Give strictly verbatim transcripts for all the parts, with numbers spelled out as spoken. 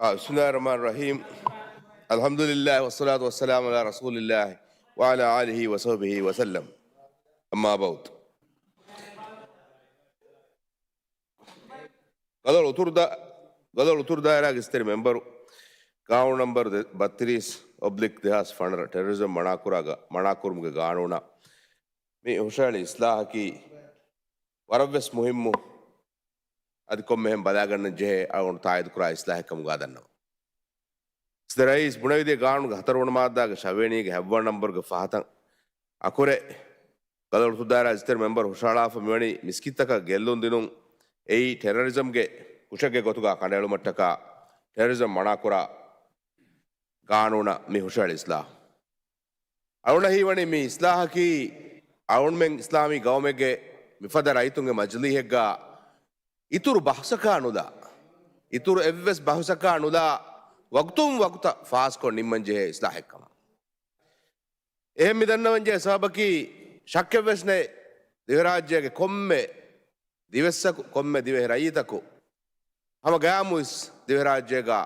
بسم الله الرحمن الرحيم. الحمد لله والصلاة والسلام على رسول الله وعلى آله وصحبه وسلم. أما بعد. ގަލޮޅު އުތުރު ދާ-، ގަލޮޅު އުތުރު ދާއިރާގެ އިސްތެރި މެމްބަރު، ގާނޫނު ނަމްބަރު ދެ-، ބައްތިރީސް އޮބްލިކް ދެހާސް ފަނަރަ، ޓެރަރިޒަމް މަނާކުރާގަ-، މަނާކުރުމުގެ ގާނޫނަށް މި ހުށަހެޅި އިސްލާހަކީ ވަރަށްވެސް މުހިއްމު، އަދި ކޮންމެހެން ބަލާގަންނަން ޖެހޭ އަޅުގަނޑު ތާއީދުކުރާ އިސްލާހެއް ކަމުގަ ދަންނަވަން. އިސްތެރި ރައީސް ބުނެވިދިޔަ ގާނޫނުގެ ހަތަރުވަނަ މާއްދާގެ ޝަވިޔަނީގެ ހަތްވަނަ ނަންބަރުގެ ފަހަތަށް އަކުރެ، ގަލޮޅު އުތުރު ދާއިރާ އިސްތެރި މެމްބަރު ހުށަހަޅާފަ މިވަނީ މިސްކިތްތަކަށް ގެއްލުން ދިނުން އެއީ ޓެރަރިޒަމްގެ ކުށެއްގެ ގޮތުގަ ކަނޑައެޅުމަށްޓަކާ ޓެރަރިޒަމް މަނާކުރާ ގާނޫނަށް މި ހުށަހެޅި އިސްލާހު. އަޅުގަނޑަށް ހީވަނީ މި އިސްލާހަކީ އަޅުގަނޑުމެން އިސްލާމީ ގައުމެއްގެ މިފަދަ ރައްޔިތުންގެ މަޖިލީހެއްގަ އިތުރު ބަހުސަކާ ނުލާ، އިތުރު އެއްވެސް ބަހުސަކާ ނުލާ ވަގުތުން ވަގުތަށް ފާސްކޮށް ނިންމަން ޖެހޭ އިސްލާހެއްކަމަށް. އެހެން މި ދަންނަވަން ޖެހޭ ސަބަބަކީ ޝައްކެއްވެސް ނެތް، ދިވެހިރާއްޖޭގެ ކޮންމެ ދިވެއްސަކު، ކޮންމެ ދިވެހި ރައްޔިތަކު ހަމަ ގަޔާމުވެސް ދިވެހިރާއްޖޭގަ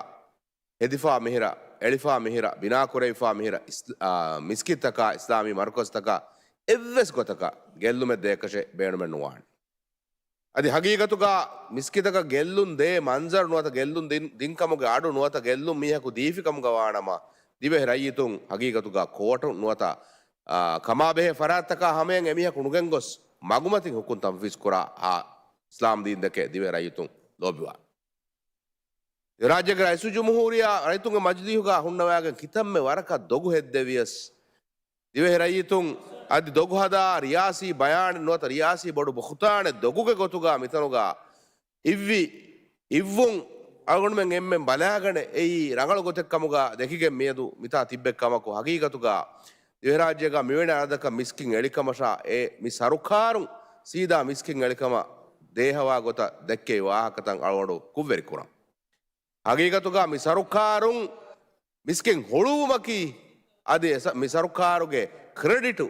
ހެދިފާ މިހިރަ، އެޅިފާ މިހިރަ، ބިނާކުރެވިފާ މިހިރަ، އިސް-، އާ، މިސްކިތްތަކާ، އިސްލާމީ މަރުކަޒުތަކާ އެއްވެސް ގޮތަކަށް ގެއްލުމެއް ދޭކަށެއް ބޭނުމެއް ނުވާނެ. އަދި ހަގީގަތުގަ މިސްކިތަކަށް ގެއްލުން ދޭ މަންޒަރު ނުވަތަ ގެއްލުން ދިން، ދިންކަމުގެ އަޑު ނުވަތަ ގެއްލުން މީހަކު ދީފިކަމުގަ ވާނަމަ، ދިވެހި ރައްޔިތުން ހަގީގަތުގަ ކޯޓު ނުވަތަ، އާ، ކަމާބެހޭ ފަރާތްތަކާ ހަމަޔަށް އެމީހަކު ނުގެންގޮސް މަގުމަތިން ހުކުން ތަންފީޒް ކުރާ އާ އިސްލާމް ދީންދެކެ ދިވެހި ރައްޔިތުން ލޯބިވާނެ. ރާއްޖޭގެ ރައީސުލްޖުމްހޫރިއްޔާ ރައްޔިތުންގެ މަޖިލީހުގަ ހުންނަވާގެން ކިތަންމެ ވަރަކަށް ދޮގު ހެއްދެވިޔަސް، ދިވެހި ރައްޔިތުން އަދި ދޮގު ހަދާ ރިޔާސީ ބަޔާނެއް ނުވަތަ ރިޔާސީ ބޮޑު ބުހުތާނެއް ދޮގުގެ ގޮތުގަ މިތަނުގަ އިއްވި، އިއްވުން އަޅުގަނޑުމެން އެންމެން ބަލާގަނެ، އެއީ ރަނގަޅު ގޮތެއް ކަމުގަ ދެކިގެން މިއަދު މިތާ ތިއްބެއް ކަމަކު، ހަގީގަތުގަ ދިވެހިރާއްޖޭގަ މިވެނި އަދަދަކަށް މިސްކިތް އެޅިކަމަށާ އެ މި ސަރުކާރުން ސީދާ މިސްކިތް އެޅިކަމަށް ދޭހަވާ ގޮތަށް ދެއްކެވި ވާހަކަތައް އަޅުގަނޑު ކުށްވެރި ކުރަން. ހަގީގަތުގަ މި ސަރުކާރުން މިސްކިތް ހުޅުވުމަކީ އަދި އެ ސަ-، މި ސަރުކާރުގެ ކްރެޑިޓު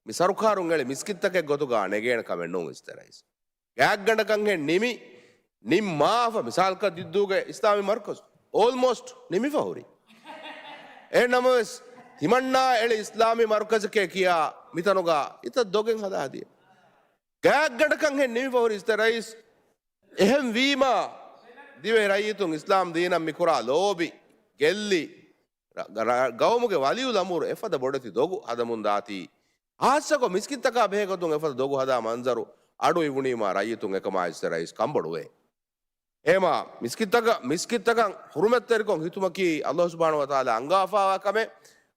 މި ސަރުކާރުން އެޅި މިސްކިތްތަކެއް ގޮތުގަ ނެގޭނެ ކަމެއް ނޫން އިސްތެރި ރައީސް. ގާތްގަނޑަކަށްހެން ނިމި، ނިންމާފަ، މިސާލަކަށް ދިއްދޫގެ އިސްލާމީ މަރުކަޒު އޯލްމޯސްޓް ނިމިފަ ހުރި. އެހެން ނަމަވެސް، ތިމަންނާ އެޅި އިސްލާމީ މަރުކަޒެކޭ ކިޔާ މިތަނުގަ އިތައް ދޮގެއް ހަދާ ހަދިޔަ. ގާތްގަނޑަކަށްހެން ނިމިފަ ހުރި އިސްތެރި ރައީސް. އެހެން ވީމާ، ދިވެހި ރައްޔިތުން އިސްލާމް ދީނަށް މި ކުރާ ލޯބި، ގެއްލި، ރަ-، ރަ-، ގައުމުގެ ވަލިއުލްއަމުރު އެފަދަ ބޮޑެތި ދޮގު ހަދަމުން ދާތީ، ހާއްސަކޮށް މިސްކިތްތަކާ ބެހޭގޮތުން އެފަދަ ދޮގު ހަދާ މަންޒަރު އަޑު އިވުނީމާ ރައްޔިތުން އެކަމާ އިސްތެރި ރައީސް ކަންބޮޑުވޭ. އެހެމާ މިސްކިތްތަކަށް، މިސްކިތްތަކަށް ހުރުމަތްތެރިކޮށް ހިތުމަކީ އައްލާހު ސުބްޙާނަހު ވަތަޢާލާ އަންގާފާވާ ކަމެއް.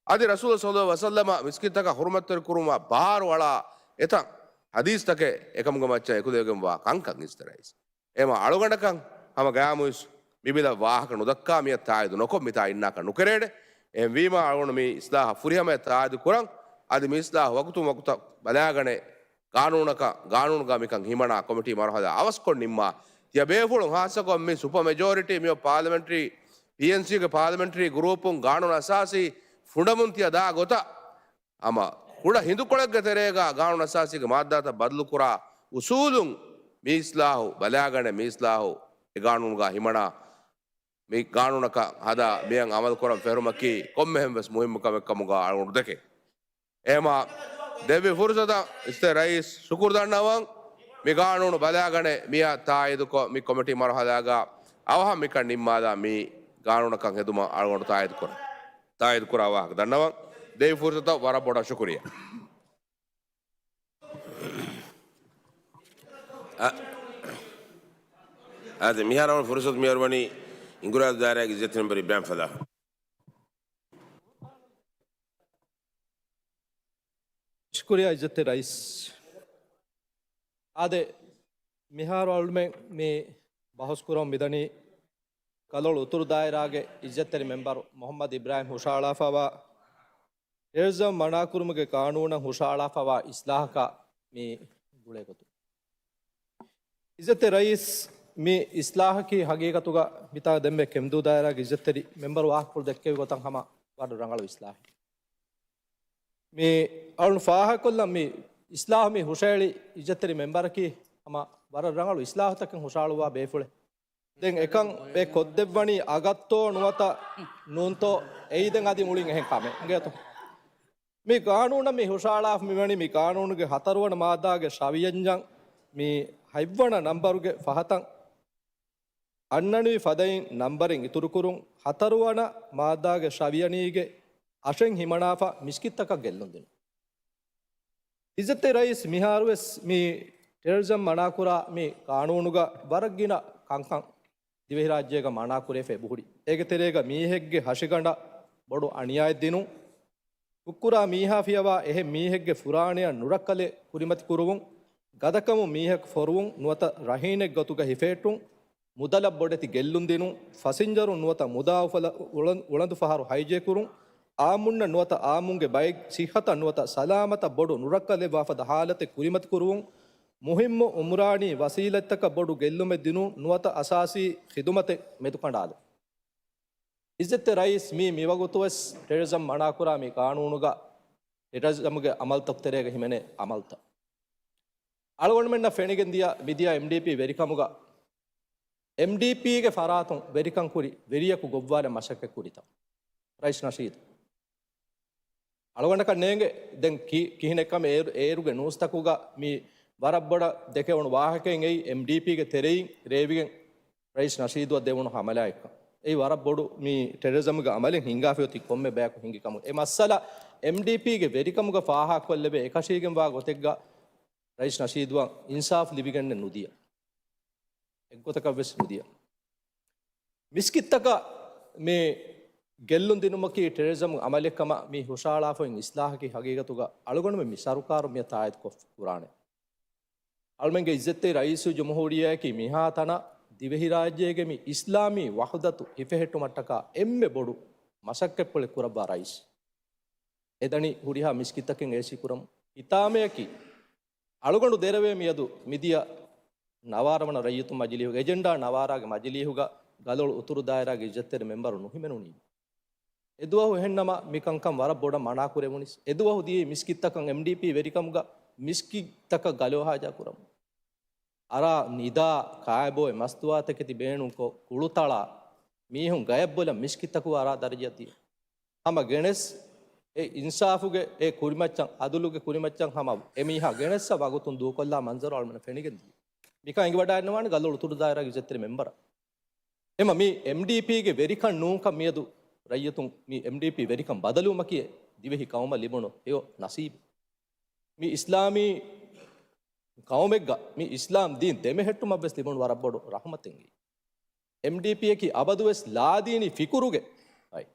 އަދި ރަސޫލު ޞައްލައްލާހު ޢަލައިހި ވަސައްލަމަ މިސްކިތްތަކަށް ހުރުމަތްތެރި ކުރުމާ ބާރު އަޅާ އެތައް ޙަދީޘްތަކެއް އެކަމުގެ މައްޗަށް އެކުލެވިގެންވާ ކަންކަން އިސްތެރި ރައީސް. އެހެމާ އަޅުގަނޑަކަށް ހަމަ ގަޔާމުވެސް މި ބިލަށް ވާހަކަ ނުދައްކާ މިއަށް ތާއީދު ނުކޮށް މިތާ އިންނާކަށް ނުކެރޭނެ. އެހެންވީމާ އަޅުގަނޑު މި އިސްލާހަށް ފުރިހަމަޔަށް ތާއީދު ކުރަން. އަދި މި އިސްލާހު ވަގުތުން ވަގުތަށް ބަލާގަނެ، ގާނޫނަކަށް، ގާނޫނުގަ މިކަން ހިމަނާ ކޮމިޓީ މަރުހަލާ އަވަސްކޮށް ނިންމާ، ތިޔަ ބޭފުޅުން ހާއްސަކޮށް މި ސުޕަ މެޖޯރިޓީ މިއޮތް ޕާލަމެންޓްރީ، ޕީއެންސީގެ ޕާލަމެންޓްރީ ގްރޫޕުން ގާނޫނު އަސާސީ ފުނޑަމުން ތިޔަ ދާ ގޮތަށް، ހަމަ ކުޑަ ހިނދުކޮޅެއްގެ ތެރޭގަ ގާނޫނު އަސާސީގެ މާއްދާތައް ބަދަލުކުރާ އުސޫލުން މި އިސްލާހު ބަލާގަނެ، މި އިސްލާހު އެ ގާނޫނުގަ ހިމަނާ، މި ގާނޫނަކަށް ހަދާ މިއަށް އަމަލުކުރަން ފެށުމަކީ ކޮންމެހެން ވެސް މުހިއްމު ކަމެއް ކަމުގަ އަޅުގަނޑު ދެކެން. އެހެމާ ދެއްވި ފުރުސަތަށް އިސްތެރި ރައީސް ޝުކުރު ދަންނަވަން. މި ގާނޫނު ބަލާގަނެ މިއަށް ތާއީދުކޮށް، މި ކޮމިޓީ މަރުހަލާގަ އަވަހަށް މިކަން ނިންމާލާ މި ގާނޫނަކަށް ހެދުމަށް އަޅުގަނޑު ތާއީދު ކުރަން. ތާއީދު ކުރާ ވާހަކަ ދަންނަވަން. ދެއްވި ފުރުސަތަށް ވަރަށް ބޮޑަށް ޝުކުރިއްޔާ. އާދެ، މިހާރު ފުރުސަތު މިއަރުވަނީ ހިނގުރާދު ދާއިރާގެ އިއްޒަތްތެރި މެމްބަރު އިބްރާހިމް ފަލާހް. ޝުކުރިއްޔާ އިއްޒަތްތެރި ރައީސް. އާދެ، މިހާރު އަޅުމެން މި ބަހުސް ކުރަން މިދަނީ ގަލޮޅު އުތުރު ދާއިރާގެ އިއްޒަތްތެރި މެމްބަރު މުޙައްމަދު އިބްރާހިމް ހުށަހަޅާފައިވާ ޓެރަރިޒަމް މަނާކުރުމުގެ ގާނޫނަށް ހުށަހަޅާފައިވާ އިސްލާހަކާ މި ގުޅޭގޮތުން. އިއްޒަތްތެރި ރައީސް، މި އިސްލާހަކީ ހަގީގަތުގަ މިތާ ދެންމެ ކެމްދޫ ދާއިރާގެ އިއްޒަތްތެރި މެމްބަރު ވާހަކަފުޅު ދެއްކެވި ގޮތަށް ހަމަ ވަރަށް ރަނގަޅު އިސްލާހެއް. މި އަޅުން ފާހަގަކޮށްލަން މި އިސްލާހު މި ހުށައެޅި އިއްޒަތްތެރި މެމްބަރަކީ ހަމަ ވަރަށް ރަނގަޅު އިސްލާހުތަކެއް ހުށަހަޅުއްވާ ބޭފުޅެއް. ދެން އެކަން އެ ކޮށްދެއްވަނީ އަގަށްތޯ ނުވަތަ ނޫންތޯ؟ އެއީ ދެން އަދި މުޅިން އެހެން ކަމެއް އިނގޭތޯ. މި ގާނޫނަށް މި ހުށައަޅާފަ މިވަނީ މި ގާނޫނުގެ ހަތަރުވަނަ މާއްދާގެ ޝަވިޔަންޏަށް މި ހަތްވަނަ ނަންބަރުގެ ފަހަތަށް އަންނަނިވި ފަދައިން ނަންބަރެއް އިތުރުކުރުން، ހަތަރުވަނަ މާއްދާގެ ޝަވިޔަނީގެ އަށެއް ހިމަނާފަ މިސްކިތްތަކަށް ގެއްލުން ދިނުން. އިއްޒަތްތެރި ރައީސް، މިހާރުވެސް މި ޓެރަރިޒަމް މަނާކުރާ މި ގާނޫނުގަ ވަރަށް ގިނަ ކަންކަން ދިވެހިރާއްޖޭގަ މަނާކުރެވިފަ އެބަހުރި. އޭގެ ތެރޭގަ މީހެއްގެ ހަށިގަނޑަށް ބޮޑު އަނިޔާއެއް ދިނުން، ކުށްކުރާ މީހާ ފިޔަވާ އެހެން މީހެއްގެ ފުރާނަޔަށް ނުރައްކަލެއް ކުރިމަތި ކުރުވުން، ގަދަކަމުން މީހަކު ފޮރުވުން ނުވަތަ ރަހީނެއް ގޮތުގަ ހިފެހެއްޓުން، މުދަލަށް ބޮޑެތި ގެއްލުން ދިނުން، ފަސިންޖަރުން ނުވަތަ މުދާ އުފަލަ-، އުޅަން-، އުޅަނދުފަހަރު ހައިޖެއްކުރުން، އާއްމުންނަށް ނުވަތަ އާއްމުންގެ ބައެއް ސިއްހަތަށް ނުވަތަ ސަލާމަތަށް ބޮޑު ނުރައްކަލެއްވާފަދަ ހާލަތެއް ކުރިމަތިކުރުވުން، މުހިއްމު އުމްރާނީ ވަސީލަތްތަކަށް ބޮޑު ގެއްލުމެއް ދިނުން ނުވަތަ އަސާސީ ޚިދުމަތެއް މެދުކަނޑާލުން. އިއްޒަތްތެރި ރައީސް، މީ މިވަގުތުވެސް ޓެރަރިޒަމް މަނާކުރާ މި ގާނޫނުގަ ޓެރަރިޒަމްގެ އަމަލްތައް ތެރޭގަ ހިމެނޭ އަމަލްތައް. އަޅުގަނޑުމެންނަށް ފެނިގެން ދިޔަ މިދިޔަ އެމްޑީޕީ ވެރިކަމުގަ އެމްޑީޕީގެ ފަރާތުން ވެރިކަން ކުރި ވެރިޔަކު ގޮއްވާލަން މަސައްކަތް ކުރިތަ؟ ރައީސް ނަޝީދު. އަޅުގަނޑަކަށް ނޭނގެ ދެން ކި-، ކިހިނެއްކަމެއް އޭރު-، އޭރުގެ ނޫސްތަކުގަ މި ވަރަށް ބޮޑަށް ދެކެވުނު ވާހަކައެއް އެއީ އެމްޑީޕީގެ ތެރެއިން ރޭވިގެން ރައީސް ނަޝީދުއަށް ދެވުނު ހަމަލާއެއްކަން. އެއީ ވަރަށް ބޮޑު މި ޓެރަރިޒަމްގެ އަމަލެއް ހިނގާފައި އޮތީ ކޮންމެ ބަޔަކު ހިނގި ކަމުން. އެ މައްސަލަ އެމްޑީޕީގެ ވެރިކަމުގަ ފާހަގަކޮށްލެވޭ އެކަށީގެންވާ ގޮތެއްގަ ރައީސް ނަޝީދުއަށް އިންސާފު ލިބިގެންނެއް ނުދިޔަ. އެއްގޮތަކަށްވެސް ނުދިޔަ. މިސްކިތްތަކަށް މި ގެއްލުން ދިނުމަކީ ޓެރަރިޒަމް އަމަލެއްކަމަށް މި ހުށައަޅާފައި އިސްލާހަކީ ހަގީގަތުގަ އަޅުގަނޑުމެން މި ސަރުކާރުން މިއަށް ތާއީދުކޮށް ކުރާނެ. އަޅުމެންގެ އިއްޒަތްތެރި ރައީސުލްޖުމްހޫރިއްޔާއަކީ މިހާތަނަށް ދިވެހިރާއްޖޭގެ މި އިސްލާމީ ވަޙުދަތު ހިފެހެއްޓުމަށްޓަކާ އެންމެ ބޮޑު މަސައްކަތްޕުޅެއް ކުރައްވާ ރައީސް. އެދަނީ ހުރިހާ މިސްކިތްތަކެއް އޭސީ ކުރަމުން. ހިތާމަޔަކީ އަޅުގަނޑު ދެރަވޭ މިއަދު މިދިޔަ ނަވާރަ ވަނަ ރައްޔިތު މަޖިލީހުގެ، އެޖެންޑާ ނަވާރާގެ މަޖިލީހުގަ ގަލޮޅު އުތުރު ދާއިރާގެ އިއްޒަތްތެރި މެމްބަރު ނުހިމެނުނީ. އެދުވަހު އެހެންނަމަ މިކަންކަން ވަރަށް ބޮޑަށް މަނާކުރެވުނީސް. އެދުވަހު ދިޔައީ މިސްކިތްތަކަށް އެމްޑީޕީ ވެރިކަމުގަ މިސްކިތްތަކަށް ގަލޮ ހާޖާ ކުރަމުން. އަރާ ނިދާ ކާއެބޯއެ މަސްތުވާތަކެތި ބޭނުންކޮށް ކުޅުތަޅާ މީހުން ގަޔަށްބޮލަން މިސްކިތްތަކު އަރާ ދަރަޖައަށް ދިޔަ. ހަމަ ގެނެސް އެ އިންސާފުގެ އެ ކުރިމައްޗަށް، އަދުލުގެ ކުރިމައްޗަށް ހަމަ އެ މީހާ ގެނެއްސަ ވަގުތުން ދޫކޮށްލާ މަންޒަރު އަޅުމެންނަށް ފެނިގެން ދިޔަ. މިކަން އެނގިވަޑައިގަންނަވާނެ ގަލޮޅު އުތުރު ދާއިރާގެ އިއްޒަތްތެރި މެމްބަރަށް. އެމަ މި އެމްޑީޕީގެ ވެރިކަން ނޫންކަން މިއަދު ރައްޔިތުން މި އެމްޑީޕީ ވެރިކަން ބަދަލުވުމަކީ ދިވެހި ޤައުމަށް ލިބުނު ހެޔޮ ނަސީބެއް. މި އިސްލާމީ ޤައުމެއްގަ މި އިސްލާމް ދީން ދެމެހެއްޓުމަށްވެސް ލިބުނު ވަރަށް ބޮޑު ރަޙުމަތެއް. އެމްޑީޕީއަކީ އަބަދުވެސް ލާދީނީ ފިކުރުގެ އައި.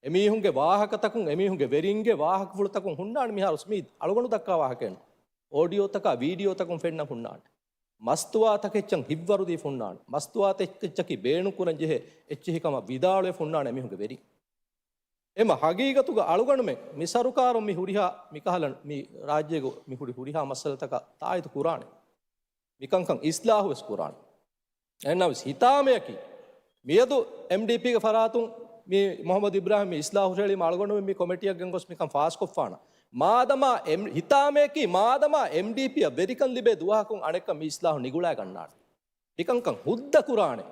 އެމީހުންގެ ވާހަކަތަކުން، އެމީހުންގެ ވެރިންގެ ވާހަކަފުޅުތަކުން ހުންނާނެ މިހާރު މީ އަޅުގަނޑު ދައްކާ ވާހަކައެއް ނޫން. އޯޑިއޯތަކާ ވީޑިއޯތަކުން ފެންނަ ހުންނާނެ. މަސްތުވާތަކެއްޗަށް ހިއްވަރުދީ ފުންނާނެ. މަސްތުވާތަކެއްޗަކީ ބޭނުންކުރަން ޖެހޭ އެއްޗެހިކަމަށް ވިދާޅުވެ ފުންނާނެ އެމީހުންގެ ވެރިން. އެމަ ހަގީގަތުގަ އަޅުގަނޑުމެން މި ސަރުކާރުން މި ހުރިހާ މިކަހަލަ މި ރާއްޖޭގަ މި ހުރި ހުރިހާ މައްސަލަތަކަށް ތާއީދު ކުރާނެ. މިކަންކަން އިސްލާހުވެސް ކުރާނެ. އެހެންނަމަވެސް ހިތާމަޔަކީ މިއަދު އެމްޑީޕީގެ ފަރާތުން މި މުޙައްމަދު އިބްރާހިމް މި އިސްލާހު ހުށައެޅީމަ އަޅުގަނޑުމެން މި ކޮމިޓީއަށް ގެންގޮސް މިކަން ފާސްކޮށްފާނަ. މާދަމާ އެމް-، ހިތާމަޔަކީ މާދަމާ އެމްޑީޕީއަށް ވެރިކަން ލިބޭ ދުވަހަކުން އަނެއްކާ މި އިސްލާހު ނިގުޅާގަންނާނެ. މިކަންކަން ހުއްދަ ކުރާނެ.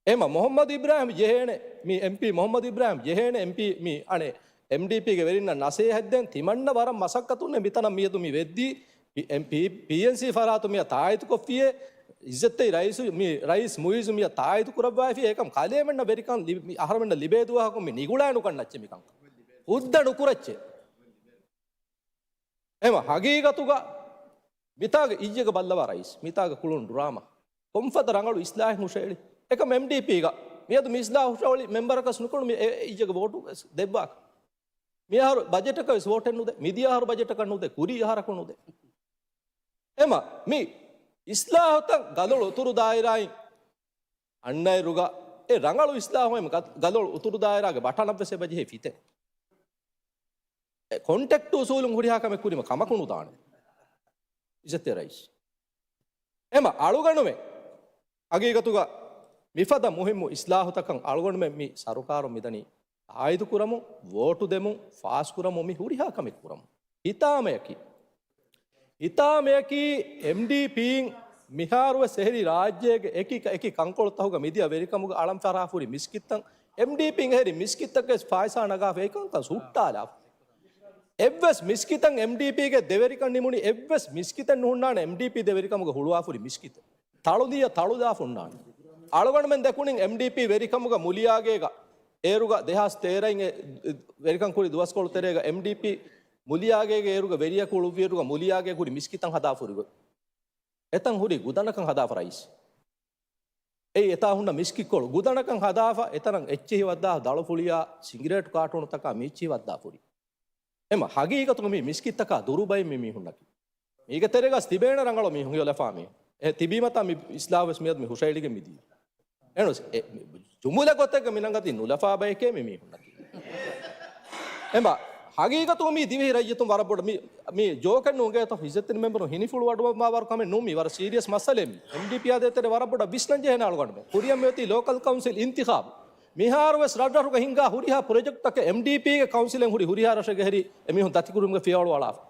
އެހެމަ މުޙައްމަދު އިބްރާހިމް ޖެހޭނެ، މި އެމްޕީ މުޙައްމަދު އިބްރާހިމް ޖެހޭނެ، އެމްޕީ މި އަނެއް އެމްޑީޕީގެ ވެރިންނަށް ނަސޭހަތްދޭން ތިމަންނަ ވަރަށް މަސައްކަތުންނެ މިތަނަށް މިއަދު މި ވެއްދީ، ޕީ-، އެމް-، ޕީ-، ޕީއެންސީ ފަރާތު މިއަށް ތާއީދުކޮށްފިޔޭ، އިއްޒަތްތެރި ރައީސު، މި ރައީސް މުއިއްޒު މިއަށް ތާއީދު ކުރައްވައިފި އެކަމް ކަލޭމެންނަށް ވެރިކަން ލި-، މި އަހަރަމެންނަށް ލިބޭ ދުވަހަކުން މި ނިގުޅާނުކަން ނައްޗެ މިކަން. ހުއްދަ ނުކުރައްޗެ. އެމަ ހަގީގަތުގަ މިތާގަ އިއްޔެގަ ބައްލަވާ ރައީސް، މިތާގަ ކުޅުނު ޑްރާމާ. ކޮންފަދަ ރަނގަޅު އިސްލާހެއް ހުށައެޅި. އެކަމް އެމްޑީޕީގަ މިއަދު މި އިސްލާހު ހުށައޮޅި މެމްބަރަކަސް ނުކުޅު މި އެ-، އެ އިއްޔެގަ ވޯޓު ދެއްވާކަށް. މިއަހަރު ބަޖެޓަކަށް ވެސް ވޯޓެއް ނުދޭ. މިދިޔަ އަހަރު ބަޖެޓަކަށް ނުދޭ. ކުރީ އަހަރަކު ނުދޭ. އެމަ މި އިސްލާހުތައް ގަލޮޅު އުތުރު ދާއިރާއިން އަންނައިރުގަ އެ ރަނގަޅު އިސްލާހު އެމަ ގަ-، ގަލޮޅު އުތުރު ދާއިރާގެ ބަޓަނަށް ވެސް އެބަޖެހޭ ފިތެއް. އެ ކޮންޓެކްޓު އުސޫލުން ހުރިހާ ކަމެއް ކުރީމަ ކަމަކު ނުދާނެ. އިއްޒަތްތެރި ރައީސް. އެމަ އަޅުގަނޑުމެން ހަގީގަތުގަ މިފަދަ މުހިއްމު އިސްލާހުތަކަށް އަޅުގަނޑުމެން މި ސަރުކާރުން މިދަނީ ތާއީދު ކުރަމުން، ވޯޓު ދެމުން، ފާސް ކުރަމުން، މި ހުރިހާ ކަމެއް ކުރަމުން. ހިތާމަޔަކީ، ހިތާމަޔަކީ އެމްޑީޕީން މިހާރުވެސް އެހެރީ ރާއްޖޭގެ އެކި އެކި ކަންކޮޅުތަކުގަ މިދިޔަ ވެރިކަމުގަ އަޅަން ފަރާފުރި މިސްކިތްތައް، އެމްޑީޕީން އެހެރީ މިސްކިތްތަކެއް ފާއިސާ ނަގާފަ އެކަންކަން ހުއްޓާލާފަ. އެއްވެސް މިސްކިތަށް އެމްޑީޕީގެ ދެވެރިކަން ނިމުނީ، އެއްވެސް މިސްކިތެއް ނުހުންނާނެ އެމްޑީޕީ ދެވެރިކަމުގަ ހުޅުވާފުރި މިސްކިތެއް. ތަޅުދިޔަ ތަޅުދާފަ ހުންނާނެ. އަޅުގަނޑުމެން ދެކުނިން އެމްޑީޕީ ވެރިކަމުގަ މުލިޔާގޭގަ އޭރުގަ ދެހާސް ތޭރައިން އެ ވެރިކަން ކުރި ދުވަސްކޮޅު ތެރޭގަ އެމްޑީޕީ މުލިޔާގޭގެ އޭރުގަ ވެރިޔަކު އުޅުއްވިއިރުގަ މުލިޔާގޭ ކުރި މިސްކިތަށް ހަދާފަ ހުރި ގޮތް. އެތަން ހުރި ގުދަނަކަށް ހަދާފަ ރައީސް. އެއީ އެތާ ހުންނަ މިސްކިތްކޮޅު. ގުދަނަކަށް ހަދާފަ އެތަނަށް އެއްޗިހި ވައްދާ ދަޅުފުޅިޔާ ސިނގިރޭޓު ކާޓޫނުތަކާ މީއްޗިހި ވައްދާފަ ހުރި. އެމަ ހަގީގަތުގަ މީ މިސްކިތްތަކާ ދުރުބައިން މި މީހުންނަކީ. މީގެ ތެރޭގަސް ތިބޭނެ ރަނގަޅު މީހުން ހިޔޮލަފާ މީ. އެ ތިބީމަތާ މި އިސްލާހުވެސް މިއަދު މި ހުށައެޅިގެން މިދީ. އެނުސް، އެ، ޖުމުލަ ގޮތެއްގަ މިނަންގަތީ ނުލަފާ ބަޔެކޭ މި މީހުންނަކީ. އެމަ ހަގީގަތު މީ ދިވެހި ރައްޔިތުން ވަރަށް ބޮޑަށް މި، މި ޖޯކެއް ނޫންގޭތޯ އިއްޒަތްތެރި މެމްބަރުން ހިނިފުޅު ވަޑުވަމާ ވަރު ކަމެއް ނޫން މީ ވަރަށް ސީރިއަސް މައްސަލައެއް މީ. އެމްޑީޕީއާ ދޭތެރޭ ވަރަށް ބޮޑަށް ވިސްނަން ޖެހޭނެ އަޅުގަނޑުމެން. ކުރިއަށް މިއޮތީ ލޯކަލް ކައުންސިލް އިންތިޚާބު. މިހާރުވެސް ރަށްރަށުގަ ހިންގާ ހުރިހާ ޕްރޮޖެކްޓްތަކެއް އެމްޑީޕީގެ ކައުންސިލެއް ހުރި ހުރިހާ ރަށެއްގަ ހެރީ އެމީހުން ދަތިކުރުމުގެ ފިޔަވަޅު އަޅާފަ.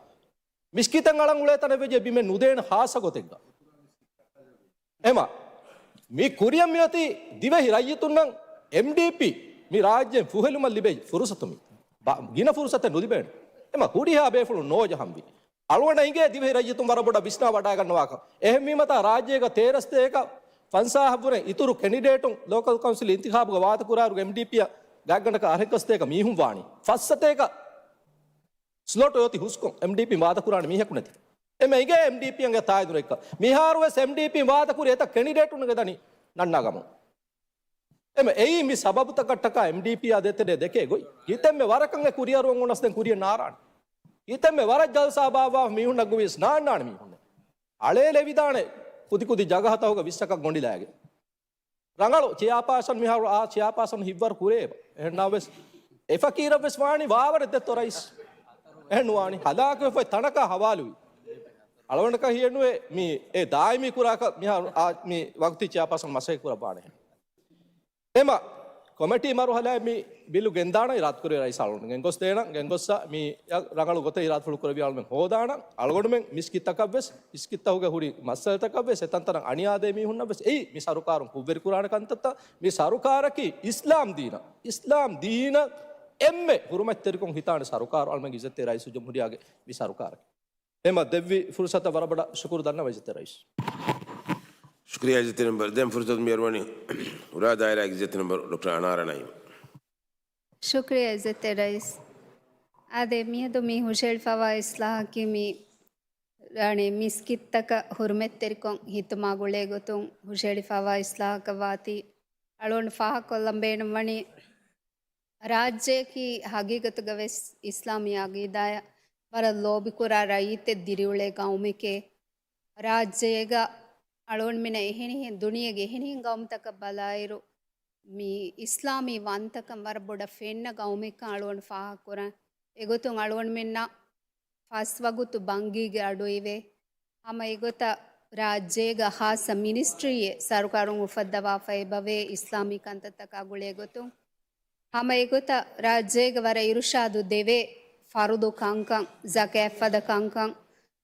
މިސްކިތަށް އަޅަން އުޅޭ ތަނެއް ވެއްޖެ ބިމެއް ނުދޭނެ ޚާއްޞަ ގޮތެއްގަ. އެމަ، މި ކުރިއަށް މިއޮތީ ދިވެހި ރައްޔިތުންނަށް އެމްޑީޕީ މި ރާއްޖޭން ފުހެލުމަށް ލިބޭ ފުރުސަތު މީ. ބަ-، ގިނަ ފުރުސަތެއް ނުލިބޭނެ. އެމަ ހުރިހާ ބޭފުޅުން ނޯޖަހަންވީ. އަޅުގަނޑަށް އިނގޭ ދިވެހި ރައްޔިތުން ވަރަށް ބޮޑަށް ވިސްނާ ވަޑައިގަންނަވާކަން. އެހެންވީމަތާ ރާއްޖޭގަ ތޭރަސްތޭކަ ފަންސާހަށްވުރެ އިތުރު ކެނޑިޑޭޓުން ލޯކަލް ކައުންސިލް އިންތިޚާބުގަ ވާދަކުރާއިރު އެމްޑީޕީއަށް ގާތްގަނޑަކަށް އަށެއްގަސްތޭކަ މީހުން ވާނީ. ފައްސަތޭކަ ސްލޮޓް އޮތީ ހުސްކޮށް އެމްޑީޕީން ވާދަކުރާނެ މީހަކު ނެތި. އެމަ އިނގޭ އެމްޑީޕީއަށް ތާއިދު ރެއްކަ. މިހާރުވެސް އެމްޑީޕީން ވާދަކުރި އެތައް ކެނޑިޑޭޓުންގެ ދަނީ ނަންނާ ގަމުން. އެމަ އެއީ މި ސަބަބުތަކަށްޓަކާ އެމްޑީޕީއާ ދޭތެރޭ ދެކޭ ގޮތް. ކިތަންމެ ވަރަކަށް އެ ކުރިއަރުވަން އޮނަސް ދެން ކުރިއަށް ނާރާނެ. ކިތަންމެ ވަރަށް ޖަލްސާ ބާއްވާ މީހުންނަށް ގޮވިޔަސް ނާންނާނެ މީހުންނެއް. އަޅޭ ލެވިދާނެ ކުދި ކުދި ޖަގަހަތަކުގަ ވިއްސަކަށް ގޮނޑިލާގެ. ރަނގަޅު ޗެއާޕާސަން މިހާރު އާ ޗެއާޕާސަން ހިއްވަރު ކުރޭ. އެހެންނާވެސް އެ ފަކީރަށްވެސް ވާނީ ވާވަރެއް ދެއްތޯ ރައީސް. އެހެން ނުވާނީ. ހަލާކުވެފައި ތަނަކާ ހަވާލުވި. އަޅުގަނޑަކަށް ހިޔެއްނުވޭ މި އެ ދާއިމީ ކުރާކަށް މިހާރު އާ މި ވަގުތީ ޗެއާޕާސަން މަސައްކަތް ކުރައްވާނެ. އެމަ ކޮމިޓީ މަރުހަލާއެއް މި ބިލު ގެންދާނަން އިރާދަ ކުރެވޭ ރައީސް އަޅުގަނޑު ގެންގޮސްދޭނަން. ގެންގޮއްސަ މި ރަނގަޅު ގޮތެއް އިރާދަފުޅު ކުރެވި އަޅުމެން ހޯދާނަން. އަޅުގަނޑުމެން މިސްކިތްތަކަށްވެސް، މިސްކިތްތަކުގެ ހުރި މައްސަލަތަކަށްވެސް، އެތަންތަނަށް އަނިޔާދޭ މީހުންނަށްވެސް އެއީ މި ސަރުކާރުން ކުށްވެރިކުރާނެ ކަންތައްތައް. މި ސަރުކާރަކީ އިސްލާމް ދީނަށް، އިސްލާމް ދީނަށް އެންމެ ހުރުމަތްތެރިކޮށް ހިތާނެ ސަރުކާރު އަޅުމެން އިއްޒަތްތެރި ރައީސުލްޖުމްހޫރިއްޔާގެ މި ސަރުކާރަކީ. އެމަ ދެއްވި ފުރުސަތަށް ވަރަށް ބޮޑަށް ޝުކުރު ދަންނަވަން އިއްޒަތްތެރި ރައީސް. ޝުކުރިއްޔާ އިއްޒަތްތެރި މެމްބަރު. ދެން ފުރުސަތު މިއަރުވަނީ ހުރާ ދާއިރާގެ އިއްޒަތްތެރި މެމްބަރު ޑޮކްޓަރ އަނާރާ ނައީމް. ޝުކުރިއްޔާ އިއްޒަތްތެރި ރައީސް. އާދެ، މިއަދު މި ހުށައެޅިފަވާ އިސްލާހަކީ މި ރާނެ މިސްކިތްތަކަށް ހުރުމަތްތެރިކޮށް ހިތުމާ ގުޅޭ ގޮތުން ހުށައެޅިފަވާ އިސްލާހަކަށް ވާތީ. އަޅުގަނޑު ފާހަގަކޮށްލަން ބޭނުންވަނީ، ރާއްޖެއަކީ ހަގީގަތުގަ ވެސް އިސްލާމީ އަގީދާއަށް ވަރަށް ލޯބިކުރާ ރައްޔިތެއް ދިރިއުޅޭ ގައުމެކޭ. ރާއްޖޭގަ އަޅުގަނޑުމެންނަށް އެހެނިހެން، ދުނިޔޭގެ އެހެނިހެން ގައުމުތަކަށް ބަލާއިރު، މި އިސްލާމީ ވަންތަކަން ވަރަށް ބޮޑަށް ފެންނަ ގައުމެއްކަން އަޅުގަނޑު ފާހަގަކުރަން. އެގޮތުން އަޅުގަނޑުމެންނަށް ފަސް ވަގުތު ބަންގީގެ އަޑު އިވޭ. ހަމަ އެގޮތަށް ރާއްޖޭގަ ޚާއްޞަ މިނިސްޓްރީއެއް ސަރުކާރުން އުފައްދަވާފައި އެބަވޭ އިސްލާމީ ކަންތައްތަކާ ގުޅޭ ގޮތުން. ހަމަ އެގޮތަށް ރާއްޖޭގަ ވަރަށް އިރުޝާދު ދެވޭ ފަރުޟު ކަންކަން، ޒަކާތް ފަދަ ކަންކަން،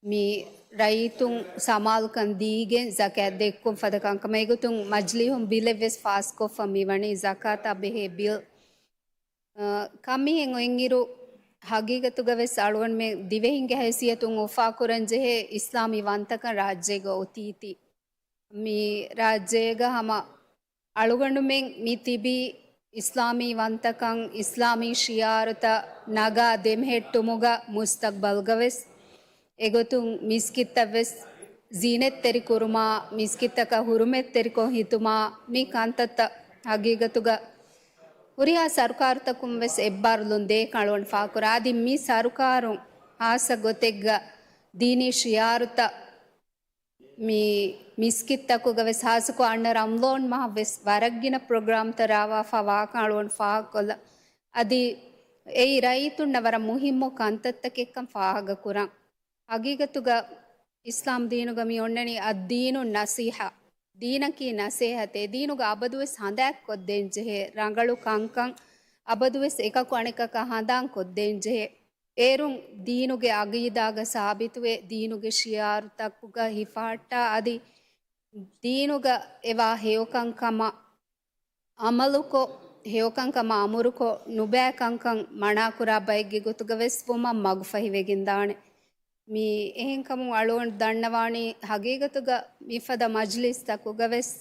މި ރައްޔިތުން ސަމާލުކަން ދީގެން ޒަކާތް ދެއްކުން ފަދަ ކަންކަމަށް އެގޮތުން މަޖިލީހުން ބިލެއް ވެސް ފާސްކޮށްފަ މިވަނީ ޒަކާތާ ބެހޭ ބިލް. އަ، ކަންމިހެން އޮތްއިރު، ހަގީގަތުގަ ވެސް އަޅުގަނޑުމެން ދިވެހިންގެ ހައިސިއްޔަތުން އުފާކުރަން ޖެހޭ އިސްލާމީ ވަންތަކަން ރާއްޖޭގަ އޮތީތީ. މި ރާއްޖޭގަ ހަމަ އަޅުގަނޑުމެން މި ތިބީ އިސްލާމީ ވަންތަކަން، އިސްލާމީ ޝިއާރުތައް ނަގާ ދެމެހެއްޓުމުގަ މުސްތަގްބަލްގަ ވެސް. އެގޮތުން މިސްކިތްތައް ވެސް ޒީނަތްތެރިކުރުމާ، މިސްކިތްތަކަށް ހުރުމަތްތެރިކޮށް ހިތުމާ، މި ކަންތައްތައް ހަގީގަތުގަ ހުރިހާ ސަރުކާރުތަކުން ވެސް އެއްބާރުލުން ދޭކަން އަޅުގަނޑު ފާހަގަކުރާ. އަދި މި ސަރުކާރުން ހާއްސަ ގޮތެއްގަ ދީނީ ޝިއާރުތައް މި މިސްކިތްތަކުގަ ވެސް ހާއްސަކޮށް އަންނަ ރަމަޟާން މަހަށް ވެސް ވަރަށް ގިނަ ޕްރޮގްރާމްތައް ރާވާފަ ވާކަން އަޅުގަނޑު ފާހަގަކޮށްލަން. އަދި އެއީ ރައްޔިތުންނަށް ވަރަށް މުހިއްމު ކަންތައްތަކެއްކަން ފާހަގަކުރަން. ހަގީގަތުގަ އިސްލާމް ދީނުގަ މި އޮންނަނީ އައްދީނު ނަސީހަ. ދީނަކީ ނަސޭހަތޭ. ދީނުގަ އަބަދުވެސް ހަނދާންކޮށްދޭންޖެހޭ ރަނގަޅު ކަންކަން، އަބަދުވެސް އެކަކު އަނެކަކަށް ހަނދާންކޮށްދޭންޖެހޭ. އޭރުން ދީނުގެ އަގީދާގަ ސާބިތުވެ، ދީނުގެ ޝިއާރުތަކުގަ ހިފަހައްޓާ، އަދި ދީނުގަ އެވާ ހެޔޮކަންކަމަށް އަމަލުކޮށް، ހެޔޮކަންކަމަށް އަމުރުކޮށް، ނުބައި ކަންކަން މަނާކުރާ ބައެއްގެ ގޮތުގަ ވެސް ވުމަށް މަގުފަހިވެގެންދާނެ. މި އެހެންކަމުން އަޅުގަނޑު ދަންނަވާނީ، ހަގީގަތުގަ މިފަދަ މަޖްލިސްތަކުގަ ވެސް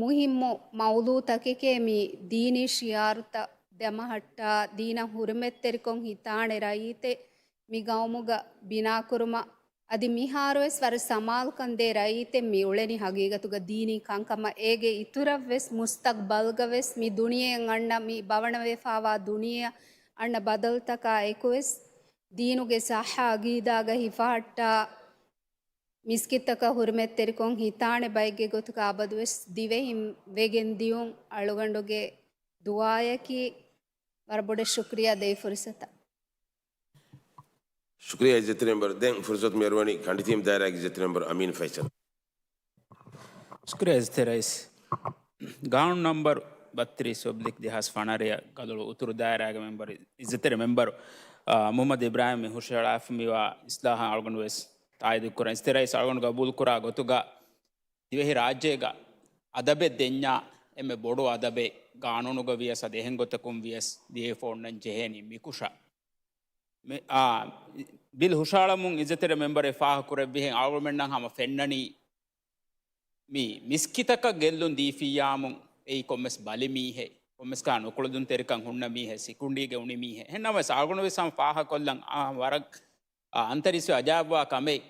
މުހިއްމު މައުޟޫޢުތަކެކޭ މި ދީނީ ޝިޢާރުތައް ދަމަހައްޓާ، ދީނަށް ހުރުމަތްތެރިކޮށް ހިތާނެ ރައްޔިތެއް މި ގައުމުގަ ބިނާކުރުމަށް. އަދި މިހާރުވެސް ވަރަށް ސަމާލުކަން ދޭ ރައްޔިތެއް މި އުޅެނީ ހަގީގަތުގަ ދީނީ ކަންކަމަށް. އޭގެ އިތުރަށްވެސް މުސްތަޤްބަލްގަވެސް މި ދުނިޔެއަށް އަންނަ، މި ބަވަނަވެފާވާ ދުނިޔެއަށް އަންނަ ބަދަލުތަކާ އެކުވެސް ދީނުގެ ޞައްޙަ ޢަޤީދާގަ ހިފަހައްޓާ، މިސްކިތްތަކަށް ހުރުމަތްތެރިކޮށް ހިތާނެ ބައެއްގެ ގޮތުގަ އަބަދުވެސް ދިވެހިން ވެގެން ދިޔުން އަޅުގަނޑުގެ ދުޢާއަކީ. ވަރަށް ބޮޑަށް ޝުކުރިއްޔާ ދޭ ފުރުޞަތަށް. ޝުކުރިއްޔާ އިއްޒަތްތެރި މެމްބަރު. ދެން ފުރުޞަތު މި އަރުވަނީ ކަނޑިތީމް ދާއިރާގެ އިއްޒަތްތެރި މެމްބަރު އަމީން ފައިސަލް. ޝުކުރިއްޔާ އިއްޒަތްތެރި ރައީސް. ގާނޫނު ނަމްބަރު ބައްތިރީސް އޮބްލިކް ދެހާސް ފަނަރަ ގަދަޅު އުތުރު ދާއިރާގެ މެމްބަރު، އިއްޒަތްތެރި މެމްބަރު، އާ، މުޙައްމަދު އިބްރާހިމް މި ހުށަހަޅާފަ މިވާ އިސްލާހަށް އަޅުގަނޑު ވެސް ތާއީދު ކުރަން. އިއްޒަތްތެރި ރައީސް އަޅުގަނޑު ގަބޫލު ކުރާ ގޮތުގަ ދިވެހި ރާއްޖޭގަ އަދަބެއް ދެންޏާ އެންމެ ބޮޑު އަދަބެއް ގާނޫނުގަ ވިޔަސް އަދި އެހެން ގޮތަކުން ވިޔަސް ދިޔައިފަ އޮންނަން ޖެހޭނީ މިކުށަށް. މި، އާ، ބިލް ހުށަހަޅަމުން އިއްޒަތްތެރި މެމްބަރެއް ފާހަގަކުރެއްވިހެން އަޅުގަނޑުމެންނަށް ހަމަ ފެންނަނީ މި މިސްކިތަކަށް ގެއްލުން ދީފިއްޔާމު އެއީ ކޮންމެސް ބަލި މީހެއް، ކޮންމެސް ކާ ނުކުޅެދުންތެރިކަން ހުންނަ މީހެއް، ސިކުނޑީގަ އުނި މީހެއް. އެހެންނަމަވެސް އަޅުގަނޑު ވެސް ހަމަ ފާހަގަކޮށްލަން އާ ވަރަށް އާ، އަންތަރީސްވެ އަޖާބުވާ ކަމެއް.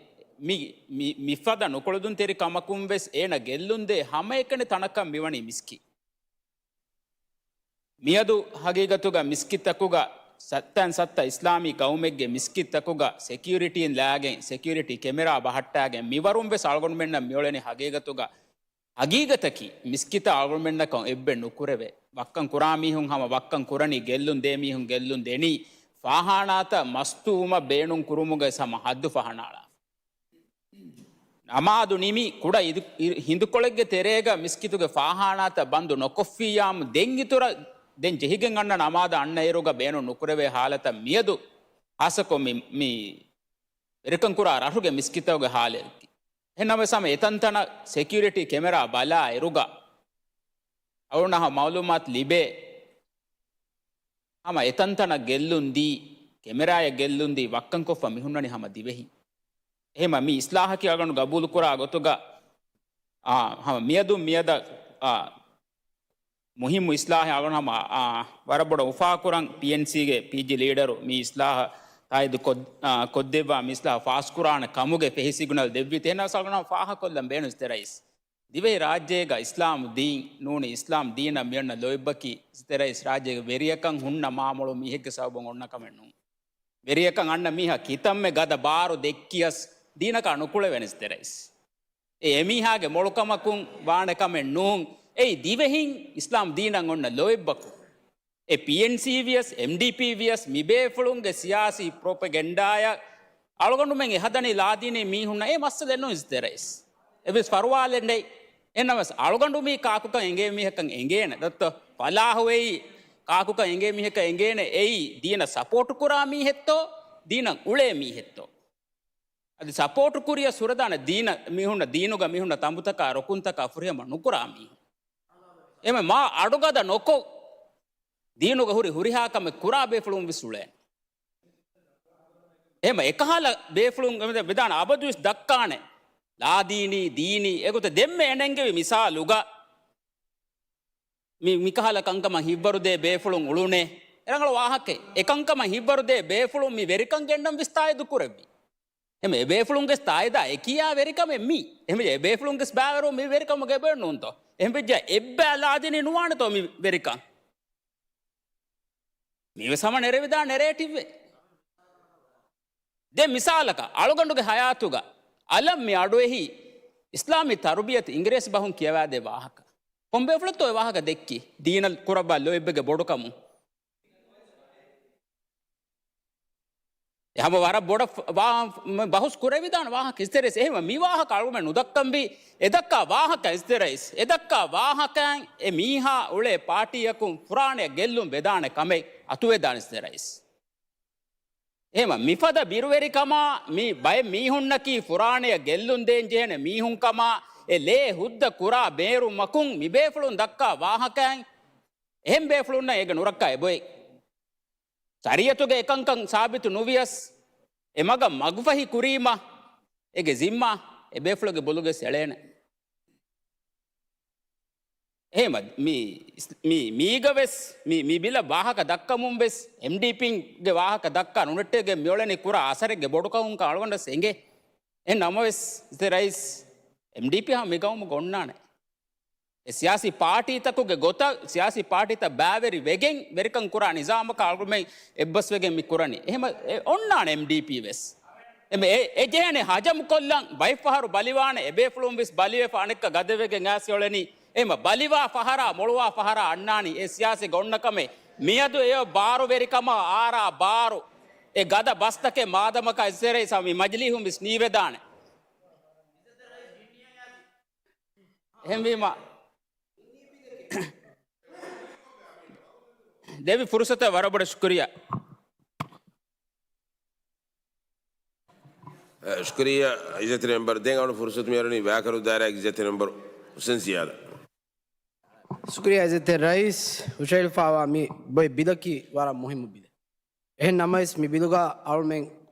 މި، މި، މިފަދަ ނުކުޅެދުންތެރި ކަމަކުން ވެސް އޭނަ ގެއްލުންދޭ ހަމައެކަނި ތަނަކަށް މިވަނީ މިސްކިތް. މިއަދު ހަގީގަތުގަ މިސްކިތްތަކުގަ ސައްތައިން ސައްތަ އިސްލާމީ ގައުމެއްގެ މިސްކިތްތަކުގަ ސެކިއުރިޓީން ލާގެން، ސެކިއުރިޓީ ކެމެރާ ބަހައްޓާގެން މިވަރުން ވެސް އަޅުގަނޑުމެންނަށް މިއުޅެނީ ހަގީގަތުގަ ހަގީގަތަކީ، މިސްކިތަށް އަޅުގަނޑުމެންނަކަށް އެއްބެއް ނުކުރެވޭ. ވައްކަން ކުރާ މީހުން ހަމަ ވައްކަން ކުރަނީ، ގެއްލުން ދޭ މީހުން ގެއްލުން ދެނީ، ފާޚާނާތައް މަސްތުވުމަށް ބޭނުން ކުރުމުގައި ހަމަ ހައްދު ފަހަނާޅާފަ. ނަމާދު ނިމި، ކުޑަ އިދު-، އިރު-، ހިނދުކޮޅެއްގެ ތެރޭގަ މިސްކިތުގެ ފާޚާނާތައް ބަންދު ނޮކޮށްފިއްޔާމު، ދެން އިތުރަށް ދެން ޖެހިގެން އަންނަ ނަމާދަށް އަންނައިރުގަ ބޭނުން ނުކުރެވޭ ހާލަތަށް މިއަދު ޚާއްޞަކޮށް މި، މި ވެރިކަން ކުރާ ރަށުގެ މިސްކިތުގެ ހާލެއް. އެހެންނަމަވެސް ހަމަ އެތަންތަނަށް ސެކިއުރިޓީ ކެމެރާ ބަލާ އިރުގަ އަޅުގަނޑަށް ހަމަ މައުލޫމާތު ލިބޭ، ހަމަ އެތަންތަނަށް ގެއްލުން ދީ، ކެމެރާއަށް ގެއްލުން ދީ، ވައްކަންކޮށްފަ މި ހުންނަނީ ހަމަ ދިވެހި. އެހެންމަ މި އިސްލާހަކީ އަޅުގަނޑު ގަބޫލު ކުރާ ގޮތުގަ، އާ، ހަމަ މިއަދު މިއަދަށް، އާ، މުހިއްމު އިސްލާހެއް އަޅުގަނޑު ހަމަ، އާ، ވަރަށް ބޮޑަށް އުފާކުރަން. ޕީއެންސީގެ ޕީޖީ ލީޑަރު މި އިސްލާހަށް ތާއީދު ކޮށް-، އާ، ކޮށްދެއްވާ މި އިސްލާހަށް ފާސްކުރާނެ ކަމުގެ ފެހި ސިގްނަލް ދެއްވި. އެހެންނަމަވެސް އަޅުގަނޑު ހަމަ ފާހަގަކޮށްލަން ބޭނުން އިއްޒަތްތެރި ރައީސް. ދިވެހި ރާއްޖޭގަ އިސްލާމް ދީން ނޫނީ، އިސްލާމް ދީނަށް މިއޮންނަ ލޯތްބަކީ އިއްޒަތްތެރި ރައީސް ރާއްޖޭގެ ވެރިޔަކަން ހުންނަ މާމޮޅު މީހެއްގެ ސަބަބުން އޮންނަ ކަމެއް ނޫން. ވެރިޔަކަން އަންނަ މީހާ ކިތަންމެ ގަދަ ބާރު ދެއްކިޔަސް ދީނަކާ ނުކުޅެވޭނެ އިއްޒަތްތެރި ރައީސް. އެ އެމީހާގެ މޮޅުކަމަކުން ވާނެ ކަމެއް ނޫން. އެއީ ދިވެހިން އިސްލާމް ދީނަށް އޮންނަ ލޯތްބަކު. އެ ޕީއެންސީ ވިޔަސް، އެމްޑީޕީ ވިޔަސް، މިބޭފުޅުންގެ ސިޔާސީ ޕްރޮޕެގެންޑާއަށް އަޅުގަނޑުމެން އެ ހަދަނީ ލާދީނީ މީހުންނަށް. އެ މައްސަލައެއް ނޫން އިއްޒަތްތެރި ރައީސް. އެއްވެސް ފަރުވާލެއް ނެތް. އެހެންނަމަވެސް އަޅުގަނޑު މީ ކާކުކަން އެނގޭ މީހަކަށް އެނގޭނެ. ދޮއްތޯ ފަލާހު އެއީ ކާކުކަން އެނގޭ މީހަކަށް އެނގޭނެ. އެއީ ދީނަށް ސަޕޯޓު ކުރާ މީހެއްތޯ، ދީނަށް އުޅޭ މީހެއްތޯ. އަދި ސަޕޯޓު ކުރިޔަސް ހުރެދާނެ ދީނަށް މީހުންނަށް، ދީނުގަ މީހުންނަށް ތަނބުތަކާ ރުކުންތަކާ ފުރިހަމަ ނުކުރާ މީހުން. އެމެ މާ އަޑުގަދަ ނޮކޮށް، ދީނުގަ ހުރި ހުރިހާ ކަމެއް ކުރާ ބޭފުޅުން ވެސް އުޅޭނެ. އެހެމަ އެކަހަލަ ބޭފުޅުން ވެދާނެ އަބަދުވެސް ދައްކާނެ. ލާދީނީ، ދީނީ، އެގޮތަށް ދެންމެ އެނެންގެވި މިސާލުގަ މި، މިކަހަލަ ކަންކަމަށް ހިއްވަރުދޭ ބޭފުޅުން އުޅުނޭ. އެ ރަނގަޅު ވާހަކައެއް. އެ ކަންކަމަށް ހިއްވަރުދޭ ބޭފުޅުން މި ވެރިކަން ގެންނަން ވެސް ތާއީދު ކުރެއްވި. އެހެމަ އެ ބޭފުޅުންގެ ތާއީދާ އެކިޔާ ވެރިކަމެއް މީ. އެހެމަ އެ ބޭފުޅުންގެ ބާވަރު މި ވެރިކަމުގެ ބޭނުންތޯ. އެހެމަ އެއްބައި ލާދިނީ ނުވާނެތޯ މި ވެރިކަން. މީވެސް ހަމަ ނެރެވިދާ ނެރޭޓިވްއެއް. ދެން މިސާލަކަށް، އަޅުގަނޑުގެ ހަޔާތުގަ އަލަށް މި އަޑުއެހި އިސްލާމީ ތަރުބިޔަތު އިނގިރޭސި ބަހުން ކިޔަވާދޭ ވާހަކަ. ކޮންބޭފުޅެއްތޯ އެ ވާހަކަ ދެއްކީ؟ ދީނަށް ކުރައްވާ ލޯތްބެއްގެ ބޮޑުކަމުން. އެ ހަމަ ވަރަށް ބޮޑަށް ވާ-، މަ-، ބަހުސް ކުރެވިދާނެ ވާހަކަ އިއްޒަތްތެރި ރައީސް. އެހެންވެ މި ވާހަކަ އަޅުގަނޑުމެން ނުދައްކަންވީ. އެ ދައްކާ ވާހަކަ އިއްޒަތްތެރި ރައީސް، އެ ދައްކާ ވާހަކައިން އެ މީހާ އުޅޭ ޕާޓީއަކުން ފުރާނަޔަށް ގެއްލުން ވެދާނެ ކަމެއް އަތުވެދާނެ އިއްޒަތްތެރި ރައީސް. އެހެމަ މިފަދަ ބިރުވެރިކަމާ، މި ބައެއް މީހުންނަކީ ފުރާނަޔަށް ގެއްލުން ދޭން ޖެހޭނެ މީހުންކަމާ، އެ ލޭ ހުއްދަ ކުރާ ބޭރުމަކުން މިބޭފުޅުން ދައްކާ ވާހަކައިން އެހެން ބޭފުޅުންނަށް އޭގެ ނުރައްކާ އެބޮތް. ޝަރީއަތުގެ އެކަންކަން ސާބިތު ނުވިޔަސް، އެ މަގަށް މަގުފަހި ކުރީމަ، އޭގެ ޒިންމާ އެ ބޭފުޅުގެ ބޮލުގެ އެޅޭނެ. އެހެމަ މި، މި، މީގަ ވެސް، މި، މި ބިލަށް ވާހަކަ ދައްކަމުން ވެސް، އެމްޑީޕީގެ ވާހަކަ ދައްކާ ނުނެއްޓޭގެ މިއުޅެނީ ކުރާ އަސަރެއްގެ ބޮޑުކަމުން އަޅުގަނޑަސް އެނގޭ. އެ ނަމަވެސް، އިޒަތްތެރި ރައީސް، އެމްޑީޕީ ހަމަ މި ގައުމުގަ އޮންނާނެ. އެ ސިޔާސީ ޕާޓީތަކުގެ ގޮތަށް، ސިޔާސީ ޕާޓީތައް ބައިވެރި ވެގެން ވެރިކަން ކުރާ ނިޒާމަކަށް އަޅުގަނޑުމެން އެއްބަސްވެގެން މި ކުރަނީ. އެހެމަ އެ އޮންނާނެ އެމްޑީޕީ ވެސް. އެމެ އެ، އެ ޖެހޭނެ ހަޖަމު ކޮށްލަން ބައެއްފަހަރު ބަލިވާނެ، އެބޭފުޅުން ވެސް ބަލިވެފަ އަނެއްކާ ގަދަވެގެން އައިސް އޮޅެނީ. އެހެމަ ބަލިވާ ފަހަރާ، މޮޅުވާ ފަހަރާ އަންނާނީ އެ ސިޔާސީ ގޮންނަ ކަމެއް. މިއަދު އެ ބާރުވެރިކަމާ އާރާ ބާރު. އެ ގަދަ ބަސްތަކެއް މާދަމަކާ އިޒަތްތެރި ރައީސް މި މަޖިލީހުން ވެސް ނީވެދާނެ. އެހެންވީމަ، ދެއްވި ފުރުސަތަށް ވަރަށް ބޮޑަށް ޝުކުރިއްޔާ. އަ، ޝުކުރިއްޔާ އިޒަތްތެރި މެމްބަރު. ދެން އަޅު ފުރުސަތު މިއަރުނީ ވާކަރު ދާއިރާގެ އިޒަތްތެރި މެމްބަރު ހުސެން ޒިޔާދަށް. ޝުކުރިއްޔާ އިޒަތްތެރި ރައީސް، ހުށައެޅިފައިވާ މި ބޮއެ ބިލަކީ ވަރަށް މުހިއްމު ބިލެއް. އެހެން ނަމަވެސް، މި ބިލުގަ އަޅުމެން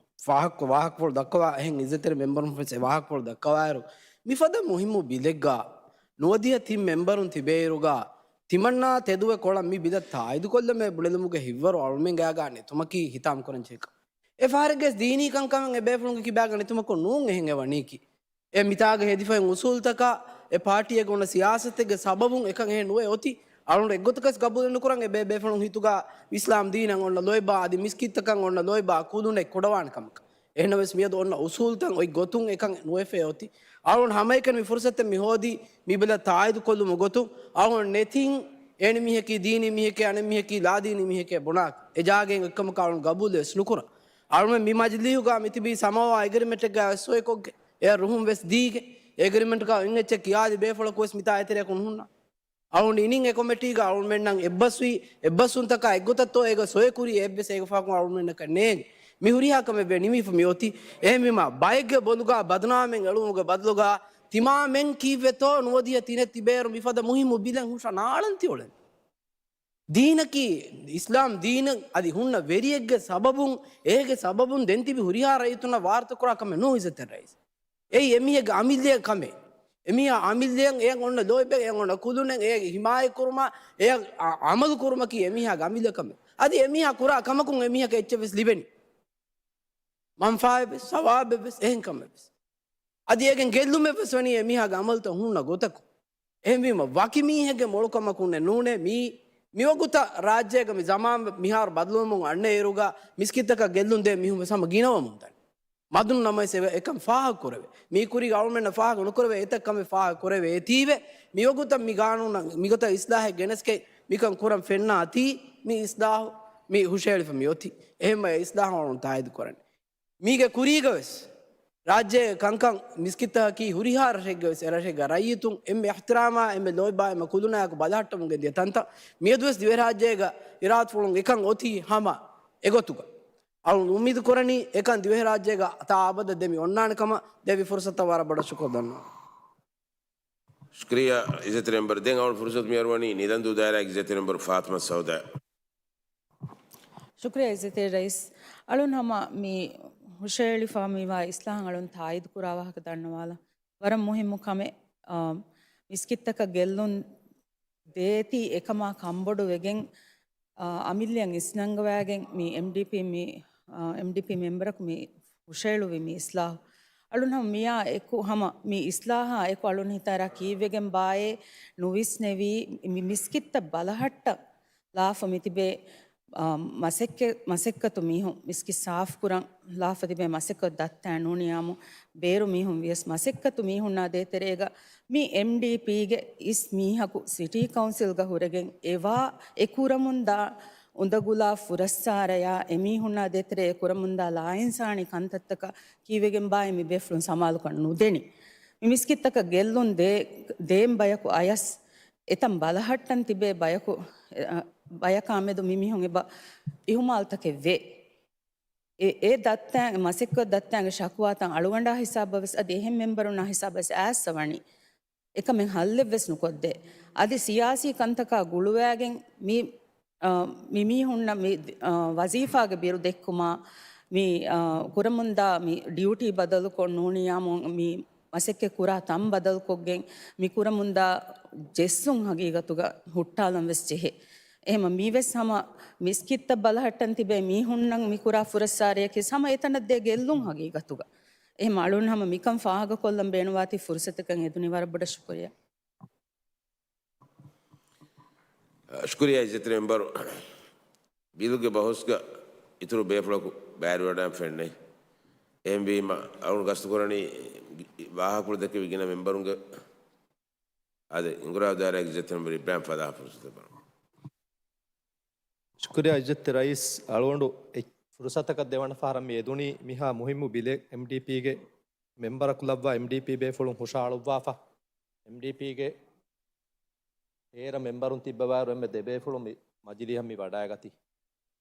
ފާހަގަކޮށް ވާހަކަފުޅު ދައްކަވާ، އެހެން އިޒަތްތެރި މެމްބަރުން ވެސް އެ ވާހަކަފުޅު ދައްކަވާއިރު، މިފަދަ މުހިއްމު ބިލެއްގަ ނުވަދިހަ ތިން މެމްބަރުން ތިބޭއިރުގަ، ތިމަންނާ ތެދުވެ ކޮޅަށް މި ބިލަށް ތާއީދުކޮށްލަމޭ ބުނެލުމުގެ ހިތްވަރު އަޅުމެން ގާގާ ނެތުމަކީ ހިތާމަކުރަން ޖެހޭ ކަމެއް. އެ ފަހަރެއްގެ ދީނީ ކަންކަމެއް އެ ބޭފުޅުންގެ ކިބާގަ ނެތުމަކުން ނޫން އެހެން އެ ވަނީކީ. އެ މިތާގަ ހެދިފައި އުސޫލުތަކާ، އެ ޕާޓީއެއްގަ އޮންނަ ސިޔާސަތެއްގެ ސަބަބުން އެކަން އެހެން ނުވެ އޮތީ. އަޅުގަނޑު އެއްގޮތަކަސް ގަބޫލެއް ނުކުރަން އެ ބޭ-، ބޭފުޅުން ހިތުގަ އިސްލާމް ދީނަށް އޮންނަ ލޯތްބާ އަދި މިސްކިތްތަކަށް އޮންނަ ލޯތްބާ ކުލުނެއް ކުޑަވާނެ ކަމަކަށް. އެހެނަސް މިއަދު އޮންނަ އުސޫލުތައް އޮތް ގޮތުން އެކަން ނުވެފައި އޮތީ. އަޅުގަނޑު ހަމައެކަނި މި ފުރުސަތެއް މި ހޯދީ މި ބިލަށް ތާއީދު ކޮށްލުމުގެ ގޮތުން. އަޅުގަނޑު ނެތިން އެނި މީހަކީ ދީނީ މީހެކޭ އަނެއް މީހަކީ ލާދީނީ މީހެކޭ ބުނާ އެ ޖާގައިން އެއްކަމަކަށް އަޅުގަނޑު ގަބޫލެއް ވެސް ނުކުރަން. އަޅުމެން މި މަޖިލީހުގަ މިތިބީ ސަމާވާ އެގްރިމެންޓެއްގަ ސޮއިކޮށްގެ އެ ރުހުން ވެސް ދީގެ، އެގްރިމެންޓްގަ އިން އެއްޗެއް ކިޔާދި ބޭފުޅަކު ވެސް މިތާ އެތެރެއަކު ނުހުންނާ. އަޅުން އިނިން އެ ކޮމިޓީގަ އަޅުމެންނަށް އެއްބަސްވީ، އެއްބަސްވުންތަކާ އެއްގޮތަށްތޯ އޭގަ ސޮއެ ކުރީ އެއްވެސް އޭގެ ފާކުން އަޅުމެންނަކަށް ނޭނގެ. މި ހުރިހާ ކަމެއް ވެ ނިމިފަ މި އޮތީ. އެހެންވީމާ ބައެއްގެ ބޮލުގަ ބަދުނާމެއް އެޅުމުގެ ބަދަލުގަ ތިމާމެން ކީއްވެތޯ ނުވަދިހަ ތިނެއް ތިބޭއިރު މިފަދަ މުހިއްމު ބިލެއް ހުށަ ނާޅަން ތިއުޅެން. ދީނަކީ، އިސްލާމް ދީނަށް އަދި ހުންނަ ވެރިއެއްގެ ސަބަބުން، އޭގެ ސަބަބުން ދެން ތިބި ހުރިހާ ރައްޔިތުންނަށް ވާރުތަކުރާ ކަމެއް ނޫން އިޒަތްތެރި ރައީސް. އެއީ އެމީހެއްގެ އަމިއްލައަށް ކަމެއް. އެމީހާ އަމިއްލައަށް އެޔަށް އޮންނަ ލޯތްބެއް، އެޔަށް އޮންނަ ކުލުނެއް، އެޔަށް ހިމާޔަތް ކުރުމާ، އެޔަށް އަ-، އަމަލު ކުރުމަކީ އެމީހާގެ އަމިއްލަ ކަމެއް. އަދި އެމީހާ ކުރާ ކަމަކުން އެމީހަކަށް އެއްޗެއް ވެސް ލިބެނީ. މަންފާއެއް ވެސް، ސަވާބެއް ވެސް، އެހެން ކަމެއް ވެސް. އަދި އޭގެން ގެއްލުމެއް ވެސް ވަނީ އެމީހާގެ އަމަލުތައް ހުންނަ ގޮތަކުން. އެހެންވީމަ، ވަކި މީހެއްގެ މޮޅުކަމަކުންނެއް ނޫނޭ. މީ، މިވަގުތަށް ރާއްޖޭގަ މި ޒަމާން މިހާރު ބަދަލުވަމުން އަންނައިރުގަ މިސްކިތްތަކަށް ގެއްލުން ދޭ މީހުން ވެސް ހަމަ ގިނަވަމުން ދަނީ. މަދުން ނަމަވެސް އެ-، އެކަން ފާހަގަ ކުރެވޭ. މީ ކުރީގަ އަޅުމެންނަށް ފާހަގަ ނުކުރެވޭ އެތައް ކަމެއް ފާހަގަ ކުރެވޭ އެތީވެ. މިވަގުތަށް މި ގާނޫނަށް މިގޮތަށް އިސްލާހެއް ގެނެސްގެ މިކަން ކުރަން ފެންނާތީ، މި އިސްލާހު މި ހުށައެޅިފަ މި އޮތީ. އެހެންވެ އިސްލާހު އަޅުން ތާއީދު ކުރަނީ. މީގެ ކުރީގަ ވެސް ރާއްޖޭގެ ކަންކަން މިސްކިތްތަކަކީ ހުރިހާ ރަށެއްގަ ވެސް އެ ރަށެއްގަ ރައްޔިތުން އެންމެ އިޙްތިރާމާ އެންމެ ލޯތްބާ އެންމެ ކުލުނާއެކު ބަލަހައްޓަމުން ގެންދިޔަ ތަންތަން. މިއަދުވެސް ދިވެހިރާއްޖޭގަ އިރާދަފުޅުން އެކަން އޮތީ ހަމަ އެގޮތުގަ. އަޅުން އުއްމީދު ކުރަނީ އެކަން ދިވެހިރާއްޖޭގަ ތާ އަބަދަށް ދެމި އޮންނާނެ ކަމަށް. ދެއްވި ފުރުސަތަށް ވަރަށް ބޮޑަށް ޝުކުރު ދަންނަވަން. ޝުކުރިއްޔާ އިޒަތްތެރި މެމްބަރު. ދެން އަޅުން ފުރުސަތު މިއަރުވަނީ ނިދަންދޫ ދާއިރާގެ އިޒަތްތެރި މެމްބަރު ފާތިމަ ސައުދާ. ޝުކުރިއްޔާ އިޒަތްތެރި ރައީސް. އަޅުން ހަމަ މި ހުށައެޅިފާ މިވާ އިސްލާހަށް އަޅުން ތާއީދު ކުރާ ވާހަކަ ދަންނަވާލަން. ވަރަށް މުހިއްމު ކަމެއް، އާ، މިސްކިތްތަކަށް ގެއްލުން ދޭތީ އެކަމާ ކަންބޮޑު ވެގެން، އާ، އަމިއްލައަށް އިސްނަންގަވާގެން މި އެމްޑީޕީ މި، އާ، އެމްޑީޕީ މެމްބަރަކު މި ހުށައެޅުއްވި މި އިސްލާހު. އަޅުން ހަމަ މިއާ އެކު ހަމަ މި އިސްލާހާ އެކު އަޅުން ހިތަށްއަރާ ކީއްވެގެން ބާއޭ ނުވިސްނެވީ މި މިސްކިތްތައް ބަލަހައްޓަ ލާފަ މިތިބޭ، އާ، މަސައްކަ-، މަސައްކަތު މީހުން މިސްކިތް ސާފުކުރަން ލާފަ ތިބޭ މަސައްކަތު ދައްތާ ނޫނިޔާމު ބޭރު މީހުން ވިޔަސް މަސައްކަތު މީހުންނާ ދޭތެރޭގަ މި އެމްޑީޕީގެ އިސް މީހަކު ސިޓީ ކައުންސިލްގަ ހުރެގެން އެވާ އެ ކުރަމުންދާ އުނދަގުލާ ފުރައްސާރަޔާ އެމީހުންނާ ދޭތެރޭ އެ ކުރަމުންދާ ލާއިންސާނީ ކަންތައްތަކަށް ކީއްވެގެންބާއޭ މި ބޭފުޅުން ސަމާލުކަން ނުދެނީ. މި މިސްކިތްތަކަށް ގެއްލުން ދޭ-، ދޭން ބަޔަކު އަޔަސް އެތަން ބަލަހައްޓަން ތިބޭ ބަޔަކު، އެ، ބަޔަކާމެދު މި މީހުން އެބަ އިހުމާލުތަކެއް ވޭ. އެ، އެ ދައްތައިން، މަސައްކަތް ދައްތައިންގެ ޝަކުވާތައް އަޅުގަނޑާ ހިސާބަށް ވެސް އަދި އެހެން މެމްބަރުންނާ ހިސާބަށް ވެސް އައިއްސަ ވަނީ. އެކަމެއް ހައްލެއްވެސް ނުކޮށްދޭ. އަދި ސިޔާސީ ކަންތަކާ ގުޅުވާގެން މި، އަ، މި މީހުންނަށް މި، އަ، ވަޒީފާގެ ބިރު ދެއްކުމާ، މި، އަ، ކުރަމުންދާ މި ޑިއުޓީ ބަދަލުކޮށް ނޫނިޔާމު މި މަސައްކަތް ކުރާ ތަން ބަދަލުކޮށްގެން މި ކުރަމުންދާ ޖެއްސުން ހަގީގަތުގަ ހުއްޓާލަން ވެސް ޖެހޭ. އެހެމަ މިވެސް ހަމަ މިސްކިތްތައް ބަލަހައްޓަން ތިބޭ މީހުންނަށް މި ކުރާ ފުރައްސާރަޔަކީ ހަމަ އެތަނަށް ދޭ ގެއްލުން ހަގީގަތުގަ. އެހެމަ އަޅުން ހަމަ މިކަން ފާހަގަކޮށްލަން ބޭނުންވާތީ ފުރުސަތަކަށް އެދުނީ ވަރަށް ބޮޑަށް ޝުކުރިއްޔާ. ޝުކުރިއްޔާ އިއްޒަތްތެރި މެމްބަރު. ބިލުގެ ބަހުސްގަ އިތުރު ބޭފުޅަކު ބައިވެރިވެވަޑައިގެން ފެންނެ. އެހެންވީމަ އަޅުން ގަސްތުކުރަނީ ވާހަކަފުޅު ދެއްކެވި ގިނަ މެމްބަރުންގެ އާދެ، ހިނގުރާ ދާއިރާގެ އިއްޒަތްތެރި މެމްބަރު އިބްރާހިމް ފަދަ ފުރުސަތެއް ބަލަން. ޝުކުރިއްޔާ އިއްޒަތްތެރި ރައީސް. އަޅުގަނޑު އެ ފުރުސަތަކަށް ދެވަނަ ފަހަރަށް މި އެދުނީ މިހާ މުހިއްމު ބިލެއް އެމްޑީޕީގެ މެމްބަރަކު ލައްވާ އެމްޑީޕީ ބޭފުޅުން ހުށަހަޅުއްވާފަ. އެމްޑީޕީގެ އޭރަށް މެމްބަރުން ތިއްބަވާއިރު އެންމެ ދެ ބޭފުޅުން މި މަޖިލީހަށް މި ވަޑައިގަތީ.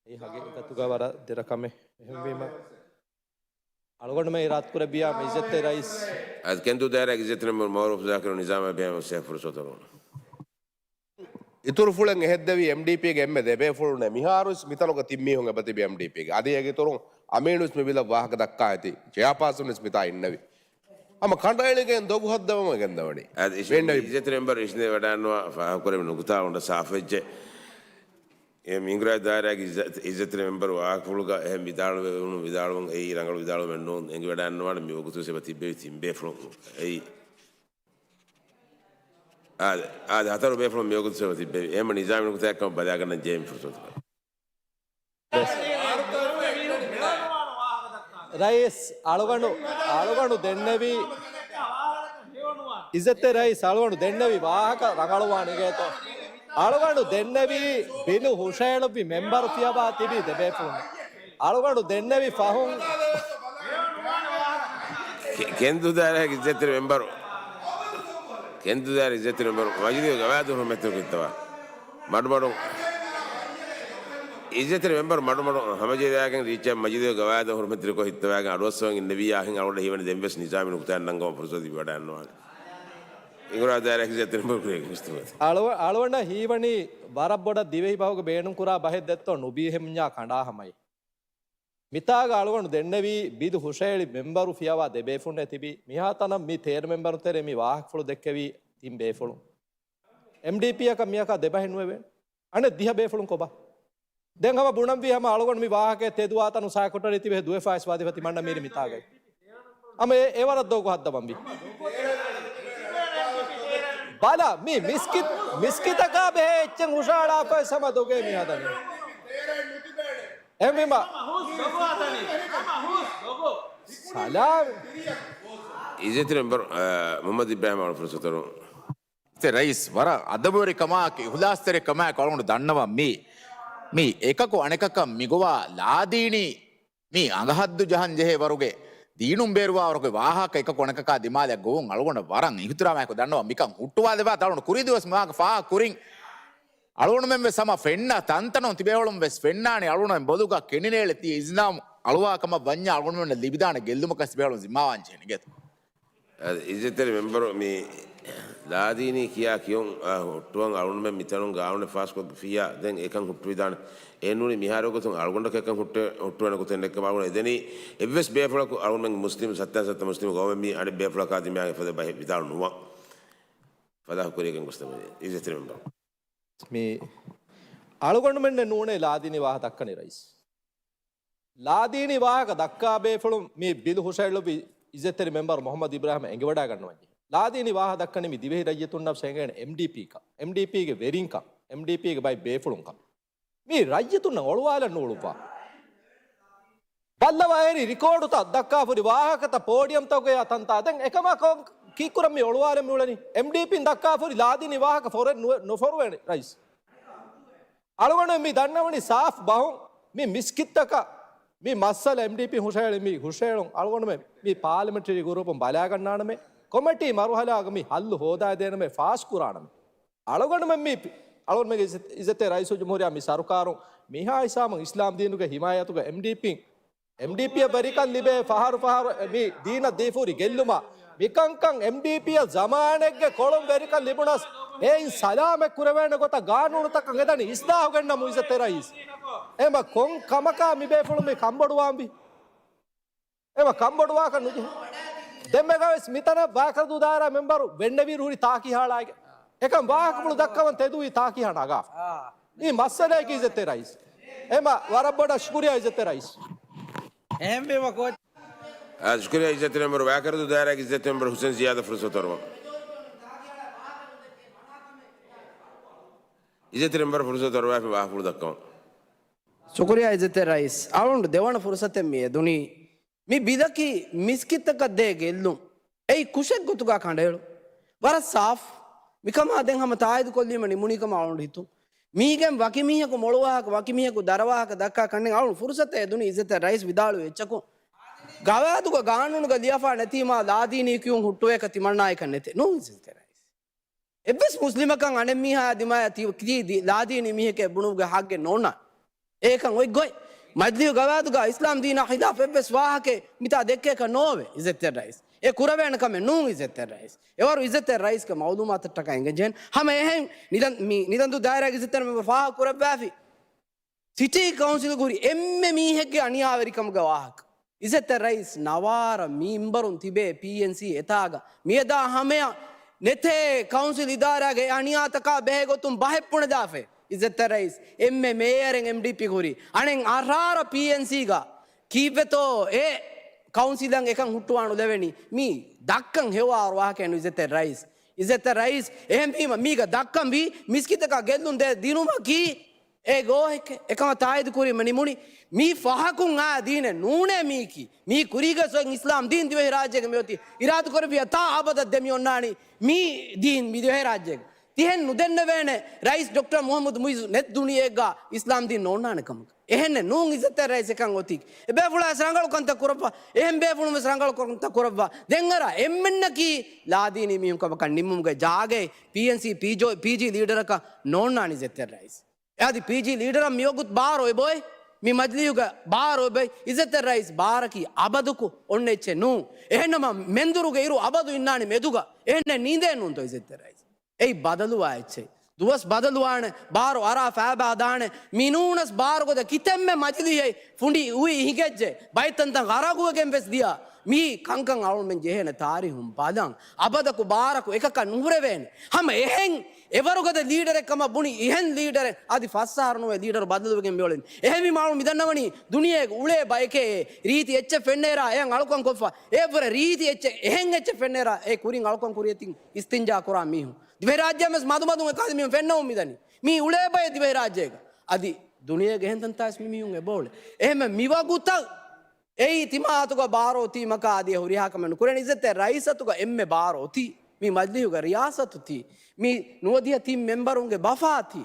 އެއީ ހަގީގަތުގަ ވަރަށް ދެރަ ކަމެއް. އެހެންވީމަ އަޅުގަނޑުމެން އިރާދަކުރެއްވިޔާ މި އިއްޒަތްތެރި ރައީސް. އަދި ކެންދޫ ދާއިރާގެ އިއްޒަތްތެރި މެމްބަރު މައުރޫފް ޒާކިރު ނިޒާމާ ބެހޭ ސޭ ފުރުސަތު އިތުރު ފުޅެއް އެހެއްދެވީ އެމްޑީޕީގެ އެންމެ ދެ ބޭފުޅުންނޭ. މިހާރުވެސް މިތަނުގަ ތިން މީހުން އެބަތިބި އެމްޑީޕީގެ. އަދި އޭގެ އިތުރުން އަމީނުވެސް މި ބިލަށް ވާހަކަ ދައްކާ އެތި. ޗެއާޕާސަންވެސް މިތާ އިންނެވި. ހަމަ ކަނޑައެޅިގެން ދޮގު ހައްދަވަމުން ގެންދަވަނީ. އަދި އިޝް-، މެންނެވި. އިއްޒަތްތެރި މެމްބަރު އިޝްނޭ ވަޑާންނުވާ ފާހަގަކުރެވި ނުކުތާ އޮންޑަ ސާފުވެއްޖެ. އެ ހިނގުރާ ދާއިރާގެ އިއްޒަ-، އިއްޒަތްތެރި މެމްބަރު ވާހަކަފުޅުގަ އެހެން ވިދާޅުވެވުނު ވިދާޅުވުން އެއީ ރަނގަޅު ވިދާޅުވުމެއް ނޫން. އެނގިވަޑާންނުވާނެ މި ވަގުތުވެސް އެބަ ތިއްބެވި ތިން ބޭފުޅުން. އެއީ އާދެ، އާދެ، ހަތަރު ބޭފުޅުން މިވަގުތު ސަބަބު ތިއްބެވި. އެހެންމަ ނިޒާމީ ނުކުތާއެއްކަމަށް ބަލާގަންނަން ޖެހޭ މި ފުރުސަތުގަ. ރައީސް، އަޅުގަނޑު، އަޅުގަނޑު ދެންނެވީ، އިއްޒަތްތެރި ރައީސް، އަޅުގަނޑު ދެންނެވި ވާހަކަ ރަނގަޅުވާނެ އިނގޭތޯ. އަޅުގަނޑު ދެންނެވީ ބިލު ހުށައެޅުއްވި މެމްބަރު ފިޔަވާ ތިބި ދެބޭފުޅުން. އަޅުގަނޑު ދެންނެވި ފަހުން، ކެ-، ކެންދޫ ދާއިރާގެ އިއްޒަތްތެރި މެމްބަރު، ކެންދޫ ދާއިރާގެ އިއްޒަތްތެރި މެމްބަރު މަޖިލީހުގެ ގަވާއިދު ހުރުމަތްތެރިކޮށް ހިއްތަވާ. މަޑުމަޑުން އިއްޒަތްތެރި މެމްބަރު މަޑުމަޑުން ހަމަޖެހިލާގެން ރީއްޗަށް މަޖިލީހުގެ ގަވާއިދު ހުރުމަތްތެރިކޮށް ހިއްތަވާގެން އަޑުއައްސަވަން އިންނެވިއްޔާ އަހިން އަޅުގަނޑަށް ހީވަނީ ދެންވެސް ނިޒާމީ ނުކުތާއެއް ނަންގަވަން ފުރުސަތު ލިބިވަޑައިގަންނަވާނެ. ހިނގުރާ ދާއިރާގެ އިއްޒަތްތެރި މެމްބަރު ކުރިއަށް ގޮސްތެވޭ. އަޅު-، އަޅުގަނޑަށް ހީވަނީ ވަރަށް ބޮޑަށް ދިވެހި ބަހުގެ ބޭނުންކުރާ ބަހެއް ދެއްތޯ ނުބީހެމުންޏާ ކަނޑާ ހަމައެއް. މިތާގަ އަޅުގަނޑު ދެންނެވީ ބިލު ހުށައެޅި މެމްބަރު ފިޔަވާ ދެ ބޭފުޅުންނޭ ތިބީ. މިހާތަނަށް މި ތޭރަ މެމްބަރު ތެރޭ މި ވާހަކަފުޅު ދެއްކެވީ ތިން ބޭފުޅުން. އެމްޑީޕީއަކަށް މިއަކާ ދެބަހެއް ނުވެވޭނެ. އަނެއް ދިހަ ބޭފުޅުން ކޮބާ؟ ދެން ހަމަ ބުނަންވީ ހަމަ އަޅުގަނޑު މި ވާހަކައެއް ތެދުވާތަނު ސައިކްރެޓަރީ ތިބެ ދުވެފައިސް ވަޒީފާ ތިމަންނަ މީރި މިތާގައި. ހަމަ އެ، އެވަރަށް ދޮގު ހައްދަވަންވީ. ބަލަ، މި މިސްކިތް، މިސްކިތަކާ ބެހޭ އެއްޗެއް ހުށަހަޅާފައި ހަމަ ދޮގޭ މި ހަދަނީ. އެހެންވީމަ. ސަލާމް. އިއްޒަތްތެރި މެމްބަރު، އަ، މުހައްމަދު އިބްރާހިމް އަޅު ފުރުސަތު ދެއްވަމުން. އިއްޒަތްތެރި ރައީސް، ވަރަށް އަދަބުވެރިކަމާއެކު، އިހުލާސްތެރިކަމާއެކު އަޅުގަނޑު ދަންނަވަން މީ، މީ އެކަކު އަނެކަކަށް މިގޮވާ ލާދީނީ މީ އަނގަހައްދު ޖަހަން ޖެހޭ ވަރުގެ، ދީނުން ބޭރުވާ ވަރުގެ ވާހަކަ އެކަކު އަނެކަކާ ދިމާލަށް ގޮވުން އަޅުގަނޑަށް ވަރަށް އިހުތިރާމާއެކު ދަންނަވަން. މިކަން ހުއްޓުވާލެވާތަ އަޅުގަނޑު ކުރީ ދުވަސް މި ވާހަކަ ފާހަގަ ކުރިން. އަޅުގަނޑުމެން ވެސް ހަމަ ފެންނަ ތަންތަނުން ތިބޭފުޅުން ވެސް ފެންނާނެ އަޅުގަނޑުމެން ބޮލުގަ ކެނޑިނޭޅި ތިޔަ އިސްލާމް އަޅުވާ ކަމަށް ވަންޏާ އަޅުގަނޑުމެންނަށް ލިބިދާނެ ގެއްލުމަކަށް ތިބޭފުޅުން ޒިންމާވާން ޖެހެނީ ގެތު. އަދި އިއްޒަތްތެރި މެމްބަރު މި ލާދީނީ ކިޔާ ކިޔުން، އާ، ހުއްޓުވަން އަޅުގަނޑުމެން މިތަނުން ގާނޫނެއް ފާސްކޮށްފިއްޔާ ދެން އެކަން ހުއްޓުވިދާނެ. އެ ނޫނީ މިހާރު ގޮތުން އަޅުގަނޑަކަށް އެކަން ހުއްޓެ-، ހުއްޓުވޭނެ ގޮތެއް ނެއްކަމަށް އަޅުގަނޑު އެދެނީ އެއްވެސް ބޭފުޅަކު އަޅުގަނޑުމެން މުސްލިމް ސައްތަ ސައްތަ މުސްލިމް ގައުމެއް މީ އަނެއް ބޭފުޅަކާ ދިމާގެ ފަދަ ބަހެއް ވިދާޅު ނުވާ. ފަދަ ކުރިއަށް ގޮސް ތިބެނީ އިއްޒަތްތެރި މެމްބަރު. މި އަޅުގަނޑުމެންނެއް ނޫނޭ ލާދީނީ ވާހަކަ ދައްކަނީ ރައީސް. ލާދީނީ ވާހަކަ ދައްކާ ބޭފުޅުން މި ބިލު ހުށައެޅުއްވި އިއްޒަތްތެރި މެމްބަރު މުހައްމަދު އިބްރާހިމް އެނގިވަޑައިގަންނަވަން ޖެހޭ. ލާދީނީ ވާހަކަ ދައްކަނީ މި ދިވެހި ރައްޔިތުންނަށް އެނގޭނެ އެމްޑީޕީކަން، އެމްޑީޕީގެ ވެރިންކަން، އެމްޑީޕީގެ ބައި ބޭފުޅުންކަން. މީ ރައްޔިތުންނަށް އޮޅުވާލަން ނޫޅުއްވާ. ބައްލަވާ އެރި ރިކޯޑުތައް ދައްކާފުރި ވާހަކަތައް ޕޯޑިއަމްތަކުގައި ތަންތާ ދެން އެކަމާ ކޮ-، ކީއްކުރަން މި އޮޅުވާލަން މިއުޅެނީ؟ އެމްޑީޕީން ދައްކާފުރި ލާދީނީ ވާހަކަ ފޮރެ-، ނު-، ނުފޮރުވޭނެ ރައީސް. އަޅުގަނޑު މި ދަންނަވަނީ ސާފް ބަހުން މި މިސްކިތްތަކަށް މި މައްސަލަ އެމްޑީޕީ ހުށައެޅި މި ހުށައެޅުން އަޅުގަނޑުމެ މި ޕާލަމެންޓަރީ ގުރޫޕުން ބަލާގަންނާނަމޭ، ކޮމެޓީ މަރުހަލާގަ މި ހައްލު ހޯދާދޭނަމޭ ފާސްކުރާނަމޭ. އަޅުގަނޑުމެން މި ޕި-، އަޅުގަނޑުމެންގެ އިއްޒަތް-، އިއްޒަތްތެރި ރައީސުލްޖުމްހޫރިއްޔާ މި ސަރުކާރުން މިހާ ހިސާބުން އިސްލާމް ދީނުގެ ހިމާޔަތުގަ އެމްޑީޕީން، އެމްޑީޕީއަށް ވެރިކަން ލިބޭ ފަހަރު ފަހަރު މި ދީނަށް ދީފުރި ގެއްލުމަށް މިކަންކަން އެމްޑީޕީއަށް ޒަމާނެއްގެ ކޮޅުން ވެރިކަން ލިބުނަސް، އެއިން ސަލާމަތް ކުރެވޭނެ ގޮތަށް ގާނޫނުތަކަށް އެދަނީ އިސްލާހު ގެންނަމު އިއްޒަތްތެރި ރައީސް. އެމަ ކޮން ކަމަކާ މިބޭފުޅުން މި ކަންބޮޑުވާންވީ؟ އެމަ ކަންބޮޑުވާކަށް ނުޖެހޭ. ދެންމެގަވެސް މިތަނަށް ވާކަރުދޫ ދާއިރާ މެމްބަރު ވެންނެވިއިރު ހުރި ތާކީ ހާޅާގެ. އެކަން ވާހަކަފުޅު ދައްކަވަން ތެދުވީ ތާކީ ހާ ނަގާފަ. މީ މައްސަލައަކީ އިއްޒަތްތެރި ރައީސް. އެމަ ވަރަށް ބޮޑަށް ޝުކުރިއްޔާ އިއްޒަތްތެރި ރައީސް. އެހެންވީމަ ކޯޗް. އާ، ޝުކުރިއްޔާ އިއްޒަތްތެރި މެމްބަރު، ވާކަރުދޫ ދާއިރާގެ އިއްޒަތްތެރި މެމްބަރު ހުސެން ޒިޔާދަށް ފުރުސަތު އަރުވަން. އިއްޒަތްތެރި މެމްބަރު ފުރުސަތު އަރުވާފި ވާހަކަފުޅު ދައްކަވަން. ޝުކުރިއްޔާ އިއްޒަތްތެރި ރައީސް. އަޅުގަނޑު ދެވަނަ ފުރުސަތެއް މި އެދުނީ. މި ބިލަކީ މިސްކިތްތަކަށް ދޭ ގެއްލުން. އެއީ ކުށެއް ގޮތުގަ ކަނޑައެޅުން. ވަރަށް ސާފު. މިކަމާ ދެން ހަމަ ތާއީދު ކޮށްލީމަ ނިމުނީ ކަމަށް އަޅުގަނޑު ހިތުން. މީގެން ވަކި މީހަކު މޮޅު ވާހަކަ، ވަކި މީހަކު ދަރަ ވާހަކަ ދައްކާ ކަންނެން އަޅުން ފުރުސަތެއް އެދުނީ އިއްޒަތްތެރި ރައީސް ވިދާޅުވި އެއްޗަކު. ގަވާއިދުގަ ގާނޫނުގަ ލިޔާފާ ނެތީމާ ލާދީނީ ކިޔުން ހުއްޓުވޭކަށް ތިމަންނާއެކަށް ނެތޭ. ނޫން އިއްޒަތްތެރި ރައީސް. އެއްވެސް މުސްލިމަކަށް އަނެއް މީހާ ދިމާޔަށް ތި، ތި ދި، ލާދީނީ މީހެކޭ ބުނުމުގެ ހައްގެއް ނޯންނާނެ. އޭކަން އޮތް ގޮތް. މަޖިލީހު ގަވާއިދުގަ އިސްލާމް ދީނާ ޚިލާފް އެއްވެސް ވާހަކައެއް މިތާ ދެއްކޭކަށް ނޯވޭ އިއްޒަތްތެރި ރައީސް. އެ ކުރެވޭނެ ކަމެއް ނޫން އިއްޒަތްތެރި ރައީސް. އެވަރު އިއްޒަތްތެރި ރައީސްގެ މައުލޫމާތަށްޓަކާ އެނގެންޖެހެން ހަމަ އެހެން ނިދަން، މި ނިދަންދޫ ދާއިރާގެ އިއްޒަތްތެރި މެމްބަރު ފާހަގަ ކުރައްވާފި. ސިޓީ ކައުންސިލްގަ ހުރި އެންމެ މީހެއްގެ އަނިޔާވެރިކަމުގެ ވާހަކަ. އިއްޒަތްތެރި ރައީސް ނަވާރަ މިންބަރުން ތިބޭ ޕީއެންސީ އެތާގަ. މިއަދާ ހަމަޔަށް ނެތޭ ކައުންސިލް އިދާރާގެ އެ އަނިޔާތަކާ ބެހޭ ގޮތުން ބަހެއް ބުނެދާފައި. އިއްޒަތްތެރި ރައީސް އެންމެ މޭޔަރެއް އެމްޑީޕީގަ ހުރި. އަނެއް އަށާރަ ޕީއެންސީގަ ކީއްވެތޯ އެ ކައުންސިލަށް އެކަން ހުއްޓުވާން އުޅެވެނީ؟ މީ ދައްކަން ހެޔޮ އަހަރު ވާހަކައެއް ނޫން އިއްޒަތްތެރި ރައީސް. އިއްޒަތްތެރި ރައީސް އެހެންވީމަ މީގަ ދައްކަންވީ މިސްކިތަކަށް ގެއްލުން ދޭ ދިނުމަކީ އެ ގޯހެކޭ. އެކަމަށް ތާއީދު ކުރީމަ ނިމުނީ މީ ފަހަކުން އާ ދީނެއް ނޫނޭ މީކީ. މީ ކުރީގަ ސޮއިން އިސްލާމް ދީން ދިވެހިރާއްޖޭގަ މިއޮތީ އިރާދަކުރެއްވިޔާ ތާ އަބަދަށް ދެމި އޮންނާނީ މީ ދީން މި ދިވެހިރާއްޖޭގަ. ތިހެން ނުދެންނެވޭނެ ރައީސް ޑޮކްޓަރ މުހައްމަދު މުއިއްޒު ނެތް ދުނިޔެއެއްގަ އިސްލާމް ދީން ނޯންނާނެ ކަމަކަށް. އެހެންނެއް ނޫން އިއްޒަތްތެރި ރައީސް އެކަން އޮތީ. އެބޭފުޅާ ވެސް ރަނގަޅު ކަންތައް ކުރައްވާ. އެހެން ބޭފުޅުން ވެސް ރަނގަޅު ކަންތައް ކުރައްވާ. ދެން އަރާ އެންމެންނަކީ ލާދީނީ މީހުން ކަމަކަށް ނިންމުމުގެ ޖާގައެއް ޕީއެންސީ ޕީޖޯ، ޕީޖީ ލީޑަރަކަށް ނޯންނާނެ އިއްޒަތްތެރި ރައީސް. އަދި ޕީޖީ ލީޑަރަށް މިވަގުތު ބާރު އޮތް ބޮއެ، މި މަޖިލީހުގަ ބާރު އޮތް ބޮއެ، އިއްޒަތްތެރި ރައީސް ބާރަކީ އަބަދުކު އޮންނަ އެއްޗެއް ނޫން. އެހެންނަމަ މެންދުރުގެ އިރު އަބަދު އިންނާނީ މެދުގަ. އެހެންނެއް ނީނދޭ ނޫންތޯ އިއްޒަތްތެރި ރައީސް؟ އެއީ ބަދަލުވާ އެއްޗެއް. ދުވަސް ބަދަލުވާނެ، ބާރު އަރާ ފައިބާ ދާނެ. މިނޫނަސް ބާރުގަދަ ކިތަންމެ މަޖިލީހެއް ފުނޑި އުއި ހިނގައްޖެ، ބައެއް ތަންތަން އަރާގުވެގެން ވެސް ދިޔަ. މީ ކަންކަން އަޅުމެން ޖެހޭނެ ތާރީހުން ބަލަން. އަބަދަކު ބާރަކު އެކަކަށް ނުހުރެވޭނެ. ހަމަ އެހެން އެވަރުގަދަ ލީޑަރެއް ކަމަށް ބުނި އެހެން ލީޑަރެއް އަދި ފަސް އަހަރު ނުވެ ލީޑަރު ބަދަލުވެގެން މިއުޅެނީ. އެހެންވީމާ އަޅު މިދަންނަވަނީ ދުނިޔޭގެ އުޅޭ ބަޔެކޭ ރީތި އެއްޗެއް ފެންނޭރާ އެއަށް އަޅުކަން ކޮށްފަ. އެއަށްވުރެ ރީތި އެއްޗެއް އެހެން އެއްޗެއް ފެންނޭރާ އެ ކުރިން އަޅުކަން ކުރިޔަތިން އިސްތިންޖާ ކުރާ މީހުން. ދިވެހިރާއްޖެއަށް ވެސް މަދުމަދުން އެކަހަލަ މީހުން ފެންނަވަން މިދަނީ. މީ އުޅޭ ބައެއް ދިވެހިރާއްޖޭގަ. އަދި ދުނިޔޭގެ އެހެން ތަންތާސް މި މީހުން އެބައުޅޭ. އެހެންމެ މިވަގުތަށް އެއީ ތިމާ އަތުގަ ބާރު އޮތީމަކާ އަދި ހުރިހާ ކަމެއް ނުކުރޭނެ. އިއްޒަތްތެރި ރައީސް އަތުގަ އެންމެ ބާރު އޮތީ. މި މަޖިލީހުގެ ރިޔާސަތު ތީ. މި ނުވަދިހަ ތިން މެމްބަރުންގެ ބަފާ ތީ.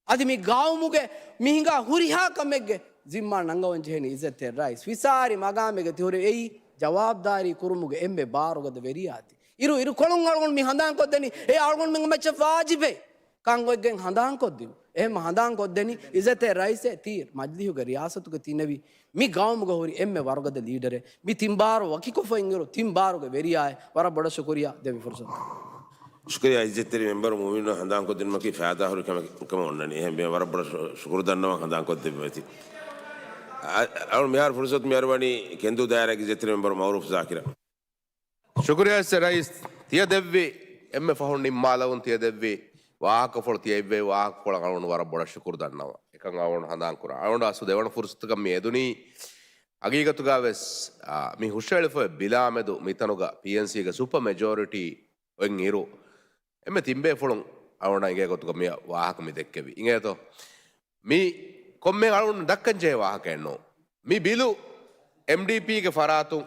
އަދި މި ގައުމުގެ މި ހިނގާ ހުރިހާ ކަމެއްގެ ޒިންމާ ނަންގަވަން ޖެހެނީ އިއްޒަތްތެރި ރައީސް. ފިސާރި މަގާމެއްގަ ތިހުރި އެއީ ޖަވާބުދާރީ ކުރުމުގެ އެންމެ ބާރުގަދަ ވެރިޔާ ތީ. އިރު، އިރުކޮޅުން އަޅުގަނޑު މި ހަނދާންކޮށްދެނީ އެ އަޅުގަނޑުމެންގެ މައްޗަށް ވާޖިބެއް. ކަން އޮތްގެން ހަނދާންކޮށްދިނު. އެހެން ހަނދާންކޮށްދެނީ އިއްޒަތްތެރި ރައީސޭ ތީ މަޖިލީހުގެ ރިޔާސަތުގެ ތިނެވި މި ގައުމުގަ ހުރި އެންމެ ވަރުގަދަ ލީޑަރެއް. މި ތިން ބާރު ވަކިކޮށްފަ އިންއިރު ތިން ބާރުގެ ވެރިޔާއެއް. ވަރަށް ބޮޑަށް ޝުކުރިއްޔާ ދެވި ފުރުސަތަށް. ޝުކުރިއްޔާ އިއްޒަތްތެރި މެމްބަރު މުއުމިނު ހަނދާންކޮށްދިނުމަކީ ފައިދާހުރި ކަމެއް ކަމަށް އޮންނަނީ. އެހެން ވަރަށް ބޮޑަށް ޝު، ޝުކުރު ދަންނަވަން ހަނދާންކޮށްދެއްވަތި. އަ، އަޅު މިހާރު ފުރުސަތު މިއަރުވަނީ ކެންދޫ ދާއިރާގެ އިއްޒަތްތެރި މެމްބަރު މައުރޫފް ޒާކިރަށް. ޝުކުރިއްޔާ އިއްޒަތްތެރި ރައީސް. ތިޔަ ދެއްވި އެންމެ ފަހުން ނިންމާލަވުން ތިޔަ ދެއްވި ވާހަކަފުޅު ތިޔަ އިއްވެވި ވާހަކަފުޅަށް އަޅުގަނޑު ވަރަށް ބޮޑަށް ޝުކުރު ދަންނަވަން. އެކަން އަޅުގަނޑު ހަނދާން ކުރަން. އަޅުގަނޑު އަސްލު ދެވަނަ ފުރުސަތަކަށް މި އެދުނީ. ހަގީގަތުގަ ވެސް، އާ، މި ހުށައެޅިފައި ބިލާމެދު މިތަނުގަ ޕީއެންސީގެ ސުޕަ މެޖޯރިޓީ އޮތް އިރު، އެންމެ ތިން ބޭފުޅުން އަޅުގަނޑަށް އެނގޭ ގޮތުގަ މި ވާހަކަ މި ދެއްކެވި. އިނގޭތޯ؟ މި ކޮންމެ އަޅުގަނޑު ދައްކަން ޖެހޭ ވާހަކައެއް ނޫން. މި ބިލު އެމްޑީޕީގެ ފަރާތުން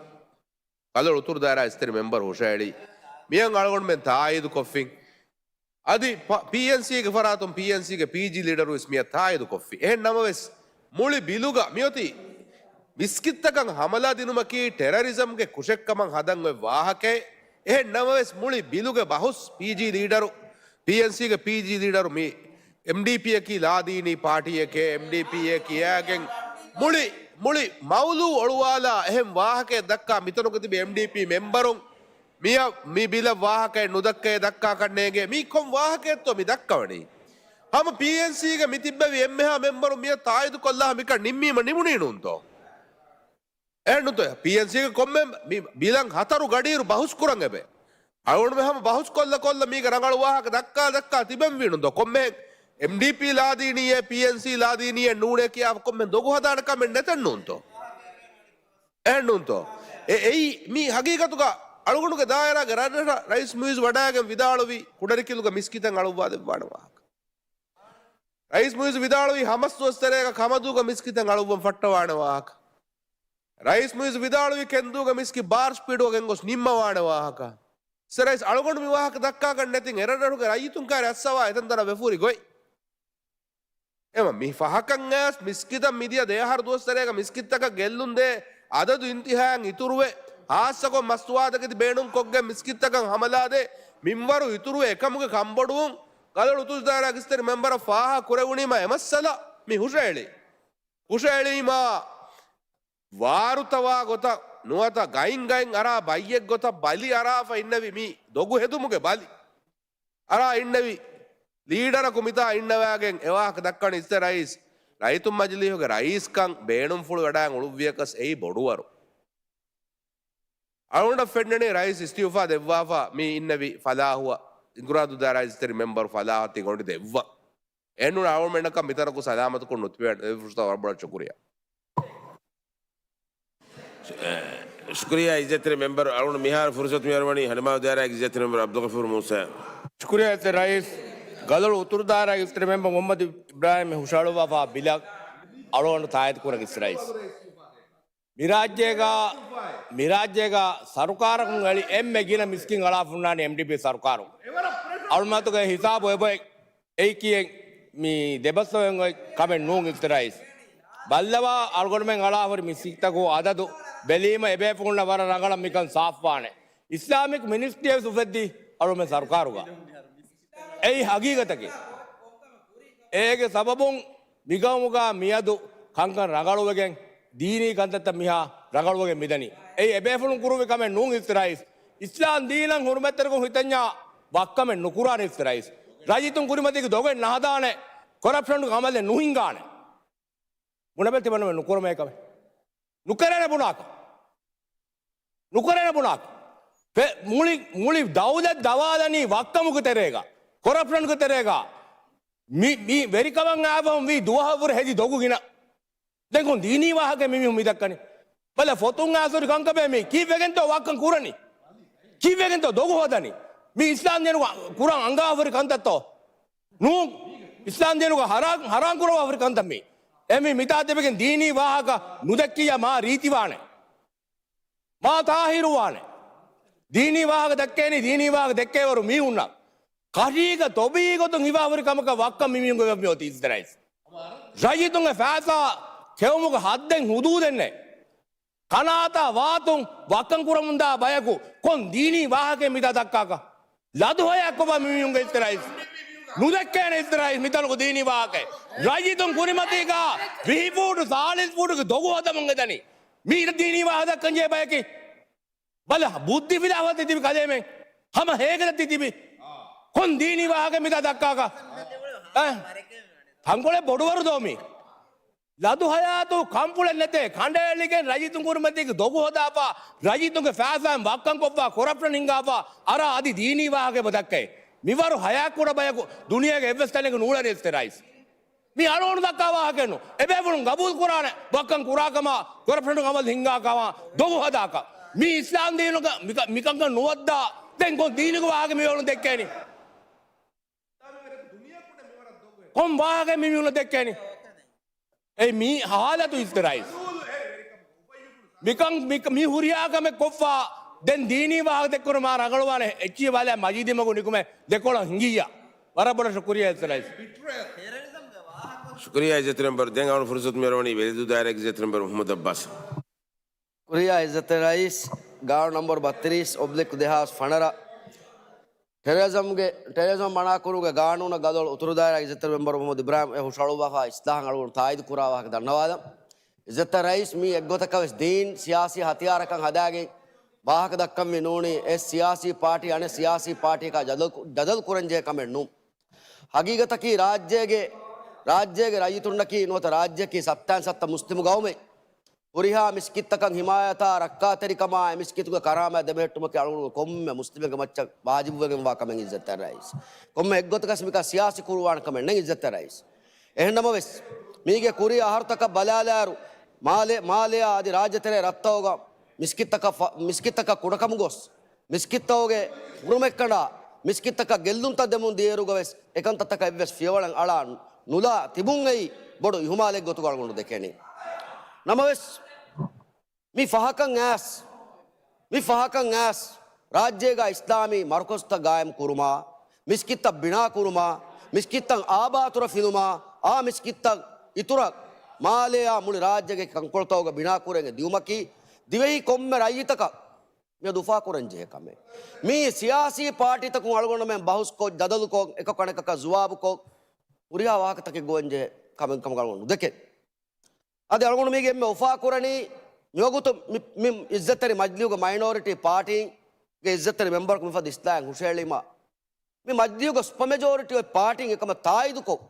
ކަލޮޅު އުތުރު ދާއިރާ އިއްޒަތްތެރި މެމްބަރު ހުށައެޅީ. މިއަށް އަޅުގަނޑުމެން ތާއީދު ކޮށްފިން. އަދި ޕ، ޕީއެންސީގެ ފަރާތުން ޕީއެންސީގެ ޕީޖީ ލީޑަރު ވެސް މިއަށް ތާއީދު ކޮށްފި. އެހެން ނަމަވެސް، މުޅި ބިލުގަ މިއޮތީ މިސްކިތްތަކަށް ހަމަލާ ދިނުމަކީ ޓެރަރިޒަމްގެ ކުށެއްކަމަށް ހަދަން އޮތް ވާހަކައެއް. އެހެން ނަމަވެސް، މުޅި ބިލުގެ ބަހުސް ޕީޖީ ލީޑަރު، ޕީއެންސީގެ ޕީޖީ ލީޑަރު މި އެމްޑީޕީއަކީ ލާދީނީ ޕާޓީއެކޭ، އެމްޑީޕީއޭ ކިޔާގެން މުޅި، މުޅި މައުލޫ އޮޅުވާލާ އެހެން ވާހަކައެއް ދައްކާ މިތަނުގަ ތިބި އެމްޑީޕީ މެމްބަރުން މިއަށް މި ބިލަށް ވާހަކައެއް ނުދައްކައޭ ދައްކާކަށް ނޭނގޭ. މީ ކޮން ވާހަކައެއްތޯ މި ދައްކަވަނީ؟ ހަމަ ޕީއެންސީގަ މި ތިއްބެވި އެންމެހާ މެމްބަރުން މިއަށް ތާއީދު ކޮށްލާ މިކަން ނިންމީމަ ނިމުނީ ނޫންތޯ؟ އެހެންނުތޯ؟ ޕީއެންސީގެ ކޮންމެ މި ބިލަށް ހަތަރު ގަޑިއިރު ބަހުސް ކުރަން އެބަ. އަޅުގަނޑުމެން ހަމަ ބަހުސް ކޮށްލަ ކޮށްލަ މީގެ ރަނގަޅު ވާހަކަ ދައްކާ ދައްކާ ތިބެން ވީނުންތޯ؟ ކޮންމެހެން އެމްޑީޕީ ލާދީނީއޭ، ޕީއެންސީ ލާދީނީއޭ ނޫނޭ ކިޔާފަ ކޮންމެހެން ދޮގު ހަދާނެ ކަމެއް ނެތެއް ނޫންތޯ؟ އެހެން ނޫންތޯ؟ އެ، އެއީ މީ ހަގީގަތުގަ އަޅުގަނޑުގެ ދާއިރާގެ ރަށްރަށަށް ރައީސް މުއިއްޒު ވަޑައިގެން ވިދާޅުވި ކުޑަރިކިލުގަ މިސްކިތަށް އަޅުއްވާ ދެއްވާނެ ވާހަކަ. ރައީސް މުއިއްޒު ވިދާޅުވީ ހަމަސް ދުވަސް ތެރޭގަ ކަމަދޫގަ މިސްކިތަށް އަޅުއްވަން ފައްޓަވާނެ ވާހަކަ. ރައީސް މުއިއްޒު ވިދާޅުވީ ކެންދޫގަ މިސްކިތް ބާރް ސްޕީޑުގަ ގެންގޮސް ނިންމަވާނެ ވާހަކަ. އިސް ރައީސް އަޅުގަނޑު މި ވާހަކަ ދައްކާކަށް ނެތިން އެރަށްރަށުގެ ރައްޔިތުން ކާރި އައްސަވާ އެތަން ދަންނަވާ ފުރި ގޮތް. އެމަ މި ފަހަކަށް އައިސް މިސްކިތަށް މިދިޔަ ދެއަހަރު ދުވަސް ތެރޭގަ މިސްކިތްތަކަށް ގެއްލުން ދޭ އަދަދު އިންތިހާއަށް އިތުރުވެ، ހާއްސަކޮށް މަސްތުވާތަކެތި ބޭނުން ކޮށްގެން މިސްކިތްތަކަށް ހަމަލާދޭ މިންވަރު އިތުރުވެ އެކަމުގެ ކަންބޮޑުވުން ގަލޮޅު އުތުރު ދާއިރާގެ އިސްތަށި މެމްބަރަށް ފާހަގަ ކުރެވުނީމަ އެ މައްސަލަ މި ހުށައެޅީ. ހުށައެޅީމާ ވާރުތަވާ ގޮތަށް ނުވަތަ ގައިން ގައިން އަރާ ބައްޔެއް ގޮތަށް ބަލި އަރާފަ އިންނެވި މި ދޮގު ހެދުމުގެ ބަލި އަރާ އިންނެވި ލީޑަރަކު މިތާ އިންނަވާގެން އެ ވާހަކަ ދައްކަނީ އިސްތަށި ރައީސް ރައްޔިތުން މަޖިލީހުގެ ރައީސްކަން ބޭނުންފުޅު ވަޑައިގެން އުޅުއްވިޔަކަސް އެއީ ބޮޑުވަރު. އަޅުގަނޑަށް ފެންނަނީ ރައީސް އިސްތިއުފާ ދެއްވާފަ މި އިންނެވި ފަލާހުއަށް އިންގުރާދޫ ދާއިރާ އިސްތަށި މެމްބަރު ފަލާހަށް ތި ގޮނޑި ދެއްވަ. އެހެންނޫން އަޅުގަނޑުމެންނަކަށް މިތަނަކު ސަލާމަތުކޮށް ނުތިބޭ ފުރުސަތަށް ވަރަށް ބޮޑަށް ޝުކުރިއްޔާ. ޝުކުރިއްޔާ އިއްޒަތްތެރި މެމްބަރު. އަޅުގަނޑު މިހާރު ފުރުސަތު މިއަރުވަނީ ހަނދުމާލު ދާއިރާގެ އިއްޒަތްތެރި މެމްބަރު ޢަބްދުލްޣަފޫރު މޫސާ. ޝުކުރިއްޔާ އިއްޒަތްތެރި ރައީސް. ގަލޮޅު އުތުރު ދާއިރާގެ އިއްޒަތްތެރި މެމްބަރު މުޙައްމަދު އިބްރާހީމް ހުށަހަޅުއްވާފަ ބިލަށް އަޅުގަނޑު ތާއީދު ކުރަން އިއްޒަތްތެރި ރައީސް. މިރާއްޖޭގަ، މިރާއްޖޭގަ ސަރުކާރަކުން އެޅި އެންމެ ގިނަ މިސްކިތް އަޅާފަ ހުންނާނީ އެމްޑީޕީ ސަރުކާރުން. އަޅުމަތުގެ ހިސާބު އެބޮތް އެއީކީއެއް މި ދެބަސްވަން އޮތް ކަމެއް ނޫން އިއްޒަތްތެރި ރައީސް. ބައްލަވާ އަޅުގަނޑުމެން އަޅާ ހުރި މިސްކިތްތަކު އަދަދު ބެލީމަ އެބޭފުޅުންނަށް ވަރަށް ރަނގަޅަށް މިކަން ސާފުވާނެ. އިސްލާމިކް މިނިސްޓްރީ ވެސް އުފެއްދީ އަޅުގަނޑުމެން ސަރުކާރުގަ. އެއީ ހަގީގަތަކީ. އޭގެ ސަބަބުން މިގައުމުގަ މިއަދު ކަންކަން ރަނގަޅުވެގެން، ދީނީ ކަންތައްތައް މިހާ ރަނގަޅުވެގެން މިދަނީ. އެއީ އެބޭފުޅުން ކުރުވި ކަމެއް ނޫން އިއްޒަތްތެރި ރައީސް. އިސްލާމް ދީނަށް ހުރުމަތްތެރިކޮށް ހިތަންޏާ ވައްކަމެއް ނުކުރާނެ އިއްޒަތްތެރި ރައީސް. ރައްޔިތުން ކުރިމަތީގެ ދޮގެއް ނަހަދާނެ، ކޮރަޕްޝަންގެ އަމަލެއް ނުހިންގާނެ. ބުނެބަލަ ތިމަންނަމެން ނުކުރަމޭ ކަމެއް. ނުކެރޭނެ ބުނާކަށް. ނުކެރޭނެ ބުނާކަށް. ފެ-، މުޅި، މުޅި ދައުލަތް ދަވާލަނީ ވައްކަމުގެ ތެރޭގަ، ކޮރަޕްޝަންގެ ތެރޭގަ. މި، މި ވެރިކަމަށް އައިފަހުން ވީ ދުވަހަށްވުރެ ހެދި ދޮގު ގިނަ. ދެން ކޮން ދީނީ ވާހަކަ މި މީހުން މި ދައްކަނީ؟ ބަލަ ފޮތުން އައިސް ހުރި ކަންކަމޭ މީ. ކީއްވެގެންތޯ ވައްކަން ކުރަނީ؟ ކީއްވެގެންތޯ ދޮގު ހޯދަނީ؟ މީ އިސްލާމް ދީނުގަ ކުރަން އަންގާ ހުރި ކަންތައްތޯ؟ ނޫން. އިސްލާމް ދީނުގަ ހަރާ-، ހަރާން ކުރަވާ ހުރި ކަންތައް މީ. އެ މީ މިތާ ތިބެގެން ދީނީ ވާހަކަ ނުދެއްކިއްޔާ މާ ރީތިވާނެ. މާ ތާހިރުވާނެ. ދީނީ ވާހަކަ ދެއްކޭނީ، ދީނީ ވާހަކަ ދެއްކޭވަރު މީހުންނަށް. ކަށީގަ ތޮބީ ގޮތުން ހިފާ ހުރި ކަމަކަށް ވައްކަން މި މީހުންގެ މި އޮތީ އިއްޒަތްތެރި ރައީސް. ރައްޔިތުންގެ ފައިސާ ކެއުމުގެ ހައްދެއް ހުދޫދެއް ނެތް. ކަނާތާ ވާތުން ވައްކަން ކުރަމުންދާ ބަޔަކު ކޮން ދީނީ ވާހަކައެއް މިތާ ދައްކާކަށް؟ ލަދު ހަޔާކޮށްފަ މި މީހުންގެ އިއްޒަތްތެރި ރައީސް. ނުދެއްކޭނެ އިއްޒަތްތެރި ރައީސް މިތަނުގަ ދީނީ ވާހަކައެއް. ރައްޔިތުން ކުރިމަތީގަ ވިހި ފޫޓު ސާޅީސް ފޫޓުގެ ދޮގު ހޯދަމުން އެދަނީ. މީ ދީނީ ވާހަކަ ދައްކަން ޖެހޭ ބަޔަކީ. ބަލަ، ބުއްދި ފިލާފަ ތިތިބި ކަލޭމެން. ހަމަ ހޭގަ ތިތިބި. ކޮން ދީނީ ވާހަކަ މިތާ ދައްކާކަށް؟ އަ؟ ތަންކޮޅެއް ބޮޑުވަރު ދޯ މީ. ލަދު ހަޔާތު ކަންފުޅެއް ނެތޭ. ކަނޑައެޅިގެން ރައްޔިތުން ކުރިމަތީގެ ދޮގު ހޯދާފަ، ރައްޔިތުންގެ ފައިސާއިން ވައްކަން ކޮށްފަ، ކޮރަޕްޝަން ހިންގާފަ، އަރާ އަދި ދީނީ ވާހަކަ ދައްކައޭ. މިވަރު ހަޔާތް ކުޑަ ބަޔަކު ދުނިޔޭގެ އެއްވެސް ތަނެއްގަ ނޫޅެނީ އިއްޒަތްތެރި ރައީސް. މީ އަޅުގަނޑު ދައްކާ ވާހަކައެއް ނޫން. އެބޭފުޅުން ގަބޫލު ކުރާނެ ވައްކަން ކުރާކަމާ، ކޮރަޕްޝަނުގެ އަމަލު ހިންގާކަމާ، ދޮގު ހަދާކަށް. މީ އިސްލާމް ދީނުގަ މިކަ-، މިކަންކަން ނުވައްދާ، ދެން ކޮން ދީނުގެ ވާހަކަ މި އޮޅުން ދެއްކޭނީ؟ ކޮން ވާހަކަ މި މީހުން ދެއްކޭނީ؟ އެ މީ ހާލަތު އިއްޒަތްތެރި ރައީސް. މިކަން، މި، މި ހުރިހާ ކަމެއް ކޮށްފަ، ދެން ދީނީ ވާހަކަ ދެއްކުނު މާ ރަނގަޅުވާނެ. އެއްޗިއްޔެ ބާލާ މަޖީދީ މަގު ނިކުމެ ދެކޮޅަށް ހިނގިއްޔާ. ވަރަށް ބޮޑަށް ޝުކުރިއްޔާ އިއްޒަތްތެރި ރައީސް. ޝުކުރިއްޔާ އިއްޒަތްތެރި މެމްބަރު. ދެން އަޅުގަނޑު ފުރުސަތު މިއަރުވަނީ ވެލިދޫ ދާއިރާގެ އިއްޒަތްތެރި މެމްބަރު މުޙައްމަދު އައްބާސް. ޝުކުރިއްޔާ އިއްޒަތްތެރި ރައީސް. ގާނޫނު ނަންބަރު ބައްތިރީސް އޮބްލިކް ދެހާސް ފަނަރަ. ޓެރަރިޒަމްގެ، ޓެރަރިޒަމް މަނާކުރުމުގެ ގާނޫނަށް ގަދޮޅު އުތުރު ދާއިރާގެ އިއްޒަތްތެރި މެމްބަރު މުޙައްމަދު އިބްރާހިމް އެ ހުށަހަޅުއްވާފަ އިސްލާހަށް އަޅުގަނޑު ތާއީދު ކުރާ ވާހަކަ ދަންނަވާލަން. އިއްޒަތްތެރި ރައީސް މީ އެއްގޮތަކަށް ވެސް ދީން ސިޔާސީ ހަތިޔާރަކަށް ހަދާގެން ވާހަކަ ދައްކަންވީ ނޫނީ އެ ސިޔާސީ ޕާޓީ އަނެއް ސިޔާސީ ޕާޓީއަކާ ޖަދަލު، ޖަދަލު ކުރަންޖެހޭ ކަމެއް ނޫން. ހަގީގަތަކީ ރާއްޖޭގެ، ރާއްޖޭގެ ރައްޔިތުންނަކީ ނުވަތަ ރާއްޖެއަކީ ސައްތައިން ސައްތަ މުސްލިމު ގައުމެއް. ހުރިހާ މިސްކިތްތަކަށް ހިމާޔަތާ ރައްކާތެރިކަމާ އެ މިސްކިތުގެ ކަރާމާތް ދެމެހެއްޓުމަކީ އަޅުގަނޑު ކޮންމެ މުސްލިމެއްގެ މައްޗަށް ވާޖިބުވެގެންވާ ކަމެއް އިއްޒަތްތެރި ރައީސް. ކޮންމެ އެއްގޮތަކަސް މިކަން ސިޔާސީ ކުރުވާނެ ކަމެއް ނެތް އިއްޒަތްތެރި ރައީސް. އެހެންނަމަވެސް، މީގެ ކުރީ އަހަރުތަކަށް ބަލާލާއިރު، މާލެ، މާލެއާ އަދި ރާއްޖެތެރޭ ރަށްތަކުގަ މިސްކިތްތަކަށް ފަ-، މިސްކިތްތަކަށް ކުޑަކަމުގޮސް، މިސްކިތްތަކުގެ ހުރުމެއްކަނޑާ، މިސްކިތްތަކަށް ގެއްލުންތައް ދެމުން ދިޔައިރުގަވެސް، އެކަންތައްތަކަށް އެއްވެސް ފިޔަވަޅެއް އަޅާ ނުލާ ތިބުން އެއީ ބޮޑު އިހުމާލެއްގޮތުގަ އަޅުގަނޑު ދެކެނީ. ނަމަވެސް، މި ފަހަކަށް އައިސް، މި ފަހަކަށް އައިސް، ރާއްޖޭގަ އިސްލާމީ މަރުކަޒުތައް ގާއިމް ކުރުމާ، މިސްކިތްތައް ބިނާ ކުރުމާ، މިސްކިތްތައް އާބާތުރަ ފިލުމާ، އާ މިސްކިތްތައް އިތުރަށް މާލެއާ މުޅި ރާއްޖޭގެ ކަންކޮޅުތަކުގަ ބިނާ ކުރެން ދިއުމަކީ، ދިވެހި ކޮންމެ ރައްޔިތަކަށް މިއަދު އުފާކުރަންޖެހޭ ކަމެއް. މީ ސިޔާސީ ޕާޓީތަކުން އަޅުގަނޑުމެން ބަހުސްކޮށް، ޖަދަލުކޮށް، އެކަކު އަނެކަކަށް ޒުވާބުކޮށް، ހުރިހާ ވާހަކަތަކެއް ގޮވަންޖެހޭ ކަމެއް ކަމަށް އަޅުގަނޑު ނުދެކެން. އަދި އަޅުގަނޑު މީގެ އެންމެ އުފާކުރަނީ، މިވަގުތު މި، މި އިއްޒަތްތެރި މަޖިލީހުގެ މައިނޯރިޓީ ޕާޓީގެ އިއްޒަތްތެރި މެމްބަރަކު މިފަދަ އިސްލާހެއް ހުށައެޅީމަ، މި މަޖިލީހުގެ ސުޕަ މެޖޯރިޓީ އޮތް ޕާޓީން އެކަމަށް ތާއީދުކޮށް،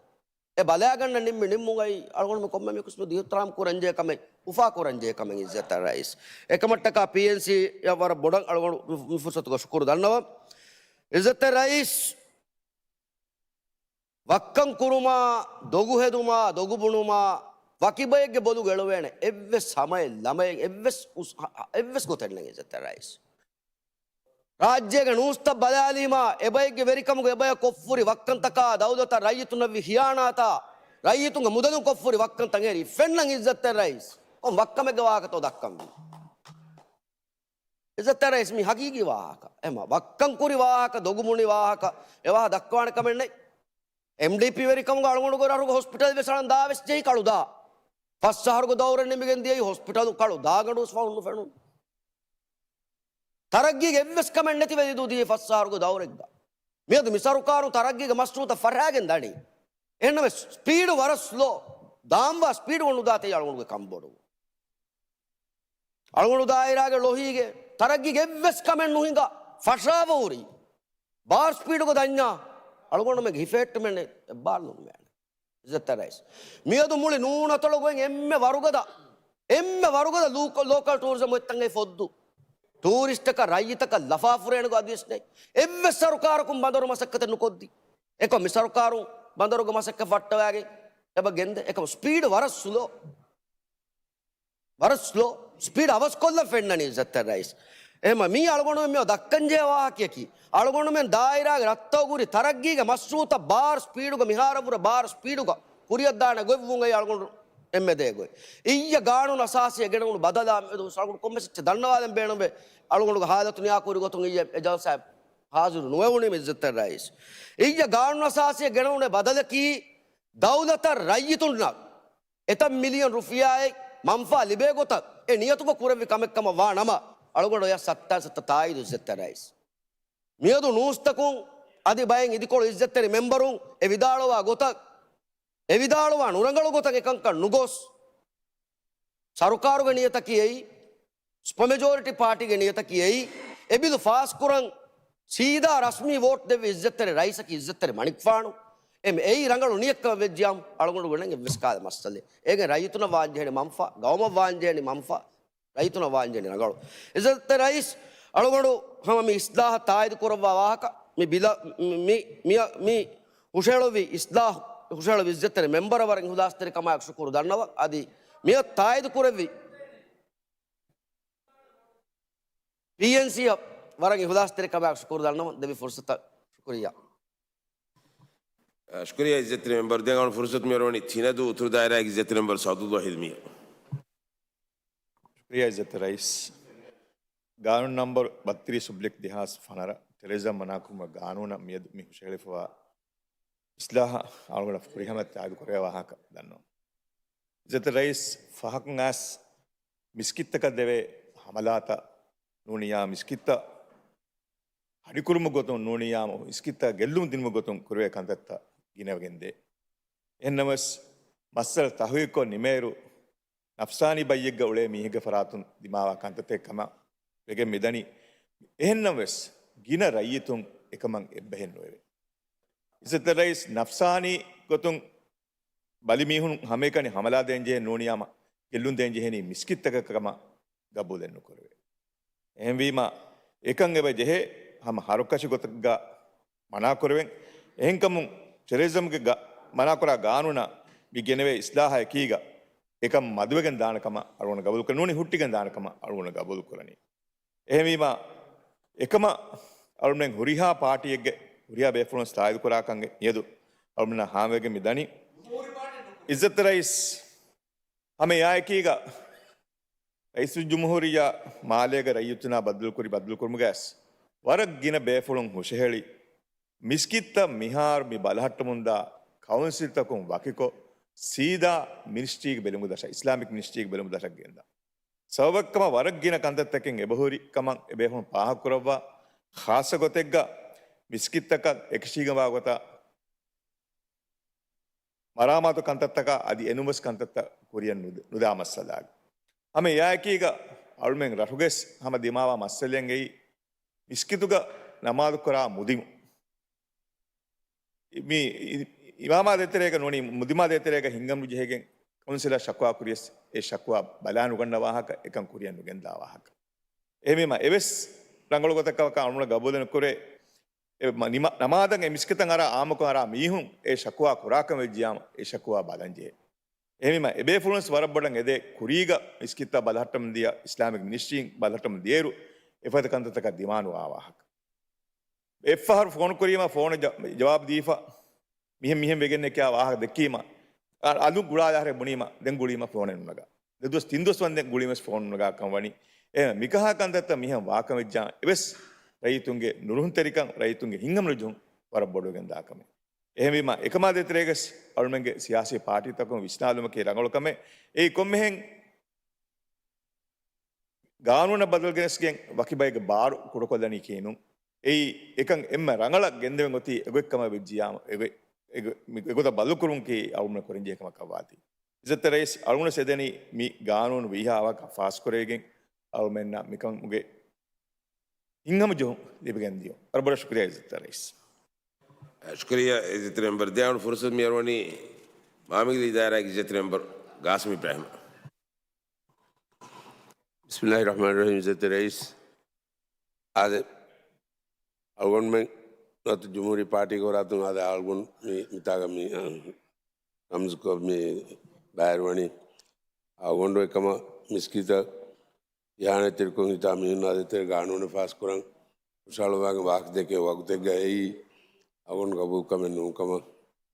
އެ ބަލާގަންނަ ނިންމި ނިންމުން އައި އަޅުގަނޑު މި ކޮންމެ މީހަކުސް މި އިހުތިރާމް ކުރަންޖެހޭ ކަމެއް، އުފާކުރަންޖެހޭ ކަމެއް އިއްޒަތްތެރި ރައީސް. އެކަމަށްޓަކާ ޕީއެންސީއަށް ވަރަށް ބޮޑަށް އަޅުގަނޑު މި، މި ފުރުސަތުގަ ޝުކުރު ދަންނަވަން. އިއްޒަތްތެރި ރައީސް، ވައްކަން ކުރުމާ، ދޮގު ހެދުމާ، ދޮގު ބުނުމާ، ވަކި ބައެއްގެ ބޮލުގަ އެޅުވޭނެ އެއްވެސް ހަމައެއް ލަމައެއް އެއްވެސް އުސް-، އެއްވެސް ގޮތެއް ނެތް އިއްޒަތްތެރި ރައީސް. ރާއްޖޭގެ ނޫސްތައް ބަލާލީމާ، އެބައެއްގެ ވެރިކަމުގަ އެބަޔަށް ކޮށްފުރި ވައްކަންތަކާ، ދައުލަތަށް ރައްޔިތުންނަށްވި ހިޔާނާތާ، ރައްޔިތުންގެ މުދަލުން ކޮށްފުރި ވައްކަންތައް އެހެރީ ފެންނަން އިއްޒަތްތެރި ރައީސް. ކޮން ވައްކަމެއްގެ ވާހަކަތޯ ދައްކަންވީ؟ އިއްޒަތްތެރި ރައީސް މީ ހަގީގީ ވާހަކަ. އެމަ ވައްކަން ކުރި ވާހަކަ، ދޮގު ބުނި ވާހަކަ، އެ ވާހަކަ ދައްކަވާނެ ކަމެއް ނެތް. އެމްޑީޕީ ވެރިކަމުގަ އަޅުގަނޑުގެ ރަށުގަ ހޮސްޕިޓަލް ވެސް އަޅަން ދާ ވެސް ޖެހި ކަޅު ދާ. ފަސް އަހަރުގެ ދައުރެއް ނިމިގެން ދިޔައީ ހޮސްޕިޓަލު ކަޅު ދާގަނޑު ވެސް ފަހުން ނުފެނުނު. ތަރައްގީގެ އެއްވެސް ކަމެއް ނެތިވެ ދިދޫ ދިޔައީ ފަސް އަހަރުގެ ދައުރެއްގަ. މިއަދު މި ސަރުކާރުން ތަރައްގީގެ މަޝްރޫއުތައް ފަށާގެން ދަނީ. އެހެންނަމެ ސްޕީޑު ވަރަށް ސްލޯ. ދާންވާ ސްޕީޑު ނުދާތީ އަޅުގަނޑުގެ ކަންބޮޑުވުން. އަޅުގަނޑު ދާއިރާގެ ޅޮހީގެ ތަރައްގީގެ އެއްވެސް ކަމެއް ނުހިނގާ ފަށާފަ ހުރީ. ބާރު ސްޕީޑުގަ ދަންޏާ އަޅުގަނޑުމެންގެ ހިފެހެއްޓުމެއް އެއްބާރު ނުނިމޭނެ. އިއްޒަތްތެރި ރައީސް. މިއަދު މުޅި ނޫނަތޮޅުގައި އެންމެ ވަރުގަދަ، އެންމެ ވަރުގަދަ ލޫކަ-، ލޯކަލް ޓޫރިޒަމް އޮތްތަން އެ ފޮއްދު. ޓޫރިސްޓަކަށް ރައްޔިތަކަށް ލަފާ ފުރޭނެ ގޮތް އަދިވެސް ނެތް. އެއްވެސް ސަރުކާރަކުން ބަނދަރު މަސައްކަތެއް ނުކޮށްދި. އެކަމް މި ސަރުކާރުން ބަނދަރުގެ މަސައްކަތް ފައްޓަވާގެން އެބަ ގެންދެ. އެކަމް ސްޕީޑު ވަރަށް ސްލޯ. ވަރަށް ސްލޯ ސްޕީޑް އަވަސްކޮށްލަން ފެންނަނީ އިއްޒަތްތެރި ރައީސް. އެހެމަ މީ އަޅުގަނޑުމެން މިއޮ ދައްކަންޖެހޭ ވާހަކަޔަކީ، އަޅުގަނޑުމެން ދާއިރާގެ ރަށްތަކުގަ ހުރި ތަރައްގީގެ މަޝްރޫއުތައް ބާރު ސްޕީޑުގަ މިހާރަށްވުރެ ބާރު ސްޕީޑުގަ ކުރިއަށްދާނެ ގޮތްވުން އެއީ އަޅުގަނޑު އެންމެ ދޭ ގޮތް. އިއްޔެ ގާނޫނު އަސާސީ ގެނެވުނު ބަދަލާ މެދު އަޅުގަނޑު ކޮންމެސް އެއްޗެއް ދަންނަވާލަން ބޭނުންވޭ. އަޅުގަނޑުގެ ހާލަތު ނިޔާކުރި ގޮތުން އިއްޔެ އެ ޖަލްސާއަށް ހާޒިރު ނުވެވުނީމަ އިއްޒަތްތެރި ރައީސް. އިއްޔެ ގާނޫނު އަސާސީ ގެނެވުނު އެ ބަދަލަކީ ދައުލަތަށް ރައްޔިތުންނަށް އެތައް މިލިއަން ރުފިޔާއެއް މަންފާ ލިބޭ ގޮތަށް އެ ނިޔަތުގަ ކުރެއްވި ކަމެއް ކަމަށް ވާ ނަމަ، އަޅުގަނޑު އެޔަށް ސައްތާ ސައްތަ ތާއީދު އިއްޒަތްތެރި ރައީސް. މިއަދު ނޫސްތަކުން އަދި ބައެއް އިދިކޮޅު އިއްޒަތްތެރި މެމްބަރުން އެ ވިދާޅުވާ ގޮތަށް، އެ ވިދާޅުވާ ނުރަނގަޅު ގޮތަށް އެކަންކަން ނުގޮސް، ސަރުކާރުގެ ނިޔަތަކީ އެއީ، ސުޕަ މެޖޯރިޓީ ޕާޓީގެ ނިޔަތަކީ އެއީ، އެ ބިލު ފާސްކުރަން ސީދާ ރަސްމީ ވޯޓް ދެއްވި އިއްޒަތްތެރި ރައީސަކީ އިއްޒަތްތެރި މަނިކުފާނު. އެމް އެއީ ރަނގަޅު ނިޔަތްކަމަށް ވެއްޖިޔާމު އަޅުގަނޑުގެ ނެތް އެއްވެސް ކާލެ މައްސަލެއް. އޭގެން ރައްޔިތުނަށް ވާންޖެހޭނެ މަންފާ، ގައުމަށް ވާންޖެހޭނެ މަންފާ، ރައްޔިތުނަށް ވާންޖެހޭނެ ރަނގަޅު. އިއްޒަތްތެރި ރައީސް އަޅުގަނޑު ހަމަ މި އިސްލާހަށް ތާއީދު ކުރައްވާ ވާހަކަ، މި ބިލަށް މި، މި، މި، މި ހުށައެޅުއްވި އިސްލާހު، ހުށައެޅުއްވި އިއްޒަތްތެރި މެމްބަރަށް ވަރަށް އިހުލާސްތެރިކަމާއެކު ޝުކުރު ދަންނަވަން. އަދި މިއަށް ތާއީދު ކުރެއްވި ޕީއެންސީއަށް ވަރަށް އިހުލާސްތެރިކަމާއެކު ޝުކުރު ދަންނަވަން. ދެއްވި ފުރުސަތަށް ޝުކުރިއްޔާ. ޝުކުރިއްޔާ އިއްޒަތްތެރި މެމްބަރު. ދެން އަޅުގަނޑު ފުރުސަތު މިއޮތް ތިނަދޫ އުތުރު ދާއިރާގެ އިއްޒަތްތެރި މެމްބަރު ސައުދުﷲ ހިލްމީއަށް. ޝުކުރިއްޔާ އިއްޒަތްތެރި ރައީސް. ގާނޫނު ނަމްބަރު ބައްތިރީސް އޮބްލިކް ދެހާސް ފަނަރަ ޓެރަރިޒަމް މަނާކުރުމުގެ ގާނޫނަށް މިއަދު މި ހުށަހެޅިފަވާ އިސްލާހަށް އަޅުގަނޑަށް ފުރިހަމަ ތާއީދު ކުރެވޭ ވާހަކަ ދަންނަވަން. އިއްޒަތްތެރި ރައީސް ފަހަކުން އައިސް މިސްކިތްތަކަށް ދެވޭ ހަމަލާތައް ނޫނިއްޔާ މިސްކިތްތައް ހަޑިކުރުމުގެ ގޮތުން ނޫނިއްޔާ މިސްކިތްތައް ގެއްލުން ދިނުމުގެ ގޮތުން ކުރެވޭ ކަންތައްތައް ގިނަވެގެންދޭ. އެހެންނަމަވެސް، މައްސަލަ ތަހުގީގުކޮށް ނިމޭއިރު، ނަފްސާނީ ބައްޔެއްގަ އުޅޭ މީހެއްގެ ފަރާތުން ދިމާވާ ކަންތައްތަކެއް ކަމަށް ވެގެން މިދަނީ. އެހެންނަމަވެސް، ގިނަ ރައްޔިތުން އެކަމަށް އެއްބަހެއް ނުވެވޭ. އިއްޒަތްތެރި ރައީސް ނަފްސާނީ ގޮތުން ބަލި މީހުން ހަމައެކަނި ހަމަލާ ދޭން ޖެހޭ ނޫނިއްޔާމަ، ގެއްލުން ދޭން ޖެހެނީ މިސްކިތްތަކަށް ކަމަށް ގަބޫލެއް ނުކުރެވޭ. އެހެންވީމަ، އެކަން އެބަ ޖެހޭ ހަމަ ހަރުކަށި ގޮތަކަށް މަނާކުރެވެން. އެހެންކަމުން ޓެރަރިޒަމްގެ ގަ-، މަނާކުރާ ގާނޫނަށް މި ގެނެވޭ އިސްލާހަކީގަ އެކަން މަދުވެގެން ދާނެ ކަމަށް އަޅުގަނޑު ގަބޫލު ކުރަނީ، ނޫނީ ހުއްޓިގެން ދާނެ ކަމަށް އަޅުގަނޑު ގަބޫލު ކުރަނީ. އެހެންވީމަ، އެކަމަށް އަޅުމެން ހުރިހާ ޕާޓީއެއްގެ ހުރިހާ ބޭފުޅުން ތާއީދު ކުރާކަން އެ މިއަދު އަޅުމެންނަށް ހާމަވެގެން މި ދަނީ. އިއްޒަތްތެރި ރައީސް ހަމަ އެއާއެކީގަ ރައީސުލްޖުމްހޫރިއްޔާ މާލޭގެ ރައްޔިތުންނާ ބައްދަލުކުރި ބައްދަލުކުރުމުގައި ވަރަށް ގިނަ ބޭފުޅުން ހުށަހެޅި، މިސްކިތްތައް މިހާރު މި ބަލަހައްޓަމުންދާ ކައުންސިލްތަކުން ވަކިކޮށް، ސީދާ މިނިސްޓްރީގެ ބެލުމުގެ ދަށަށް، އިސްލާމިކް މިނިސްޓްރީގެ ބެލުމުގެ ދަށަށް ގެންދާ. ސަބަބަކަމަށް ވަރަށް ގިނަ ކަންތައްތަކެއް އެބަހުރި ކަމަށް އެބޭފުޅުން ފާހަގަކުރައްވާ، ޚާއްޞަ ގޮތެއްގަ މިސްކިތްތަކަށް އެކަށީގެންވާ ގޮތަށް މަރާމާތު ކަންތައްތަކާ އަދި އެނޫންވެސް ކަންތައްތައް ކުރިއަށް ނުދ-، ނުދާ މައްސަލާގެ. ހަމަ އެއާއެކީގަ އަޅުމެން ރަށުގެސް ހަމަ ދިމާވާ މައްސަލައިން އެއީ މިސްކިތުގަ ނަމާދު ކުރާ މުދިމު. މި އި-، އިމާމާ ދޭތެރޭގަ ނޫނީ މުދިމާ ދޭތެރޭގަ ހިނގަން ނުޖެހިގެން ކައުންސިލަށް ޝަކުވާ ކުރިޔަސް އެ ޝަކުވާ ބަލާ ނުގަންނަ ވާހަކަ، އެކަން ކުރިއަށް ނުގެންދާ ވާހަކަ. އެހެންވީމަ އެވެސް ރަނގަޅު ގޮތަކަށް އަޅުގަނޑު ގަބޫލެއް ނުކުރޭ. އެ މަ-، ނިމަ-، ނަމާދަށް އެ މިސްކިތަށް އަރާ އާއްމުކޮށް އަރާ މީހުން އެ ޝަކުވާ ކުރާކަން ވެއްޖިޔާމަ އެ ޝަކުވާ ބަލަން ޖެހޭ. އެހެންވީމަ އެބޭފުޅުންވެސް ވަރަށް ބޮޑަށް އެދޭ ކުރީގަ މިސްކިތްތައް ބަލަހައްޓަމުން ދިޔަ އިސްލާމިކް މިނިސްޓްރީން ބަލަހައްޓަމުން ދިޔައިރު އެފަދަ ކަންތައްތަކަށް ދިމާނުވާ ވާހަކަ. އެއްފަހަރު ފޯނު ކުރީމަ ފޯނު ޖަ-، ޖަވާބު ދީފަ، މިހެން މިހެން ވެގެންނެ ކިޔާ ވާހަކަ ދެއްކީމަ، އަ-، އަލުން ގުޅާލާ ހަރެ ބުނީމަ، ދެން ގުޅީމަ ފޯނެއް ނުނަގާ. ދެ ދުވަސް ތިން ދުވަސް ވަންދެން ގުޅީމަސް ފޯނު ނުނަގާކަން ވަނީ. އެހެން މިކަހަލަ ކަންތައްތައް މިހެން ވާކަން ވެއްޖާ އެވެސް ރައްޔިތުންގެ ނުރުހުންތެރިކަން، ރައްޔިތުންގެ ހިތްހަމަނުޖެހުން ވަރަށް ބޮޑުވެގެން ދާ ކަމެއް. އެހެންވީމަ، އެކަމާ ދޭތެރޭގަސް އަޅުމެންގެ ސިޔާސީ ޕާޓީތަކުން ވިސްނާލުމަކީ ރަނގަޅު ކަމެއް. އެއީ ކޮންމެހެން ގާނޫނަށް ބަދަލު ގެނެސްގެން ވަކި ބައެއްގެ ބާރު ކުޑަކޮށްލަނީކީ ނޫން. އެއީ އެކަން އެންމެ ރަނގަޅަށް ގެންދެވެން އޮތީ އެގޮތްކަމަށް ވެއްޖިޔާމަ، އެގޮތް، އެގޮ-، މި-، އެގޮތަށް ބަދަލުކުރުމަކީ އަޅުމެން ކުރަންޖެހޭ ކަމަކަށް ވާތީ. އިއްޒަތްތެރި ރައީސް އަޅުގަނޑު އެދެނީ މި ގާނޫނު ވީހާ ވާހަކަ ފާސްކުރެވިގެން އަޅުމެންނަށް މިކަމުގެ ހިތްހަމަޖެހުން ލިބިގެން ދިޔުން. ވަރަށް ބޮޑަށް ޝުކުރިއްޔާ އިއްޒަތްތެރި ރައީސް. ޝުކުރިއްޔާ އިއްޒަތްތެރި މެމްބަރު. ދެއަހަން ފުރުސަތު މި އަރުވަނީ މާމިގެ އިދާރާގެ އިއްޒަތްތެރި މެމްބަރު ގާސިމް އިބްރާހިމަށް. ބިސްމިއްލާހި ރަޙްމާނި ރަޙީމް. އިއްޒަތްތެރި ރައީސް، އާދެ، އަޅުގަނޑުމެން ނުވަތަ ޖުމްހޫރީ ޕާޓީގެ ހުރާތުން އާދެ، އަޅުގަނޑު މި-، މިތާގަ މި، އަ، ރަމްޒުކޮށް މި ބައިވެރިވަނީ. އަޅުގަނޑު އެކަމަށް މިސްކިތަށް އިހާނެތެރިކޮށް ހިތާ މީހުން އާދެ ތެރެ ގާނޫނެއް ފާސްކުރަން ހުށަހަޅުވާގެން ވާހަކަ ދެއްކޭ ވަގުތެއްގަ އެއީ އަޅުގަނޑު ގަބޫލުކަމެއް ނޫންކަމަށް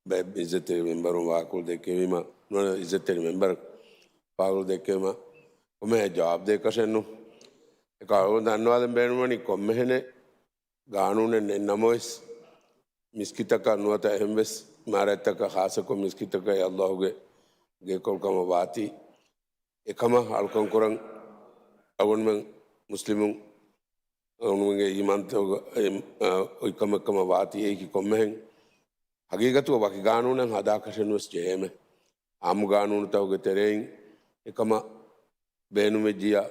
ބައެއް އިއްޒަތްތެރި މެމްބަރުން ވާހަކަ ދެއްކެވީމަ، ނުވަތަ އިއްޒަތްތެރި މެމްބަރު ވާހަކަ ދެއްކެވީމަ، ކޮންމެހެން ޖަވާބު ދޭކަށެއް ނޫން. އެކަމަށް އަޅުގަނޑު ދަންނަވާލަން ބޭނުންވަނީ ކޮންމެހެނެއް ގާނޫނެއް ނެތް ނަމަވެސް، މިސްކިތަކަށް ނުވަތަ އެހެންވެސް އިމާރާތްތަކަށް، ޚާއްޞަކޮށް މިސްކިތަކަށް އެ ﷲ ގެ ގެކޮޅު ކަމަށް ވާތީ، އެކަމަށް އަޅުކަން ކުރަން އަޅުގަނޑުމެން މުސްލިމުން އަޅުގަނޑުމެންގެ އީމާންތަކުގަ، އެ، އާ، އޮތް ކަމެއް ކަމަށް ވާތީ، އެއީކީ ކޮންމެހެން ހަގީގަތުގަ ވަކި ގާނޫނެއް ހަދާކަށެއް ނުވެސް ޖެހޭމެ. އާއްމު ގާނޫނުތަކުގެ ތެރެއިން އެކަމަށް ބޭނުންވެއްޖިއްޔާ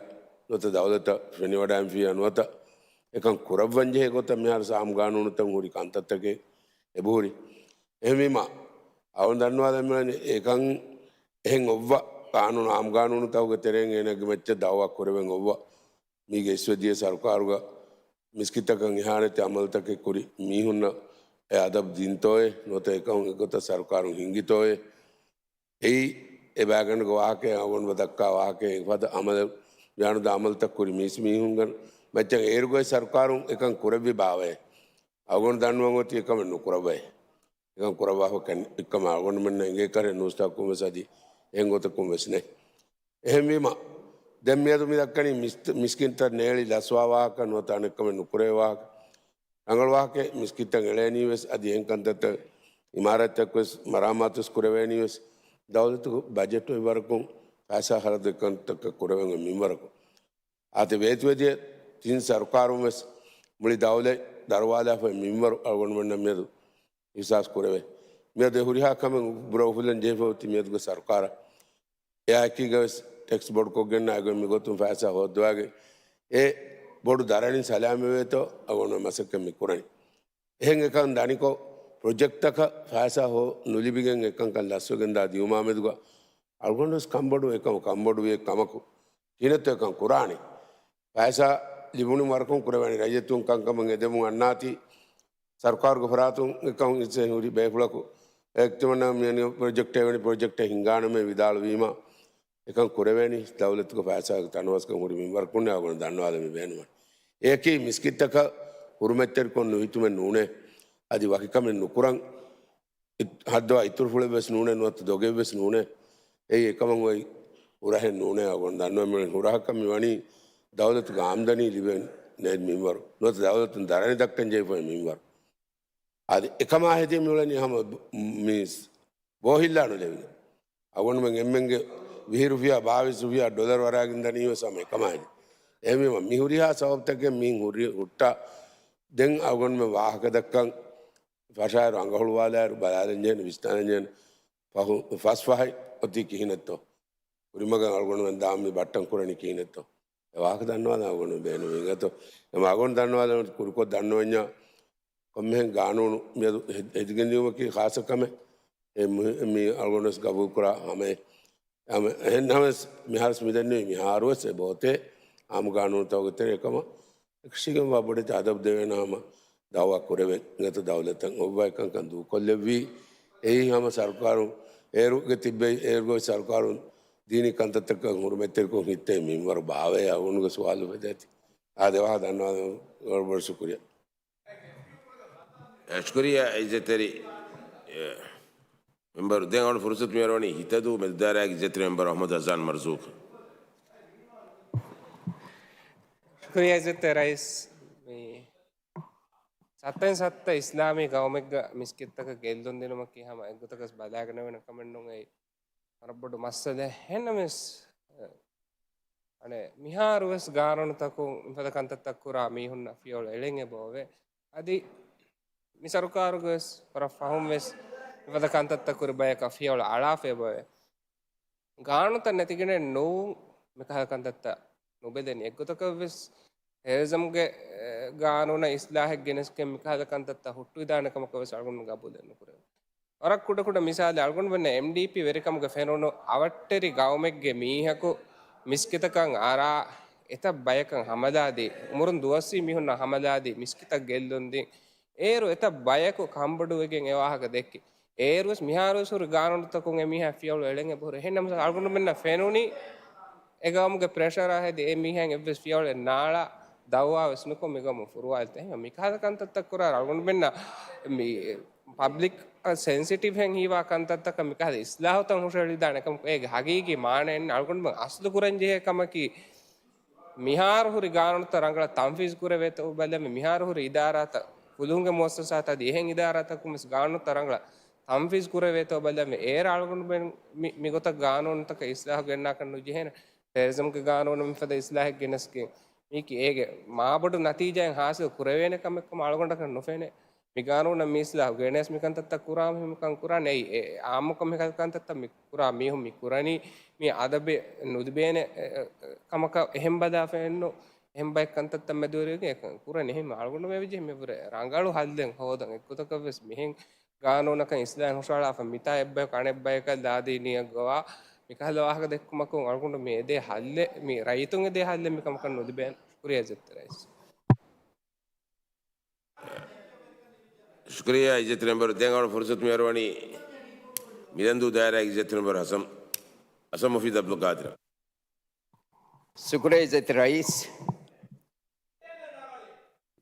ނުވަތަ ދައުލަތަށް ފެނިވަޑައިންފިއްޔާ ނުވަތަ އެކަން ކުރައްވަންޖެހޭ ގޮތަށް މިހާރު އާއްމު ގާނޫނުތައް ހުރި ކަންތައްތަކެއް އެބަހުރި. އެހެންވީމަ، އަޅުގަނޑު ދަންނަވާލަން މިވަނީ އެކަން އެހެން އޮއްވަ ގާނޫނު، އާއްމު ގާނޫނުތަކުގެ ތެރެއިން އޭނާގެ މައްޗަށް ދައުވާ ކުރެވެން އޮއްވަ މީގެ އިސްވެދިޔަ ސަރުކާރުގަ މިސްކިތަކަށް އިހާނެތި އަމަލުތަކެއް ކުރި މީހުންނަށް އެ އަދަބު ދިންތޯއޭ ނުވަތަ އެކަން އެގޮތަށް ސަރުކާރުން ހިންގިތޯއޭ؟ އެއީ އެ ބާގަނޑުގެ ވާހަކައެއް، އަޅުގަނޑު ދައްކާ ވާހަކައެއް. އެފަދަ އަމަލެއް ވިޔާނުދާ އަމަލުތައް ކުރި މީސް މީހުންގެ މައްޗަށް އޭރުގައި ސަރުކާރުން އެކަން ކުރެއްވި ބާވައޭ؟ އަޅުގަނޑު ދަންނަވަން އޮތީ އެކަމެއް ނުކުރައްވައޭ. އެކަން ކުރައްވާފަ ކަން އެއްކަމަށް އަޅުގަނޑުމެންނަށް އެނގޭކަށެއް ނޫސްތާކުން ވެސް އަދި އެހެން ގޮތަކުން ވެސް ނެތް. އެހެންވީމަ، ދެން މިއަދު މި ދައްކަނީ މިސް-، މިސްކިތްތައް ނޭޅި ލަސްވާ ވާހަކަ ނުވަތަ އަނެއްކަމެއް ނުކުރެވޭ ވާހަކަ. ރަނގަޅު ވާހަކައެއް، މިސްކިތްތައް އެޅޭނީ ވެސް އަދި އެހެން ކަންތައްތައް އިމާރާތްތައް ވެސް މަރާމާތު ވެސް ކުރެވޭނީ ވެސް ދައުލަތު ބަޖެޓު އެއްވަރަކުން ފައިސާ ހަރަދު އެކަންތައްތައް ކުރެވެން މިންވަރަކުން. އާދެ، ވޭތުވެދިޔަ ތިން ސަރުކާރުން ވެސް މުޅި ދައުލަތް ދަރުވާލާފައި މިންވަރު އަޅުގަނޑުމެންނަށް މިއަދު އިހްސާސް ކުރެވޭ. މިއަދު އެ ހުރިހާ ކަމެއް ބުރަ އުފުލަން ޖެހިފަ އޮތީ މިއަދުގެ ސަރުކާރަށް. އެއާއެކީގަ ވެސް ޓެކްސް ބޮޑުކޮށްގެން އައިގޮތް މިގޮތުން ފައިސާ ހޯއްދަވާގެން އެ ބޮޑު ދަރަނިން ސަލާމަތްވޭތޯ އަޅުގަނޑު މަސައްކަތް މި ކުރަނީ. އެހެން އެކަން ދަނިކޮށް، ޕްރޮޖެކްޓަކަށް ފައިސާ ހޯ ނުލިބިގެން އެކަންކަން ލަސްވެގެންދާ ދިއުމާމެދުގަ އަޅުގަނޑުވެސް ކަންބޮޑު އެކަމަކު، ކަންބޮޑުވި ކަމަކު ކިހިނެއްތޯ އެކަން ކުރާނީ. ފައިސާ ލިބުނު ވަރަކުން ކުރެވޭނީ. ރައްޔިތުން ކަންކަމަށް އެދެމުން އަންނާތީ، ސަރުކާރުގެ ފަރާތުން އެކަން އިސް ހުރި ބޭފުޅަކު އެހްތިމަންނަ މި ޕްރޮޖެކްޓެއް ވެނި ޕްރޮޖެކްޓެއް ހިންގާނަމޭ ވިދާޅުވީމަ، އެކަން ކުރެވޭނީ. ދައުލަތުގެ ފައިސާގެ ތަނަވަސްކަން ހުރި މިންވަރަކުންނޭ އަޅުގަނޑު ދަންނަވާލަން މި ބޭނުމަށް. އެއަކީ މިސްކިތްތަކަށް ހުރުމަތްތެރިކޮށް ނުހިތުމެއް ނޫނޭ. އަދި ވަކިކަމެއް ނުކުރަން ހައްދަވާ އިތުރުފުޅެއްވެސް ނޫނޭ، ނުވަތަ ދޮގެއްވެސް ނޫނޭ. އެއީ އެކަމަށް އޮތް ހުރަހެއް ނޫނޭ. އަޅުގަނޑު ދަންނަވަން ހުރަހަކަށް މި ވަނީ ދައުލަތުގެ އާމްދަނީ ލިބެން ނެތް މިންވަރު. ނުވަތަ ދައުލަތުން ދަރަނި ދައްކަން ޖެހިފައި މިންވަރު. އަދި އެކަމާ ހެދި މިއުޅެނީ ހަމަ މީސް ބޯހިއްލާނުލެވިގެން. އަޅުގަނޑުމެން އެންމެންގެ ވިހި ރުފިޔާ، ބާވީސް ރުފިޔާ ޑޮލަރު ވަރާގެން ދަނީ ވެސް ހަމަ އެކަމާ ހެދި. އެހެންވީމަ، މި ހުރިހާ ސަބަބުތަކެއް މިހެން ހުރި ހުއްޓާ ދެން އަޅުގަނޑުމެން ވާހަކަ ދައްކަން ފަށާއިރު އަނގަހުޅުވާލާއިރު ބަލާލަންޖެހޭނެ، ވިސްނާލަންޖެހޭނެ. ފަހު، ފަސް ފަހެއް އޮތީ ކިހިނެއްތޯ؟ ކުރިމަގަށް އަޅުގަނޑުމެން ދާން މި ބައްޓަން ކުރަނީ ކިހިނެއްތޯ؟ އެ ވާހަކަ ދަންނަވާލަން އަޅުގަނޑު ބޭނުމީ އިނގޭތޯ. އެމަ އަޅުގަނޑު ދަންނަވާލަން ކުރިކޮށް ދަންނަވަންޏާ ކޮންމެހެން ގާނޫނު މިއަދު ހެ-، ހެދިގެންދިއުމަކީ ޚާއްޞަ ކަމެއް. އެ މު-، މި އަޅުގަނޑުވެސް ގަބޫލުކުރާ ހަމަ އެ ހަމަ އެހެން ނަމަވެސް މިހާރުވެސް އެ ބޯތޭ އާއްމު ގާނޫނުތަކުގެ ތެރެއިން އެކަމަށް އެކަށީގެންވާ ބޮޑެތި އަދަބު ދެވޭނެ ހަމަ ދައުވާ ކުރެވޭ. އިނގޭތޯ ދައުލަތަށް އޮއްވާ އެކަންކަން ދޫކޮށްލެއްވީ. އެއީ ހަމަ ސަރުކާރުން އޭރުގެ ތިއްބެވި، އޭރުގެ ސަރުކާރުން ދީނީ ކަންތައްތަކަށް ހުރުމަތްތެރިކޮށް ހިއްތޭ މިންވަރު ބާވައޭ އަޅުގަނޑުގެ ސުވާލު އެބަދޭތީ. އާދެ ވާހަކަ ދަންނަވާލަން ބޮޑު ބޮޑު ޝުކުރިއްޔާ. ޝުކުރިއްޔާ އިއްޒަތްތެރި، އެ، މެމްބަރު. ދެން އަޅު ފުރުސަތު މިއަރުވަނީ ހިތަދޫ މެދުދާއިރާގެ އިއްޒަތްތެރި މެމްބަރު އަޙްމަދު އަޒާން މަރްޒޫޤް. ޝުކުރިއްޔާ އިއްޒަތްތެރި ރައީސް. މި ސައްތައިން ސައްތަ އިސްލާމީ ގައުމެއްގަ މިސްކިތްތަކަށް ގެއްލުން ދިނުމަކީ ހަމަ އެއްގޮތަކަސް ބަލާގަނެވޭނެ ކަމެއް ނޫން. އެއީ ވަރަށް ބޮޑު މައްސަލައެއް. އެހެންނަމަވެސް، އަނެއް މިހާރުވެސް ގާނޫނުތަކުން މިފަދަ ކަންތައްތައް ކުރާ މީހުންނަށް ފިޔަވަޅު އެޅެން އެބައޮވޭ. އަދި މި ސަރުކާރުގަވެސް ވަރަށް ފަހުންވެސް މިފަދަ ކަންތައްތައް ކުރި ބަޔަކަށް ފިޔަވަޅު އަޅާފަ އެބައޮވޭ. ގާނޫނުތައް ނެތިގެނެއް ނޫން މިކަހަލަ ކަންތައްތައް ނުބެލެނީ. އެއްގޮތަކަށްވެސް ޓެރަރިޒަމްގެ، އެ، ގާނޫނަށް އިސްލާހެއް ގެނެސްގެން މިކަހަލަ ކަންތައްތައް ހުއްޓުވިދާނެ ކަމަކަށްވެސް އަޅުގަނޑު ގަބޫލެއް ނުކުރެވޭ. ވަރަށް ކުޑަކުޑަ މިސާލެއް، އަޅުގަނޑުމެންނަށް އެމްޑީޕީ ވެރިކަމުގެ ފެނުނު އަވަށްޓެރި ގައުމެއްގެ މީހަކު މިސްކިތަކަށް އަރާ އެތައް ބަޔަކަށް ހަމަލާދީ، އުމުރުން ދުވަސްވީ މީހުންނަށް ހަމަލާދީ، މިސްކިތަށް ގެއްލުންދީ، އޭރު އެތައް ބަޔަކު ކަނބޮޑުވެގެން އެ ވާހަކަ ދެއްކި. އޭރުވެސް މިހާރުވެސް ހުރި ގާނޫނުތަކުން އެ މީހާ ފިޔަވަޅު އެޅެން އެބަހުރި. އެހެން ނަމަވެސް އަޅުގަނޑުމެންނަށް ފެނުނީ އެ ގައުމުގެ ޕްރެޝަރާ ހެދި އެ މީހާއަށް އެއްވެސް ފިޔަވަޅެއް ނާޅާ ދައުވާވެސް ނުކޮށް މި ގައުމު ފުރުވާލިތަ. އެހެން މިކަހަލަ ކަންތައްތައް ކުރާ އަޅުގަނޑުމެންނަށް މި ޕަބްލިކް ސެންސިޓިވް ހެން ހީވާ ކަންތައްތަކަށް މިކަހަލަ އިސްލާހުތައް ހުށައެޅިދާނެ ކަމަކު އޭގެ ހަގީގީ މާނައެއް ނެތް. އަޅުގަނޑުމެން އަސްލު ކުރަންޖެހޭ ކަމަކީ މިހާރު ހުރި ގާނޫނުތައް ރަނގަޅަށް ތަންފީޒް ކުރެވޭތޯ ބަލަން، މިހާރު ހުރި އިދާރާތައް، ފުލުހުންގެ މުއައްސަސާތައް އަދި އެހެން އިދާރާތަކުން ވެސް ގާނޫނުތައް ރަނގަޅަށް ތަންފީޒް ކުރެވޭތޯ ބަލަން، އޭރު އަޅުގަނޑުމެން މި، މިގޮތަށް ގާނޫނުތަކަށް އިސްލާހު ގެންނާކަށް ނުޖެހޭނެ. ޓެރަރިޒަމްގެ ގާނޫނު މިފަދަ އިސްލާހެއް ގެނެސްގެން، މީކީ އޭގެ މާބޮޑު ނަތީޖާއެއް ހާސިލް ކުރެވޭނެ ކަމެއްކަމަށް އަޅުގަނޑަކަށް ނުފެނޭ. މި ގާނޫނަށް މި އިސްލާހު ގެނެސް މިކަންތައްތައް ކުރާ މީހުން މިކަން ކުރާނެ. އެއީ އެ އާއްމުކޮށް މިކަންތައްތައް މި ކުރާ މީހުން މި ކުރަނީ މި އަދަބެއް ނުލިބޭނެ، އެ، އެ، ކަމަކަށް އެހެން ބަލާފައެއްނު. އެހެން ބައެއް ކަންތައްތައް މެދުވެރިވެގެން އެކަން ކުރަނީ. އެހެން އަޅުގަނޑު މި ވިޖެ މި ވުރެ ރަނގަޅު ހައްލެއް ހޯދަން. އެއްގޮތަކަށްވެސް މިހެން ގާނޫނަކަށް އިސްލާހެއް ހުށަހަޅާފަ މިތާ އެއްބަޔަކު އަނެއްބަޔަކަށް ލާދީނީއަށް ގޮވާ މިކަހަލަ ވާހަކަ ދެއްކުމަކުން އަޅުގަނޑު މި އެދޭ ހައްލެއް، މި ރައްޔިތުން އެދޭ ހައްލެއް މިކަމަކަށް ނުލިބޭނެ. ކުރިއަށް ޖެއްތެ ރައީސް. ޝުކުރިއްޔާ އިއްޒަތްތެރި މެމްބަރު. ދެން އަޅު ފުރުސަތު މިއަރުވަނީ މިލަންދޫ ދާއިރާގެ އިއްޒަތްތެރި މެމްބަރު ހަސަން، ހަސަން މުފީދު އަބްދުލް ޤާދިރަށް. ޝުކުރިއްޔާ އިއްޒަތްތެރި ރައީސް.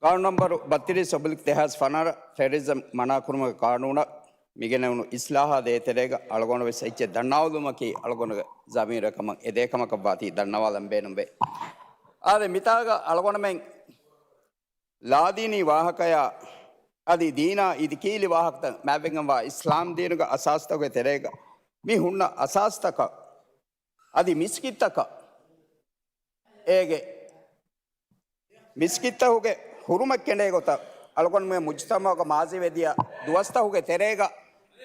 ގާނޫނު ނަންބަރު ބައްތިރީސް އޮބްލިކް ދެހާސް ފަނަރަ ޓެރަރިޒަމް މަނާކުރުމުގެ ގާނޫނަށް މިގެނެވުނު އިސްލާހާ ދޭތެރޭގަ އަޅުގަނޑު ވެސް އެއްޗެއް ދަންނަވާލުމަކީ އަޅުގަނޑުގެ ޒަމީރު ކަމަށް އެދޭ ކަމަކަށްވާތީ ދަންނަވާލަން ބޭނުންވޭ. އާދެ، މިތާގަ އަޅުގަނޑުމެން ލާދީނީ ވާހަކަޔާ އަދި ދީނާ އިދިކީލި ވާހަކަތައް މާތްވެގެންވާ އިސްލާމް ދީނުގެ އަސާސްތަކުގެ ތެރޭގަ މި ހުންނަ އަސާސްތަކަށް އަދި މިސްކިތްތަކަށް އޭގެ މިސްކިތްތަކުގެ ހުރުމަތް ކެނޑޭ ގޮތަށް އަޅުގަނޑުމެން މުޖުތަމަޢުގަ މާޒީވެ ދިޔަ ދުވަސްތަކުގެ ތެރޭގަ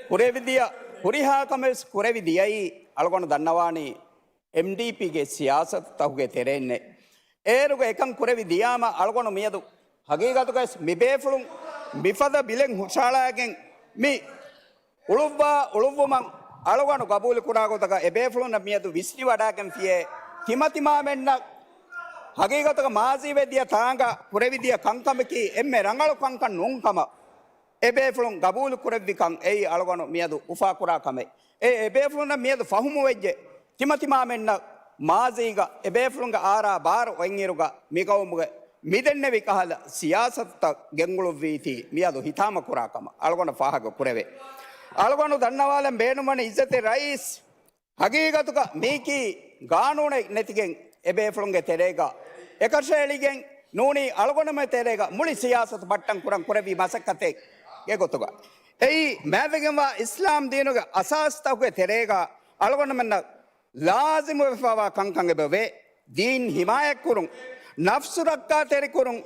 ކުރެވިދިޔަ ހުރިހާ ކަމެއް ވެސް ކުރެވި ދިޔައީ އަޅުގަނޑު ދަންނަވާނީ އެމްޑީޕީގެ ސިޔާސަތުތަކުގެ ތެރެއިންނޭ. އޭރުގަ އެކަން ކުރެވި ދިޔާމަ އަޅުގަނޑު މިއަދު ހަގީގަތުގައި މި ބޭފުޅުން މިފަދަ ބިލެއް ހުށައަޅާގެން މި އުޅުއްވާ އުޅުއްވުމަށް އަޅުގަނޑު ގަބޫލު ކުރާ ގޮތަކަށް އެބޭފުޅުންނަށް މިއަދު ވިސްނިވަޑާގެންފިޔޭ، ތިމަތިމާމެންނަށް ހަގީގަތުގަ މާޒީ ވެދިޔަ ތާނގަ ކުރެވިދިޔަ ކަންކަމަކީ އެންމެ ރަނގަޅު ކަންކަން ނޫންކަމަށް އެބޭފުޅުން ގަބޫލު ކުރެއްވިކަން އެއީ އަޅުގަނޑު މިއަދު އުފާކުރާ ކަމެއް. އެ އެބޭފުޅުންނަށް މިއަދު ފަހުމުވެއްޖެ. ތިމަތިމާމެންނަށް މާޒީގަ އެބޭފުޅުންގެ އާރާ ބާރު އޮތްއިރުގަ މިގައުމުގެ މިދެންނެވި ކަހަލަ ސިޔާސަތުތައް ގެންގުޅުއްވީތީ މިއަދު ހިތާމަ ކުރާ ކަމަށް އަޅުގަނޑަށް ފާހަގަ ކުރެވޭ. އަޅުގަނޑު ދަންނަވާލަން ބޭނުންވަނީ އިއްޒަތެއް ރައީސް، ހަގީގަތުގަ މީކީ ގާނޫނެއް ނެތިގެން އެބޭފުޅުންގެ ތެރޭގަ އެކަށައެޅިގެން ނޫނީ އަޅުގަނޑުމެން ތެރޭގަ މުޅި ސިޔާސަތު ބައްޓަން ކުރަން ކުރެއްވި މަސައްކަތެއް ގެ ގޮތުގަ. އެއީ މާތްވެގެންވާ އިސްލާމް ދީނުގެ އަސާސްތަކުގެ ތެރޭގަ އަޅުގަނޑުމެންނަށް ލާޒިމުވެފަވާ ކަންކަން އެބަވޭ. ދީން ހިމާޔަތްކުރުން، ނަފްސު ރައްކާތެރިކުރުން،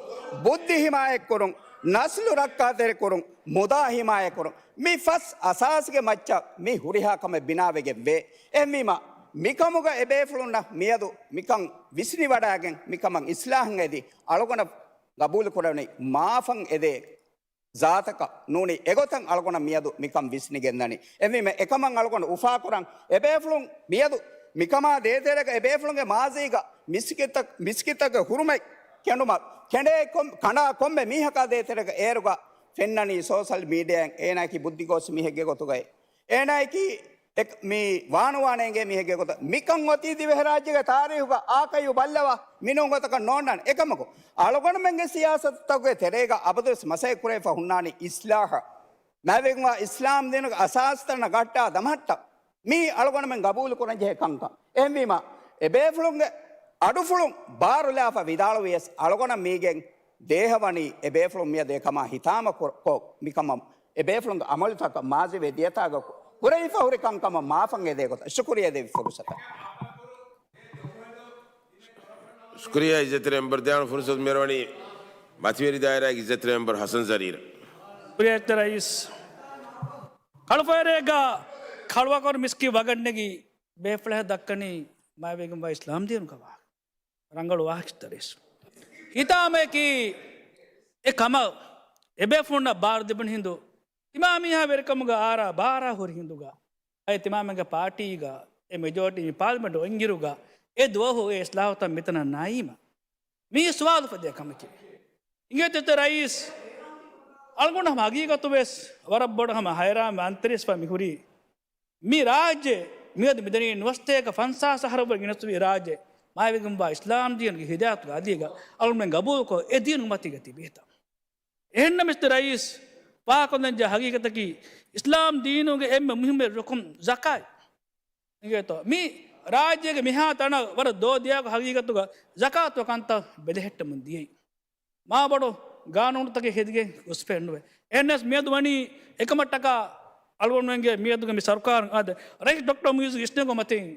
ބުއްދި ހިމާޔަތްކުރުން، ނަސްލު ރައްކާތެރިކުރުން، މުދާ ހިމާޔަތްކުރުން، މި ފަސް އަސާސްގެ މައްޗަށް މި ހުރިހާ ކަމެއް ބިނާވެގެންވޭ. އެހެންވީމަ، މިކަމުގަ އެބޭފުޅުންނަށް މިއަދު މިކަން ވިސްނިވަޑާގެން މިކަމަށް އިސްލާހަށް އެދި އަޅުގަނޑަށް ގަބޫލުކުރަނީ މާފަށް އެދޭ ޒާތަކަށް ނޫނީ އެގޮތަށް އަޅުގަނޑަށް މިއަދު މިކަން ވިސްނިގެންދަނީ. އެހެންވީމަ އެކަމަށް އަޅުގަނޑު އުފާކުރަން އެބޭފުޅުން މިއަދު މިކަމާ ދޭތެރޭގަ އެބޭފުޅުންގެ މާޒީގަ މިސްކިތަށް، މިސްކިތަކުގެ ހުރުމަތް ކެނޑުމަށް ކެނޑޭ ކޮން، ކަނޑާ ކޮންމެ މީހަކާ ދޭތެރޭގަ އޭރުގަ ފެންނަނީ ސޯޝަލް މީޑިއާއިން އޭނާއަކީ ބުއްދިގޯސް މީހެއްގެ ގޮތުގައި. އޭނާއަކީ އެ، މި ވާނުވާނެ އެނގޭ މީހެއްގެ ގޮތަށް. މިކަން އޮތީ ދިވެހިރާއްޖޭގެ ތާރީހުގަ އާކައިވް ބައްލަވާ މިނޫން ގޮތަކަށް ނޯންނާނެ. އެކަމަކު، އަޅުގަނޑުމެންގެ ސިޔާސަތުތަކުގެ ތެރޭގަ އަބަދުވެސް މަސައްކަތް ކުރެވިފަ ހުންނާނީ އިސްލާހަށް. މާތްވެގެންވާ އިސްލާމް ދީނުގެ އަސާސްތައް ނަގަހައްޓާ ދަމަހައްޓަ މީ އަޅުގަނޑުމެން ގަބޫލު ކުރަން ޖެހޭ ކަންކަން. އެހެންވީމަ، އެބޭފުޅުންގެ އަޑުފުޅުން ބާރުލާފަ ވިދާޅުވިޔަސް އަޅުގަނޑަށް މީގެން ދޭހަވަނީ އެބޭފުޅުން މިއަދު އެކަމާ ހިތާމަ ކުރ-، ކޮށް، މިކަމަށް އެބޭފުޅުންގެ އަމަލުތަކަށް މާޒީ ވެދިޔަތާގަ ކުރެވިފަ ހުރި ކަންކަމަށް މާފަށް އެދޭ ގޮތަށް. ޝުކުރިއްޔާ ދެއްވި ފުރުސަތަށް. ޝުކުރިއްޔާ އިއްޒަތްތެރި މެމްބަރ. ދެވަނަ ފުރުސަތު މިއަރުވަނީ މަތިވެރި ދާއިރާގެ އިއްޒަތްތެރި މެމްބަރ ހަސަން ޒަރީނަށް. ޝުކުރިއްޔާ އިއްޒަތްތެރި ރައީސް. ކަޅުފައިރޭގަ ކަޅުވަކޮރު މިސްކިތް ވަގަށްނެގި ބޭފުޅާ ދައްކަނީ މާތްވެގެންވާ އިސްލާމް ދީނުގެ ވާހަކަ. ރަނގަޅު ވާހަކަ އިއްޒަތްތެރި ރައީސް. ހިތާމައަކީ އެ ކަމަށް އެބޭފުޅުންނަށް ބާރު ލިބުނު ހިނދު، ތިމާމީހާ ވެރިކަމުގަ އާރާ ބާރާ ހުރި ހިނދުގަ، އަދި ތިމާމެންގެ ޕާޓީގަ އެ މެޖޯރިޓީ މި ޕާލިމެންޓް އޮތްއިރުގަ އެ ދުވަހު އެ އިސްލާހުތައް މިތަނަށް ނައީމަ. މީ ސުވާލު ފެދޭ ކަމެކޭ. އިނގޭތޯ އިއްޒަތްތެރި ރައީސް، އަޅުގަނޑު ހަމަ ހަގީގަތު ވެސް ވަރަށް ބޮޑަށް ހަމަ ހައިރާން އަންތަރީސްފަ މި ހުރީ. މި ރާއްޖެ މިއަދު މިދަނީ ނުވަސަތޭކަ ފަންސާސް އަހަރަށްވުރެ ގެނެސްދެވި ރާއްޖެ، މާތްވެގެންވާ އިސްލާމް ދީނުގެ ހިދާޔަތުގެ އަލީގަ އަޅުގަނޑުމެން ގަބޫލުކޮށް އެ ދީނުގެ މަތީގަ ތިބީތަ؟ އެހެންނަމަ އިއްޒަތްތެރި ރައީސް، ފާހަގަކޮށްލަންޖެހޭ ހަގީގަތަކީ އިސްލާމް ދީނުގެ އެންމެ މުހިއްމު ރުކުން ޒަކާތް. އިނގޭތޯ؟ މި ރާއްޖޭގެ މިހާ ތަނަށް ވަރަށް ދޯ ދިޔައިގެން ހަގީގަތުގަ ޒަކާތު ކަންތައް ބެލެހެއްޓަމުން ދިޔައީ. މާބޮޑު ގާނޫނުތަކެއް ހެދިގެން ގޮސްފައެއް ނުވޭ. އެހެނަސް މިއަދު ވަނީ އެކަމަށްޓަކާ އަޅުގަނޑުމެންގެ މިއަދުގެ މި ސަރުކާރުން އާދެ، ރައީސް ޑޮކްޓަރ މުއިއްޒުގެ އިސްނެގުން މަތިން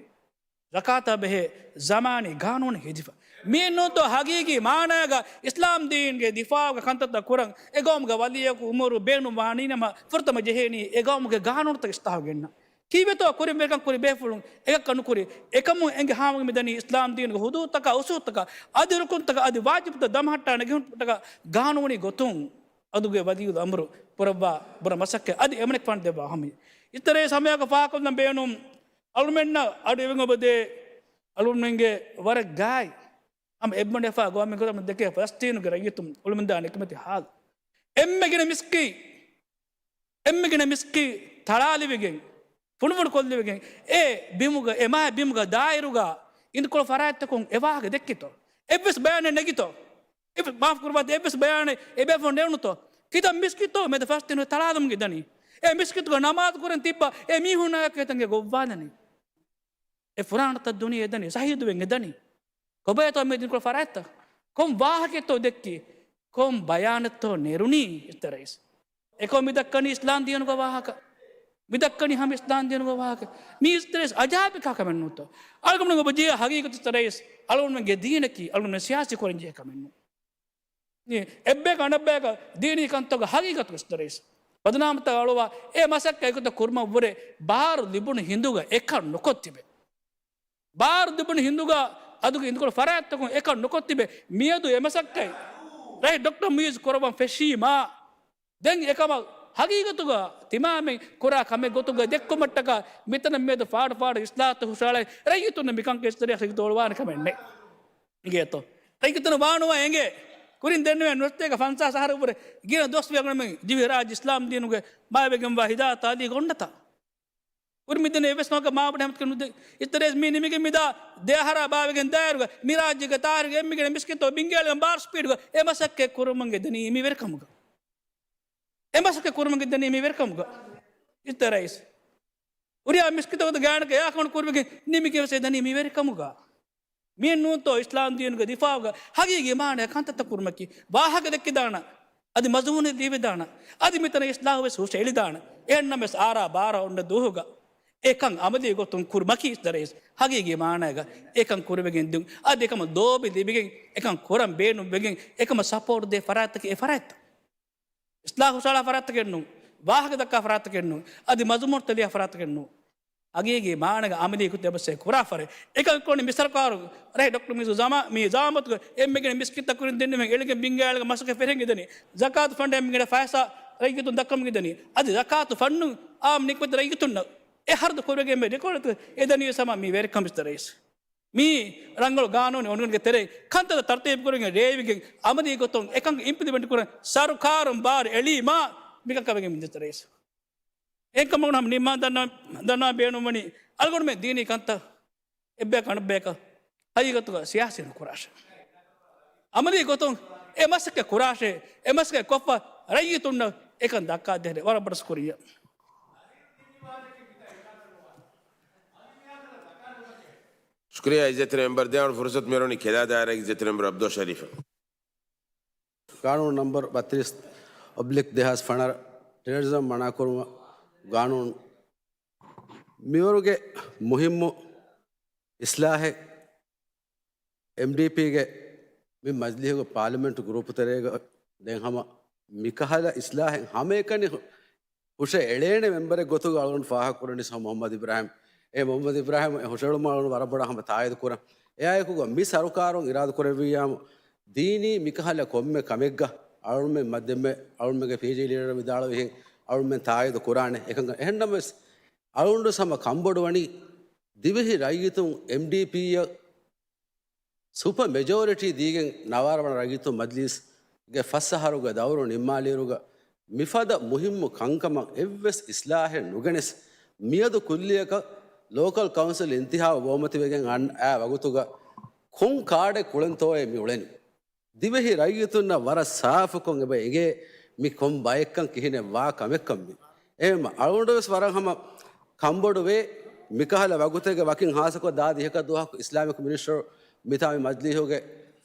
ޒަކާތާ ބެހޭ ޒަމާނީ ގާނޫނެއް ހެދިފަ. މި ނޫންތޯ ހަގީގީ މާނައިގަ އިސްލާމް ދީންގެ ދިފާޢުގެ ކަންތައްތައް ކުރަން އެ ގައުމުގެ ވަލީއަކު އުމުރު ބޭނުން ވާނީނަމަ ފުރަތަމަ ޖެހޭނީ އެ ގައުމުގެ ގާނޫނުތައް އިސްލާހު ގެންނަން. ކީއްވެތޯ ކުރިންވެރިކަން ކުރި ބޭފުޅުން އެކަކަށް ނުކުރި؟ އެކަމުން އެނގި ހާމަ މިދަނީ އިސްލާމް ދީނުގެ ހުދޫދުތަކާ އުސޫލުތަކާ އަދި ރުކުންތަކާ އަދި ވާޖިބުތައް ދަމަހައްޓާ ނެގިހުންޓަކާ ގާނޫނީ ގޮތުން އަދުގެ ވަލީއުލް އަމްރު ކުރައްވާ ބުރަ މަސައްކަތް އަދި އެމަނިކުފާނު ދެއްވާ ހަމަ. އިތަރޭ ސަމަޔަކަށް ފާހަގަކޮށްލަން ބޭނުން އަޅުމެންނަށް އަޑު އެވެން އޮބަދޭ އަޅުމެންގެ ވަރަށް ގާތް ހަމަ އެއްބަނޑެފާ ގޮވަމެން ގޮތަށް ދެކޭ ފަލަސްތީނުގެ ރައްޔިތުން އުޅުމުންދާ ނިކަމެތި ހާލު. އެންމެ ގިނަ މިސްކިތް އެންމެ ގިނަ މިސްކިތް ތަޅާލެވިގެން، ފުނޑުފުނޑު ކޮށްލެވިގެން، އެ ބިމުގަ، އެ މާތް ބިމުގަ ދާއިރުގަ އިނދުކޮޅު ފަރާތްތަކުން އެ ވާހަކަ ދެއްކިތޯ؟ އެއްވެސް ބަޔާނެއް ނެގިތޯ؟ އެއްވެސް، މާފު ކުރުމަށް، އެއްވެސް ބަޔާނެއް އެ ބޭފުޅުން ނެރުނުތޯ؟ ކިތައް މިސްކިތްތޯ މެދު ފަސް ދިނު ތަޅާލަމުން އެދަނީ؟ އެ މިސްކިތުގަ ނަމާދު ކުރަން ތިއްބާ އެ މީހުންނާއެކު އެތަންގެ ގޮއްވާލަނީ؟ އެ ފުރާނަތައް ދުނިޔެ އެދަނީ ޝަހީދުވެން އެދަނީ. ކޮބައިތޯ މި ދިނުކޮޅު ފަރާތްތައް؟ ކޮން ވާހަކައެއްތޯ ދެއްކީ؟ ކޮން ބަޔާނެއްތޯ ނެރުނީ އިއްޒަތްތެރި ރައީސް؟ އެކަމަ މި ދައްކަނީ އިސްލާމް ދީނުގެ ވާހަކަ. މި ދައްކަނީ ހަމަ އިސްލާމް ދީނުގެ ވާހަކަ. މީ އިއްޒަތްތެރި ރައީސް އަޖާއިބެއް ކަމެއް ނޫންތޯ؟ އަޅުގަނޑު އޮބަ ޖެހޭ ހަގީގަތު އިއްޒަތްތެރި ރައީސް އަޅުގަނޑުމެންގެ ދީނަކީ އަޅުގަނޑުމެން ސިޔާސީ ކުރަން ޖެހޭ ކަމެއް ނޫން. އެއްބަޔަކަށް އަނެއްބަޔަކަށް ދީނީ ކަންތަކުގެ ހަގީގަތުގެ އިއްޒަތްތެރި ރައީސް ބަދުނާމުތައް އަޅުވާ އެ މަސައްކަތް އެގޮތަށް ކުރުމަށްވުރެ ބާރު ލިބުނު ހިނދުގަ އެކަން ނުކޮށް ތިބެ. ބާރު ލިބުނު ހިނދުގަ އަދުގެ އިނދުކޮޅު ފަރާތްތަކުން އެކަން ނުކޮށް ތިބެ މިއަދު އެމަސައްކަތް ރައީސް ޑޮކްޓަރ މުއިއްޒު ކުރައްވަން ފެށީމާ، ދެން އެކަމަށް ހަގީގަތުގަ ތިމާމެން ކުރާ ކަމެއް ގޮތުގަ ދެއްކުމަށްޓަކާ މިތަނަށް މިއަދު ފާޑު ފާޑު އިސްލާހުތައް ހުށަހަޅައި ރައްޔިތުންނަށް މިކަންކަން އެއްސަރެއަށް ހިތޯޅުވާނެ ކަމެއް ނެތް. އިނގޭތޯ؟ ރައްޔިތުން ވާނުވާ އެނގޭ. ކުރިން ދެންނެވި ނުވަސަތޭކަ ފަންސާސް އަހަރު ވުރެ ގިނަ ދުވަސް ވެގެން ދިވެހިރާއްޖެ އިސްލާމް ދީނުގެ މާތްވެގެންވާ ހިދާޔަތް ތާލީގަ އޮންނަތާ. ކުރިން މިދެންނެވި އެއްވެސް ކަމަކަށް މާބޮޑު ހަމަތަކެއް ނުދޭ. އިތުރަށް މި ނިމިގެން މިދާ ދެ އަހަރާ ބާވެގެން ދާއިރުގަ މި ރާއްޖޭގެ ތާރީޚުގަ އެންމެ ގިނަ މިސްކިތްތައް ބިންގާއިގެން ބާރު ސްޕީޑުގަ އެ މަސައްކަތް ކުރުމުގެ ދަނީ މި ވެރިކަމުގަ. އެ މަސައްކަތް ކުރުމުގެ ދަނީ މި ވެރިކަމުގަ. އިތުރަށް ރައީސް. ހުރިހާ މިސްކިތަކު ގާތްގަނޑަކަށް އެއާކޮން ކުރިވެގެން ނިމިގެން ވެސް އެ ދަނީ މި ވެރިކަމުގަ. މިއެއް ނޫންތޯ އިސްލާމް ދީނުގެ ދިފާޢުގަ ހަގީގީ މާނަ ކަންތައްތައް ކުރުމަކީ. ވާހަކަ ދެއްކިދާނަ. އަދި މަޒުމޫނެއް ލިޔެވިދާނަ. އަދި މިތަނަށް އިސްލާހު ވެސް ހުށައެޅިދާނަ. އެހެންނަމަވެސް އާރާ ބާރަ އޮންނަ ދުވަހުގަ އެކަން އަމަލީ ގޮތުން ކުރުމަކީ އިތުރަށް ރައީސް ހަގީގީ މާނައިގަ އެކަން ކުރިވެގެން ދިޔުން. އަދި އެކަމަށް ލޯބި ލިބިގެން އެކަން ކުރަން ބޭނުންވެގެން އެކަމަށް ސަޕޯޓް ދޭ ފަރާތްތަކީ އެ ފަރާތްތައް. އިސްލާހު ހުށަހަޅާ ފަރާތްތަކެއް ނޫން. ވާހަކަ ދައްކާ ފަރާތްތަކެއް ނޫން. އަދި މަޒުމޫނުތައް ލިޔާ ފަރާތްތަކެއް ނޫން. ހަގީގީ މާނަގަ އަމަލީ ކުދި އެބަސް ކުރާ ފަރެއް. އެކަން ކުރަނީ މި ސަރުކާރު ރައީސް ޑޮކްޓަރ މީސް ޒަމާ-، މި ޒަމާންތުގަ އެންމެ ގިނަ މިސްކިތްތައް ކުރިން ދެންނެވި އެޅިގެން ބިންގާއިގެން މަސައްކަތް ފެށިގެން ދަނީ. ޒަކާތު ފަންޑަށް އެންމެ ގިނަ ފައިސާ ރައްޔިތުން ދައްކަމުގެ ދަނީ. އަދި ޒަކާތު ފަންޑު އާއްމު ނިކްމަތު ރައްޔިތުންނަށް އެ ހަރަދު ކުރިވެގެން މި ރެކޯޑުތައް އެ ދަނީ ސަމާ މި ވެރިކަމަށް އިތުރަށް ރައީސް. މީ ރަނގަޅު ގާނޫނެއް އޮންނަންގެ ތެރޭ ކަންތައް ތަރުތީބު ކުރެގެން ރޭވިގެން އަމަލީ ގޮތުން އެކަން އިމްޕްލިމެންޓް ކުރަން ސަރުކާރުން ބާރު އެޅީމާ މިކަން ކަމެއް މި އިތުރަށް ރައީސް. އެކަމަކު ހަމަ ނިންމާ ދަންނަ-، ދަންނަވާ ބޭނުންވަނީ އަޅުގަނޑުމެން ދީނީ ކަންތައް އެއްބަޔަކު އަނެއްބަޔަކަށް ހަގީގަތުގަ ސިޔާސީ ނުކުރާށޭ. އަމަލީ ގޮތުން އެ މަސައްކަތް ކުރާށޭ، އެ މަސައްކަތް ކޮށްފަ ރައްޔިތުންނަށް އެކަން ދައްކާދޭނެ. ވަރަށް ބޮޑަށް ޝުކުރިއްޔާ. ޝުކުރިއްޔާ އިއްޒަތްތެރި މެމްބަރ. ދެއަޅު ފުރުސަތު މިއުޅެނީ ކެލާ ދާއިރާގެ އިއްޒަތްތެރި މެމްބަރ އަބްދުއް ޝަރީފަށް. ގާނޫނު ނަންބަރު ބައްތިރީސް އޮބްލިކް ދެހާސް ފަނަރަ، ޓެރަރިޒަމް މަނާކުރުމަށް ގާނޫނު. މިވަރުގެ މުހިއްމު އިސްލާހެއް އެމްޑީޕީގެ މި މަޖިލީހުގެ ޕާލިމެންޓް ގްރޫޕު ތެރޭގަ ދެން ހަމަ މިކަހަލަ އިސްލާހެއް ހަމައެކަނި ހުށައެޅޭނެ މެމްބަރެއް ގޮތުގަ އަޅުގަނޑު ފާހަގަކުރަނީ މުހައްމަދު އިބްރާހިމް. އެ މުހައްމަދު އިބްރާހިމް އެ ހުށައެޅުމަށް އަޅުގަނޑު ވަރަށް ބޮޑަށް ހަމަ ތާއީދު ކުރަން. އެއާއެކުގަ މި ސަރުކާރުން އިރާދަކުރެއްވިއްޔާމު، ދީނީ މިކަހަލަ ކޮންމެ ކަމެއްގަ އަޅުމެން މަ-، ދެންމެ އަޅުމެންގެ ޕީޖީ ލީޑަރ ވިދާޅުވިހެން އަޅުމެން ތާއީދު ކުރާނެ. އެކަން އެހެންނަމަވެސް، އަޅުގަނޑު ހަމަ ކަންބޮޑުވަނީ ދިވެހި ރައްޔިތުން އެމްޑީޕީއަށް ސުޕަ މެޖޯރިޓީ ދީގެން ނަވާރަ ވަނަ ރައްޔިތުން މަޖްލީސްގެ ފަސް އަހަރުގެ ދައުރު ނިންމާލިއިރުގަ މިފަދަ މުހިއްމު ކަންކަމަށް އެއްވެސް އިސްލާހެއް ނުގެނެސް، މިއަދު ކުއްލިއަކަށް ލޯކަލް ކައުންސިލް އިންތިހާބު ބައުމަތިވެގެން އަން-، އާ ވަގުތުގަ ކޮން ކާޑެއް ކުޅެންތޯއޭ މި އުޅެނީ؟ ދިވެހި ރައްޔިތުންނަށް ވަރަށް ސާފުކޮށް އެބަ އެނގޭ މި ކޮން ބައެއްކަން ކިހިނެއް ވާ ކަމެއްކަން މި. އެހެންމަ އަޅުގަނޑު ވެސް ވަރަށް ހަމަ ކަންބޮޑުވޭ. މިކަހަލަ ވަގުތެއްގެ ވަކިން ހާއްސަކޮށް ދާ ދިހަކަށް ދުވަހަކު އިސްލާމިކް މިނިސްޓަރު މިތާ މި މަޖްލީހުގެ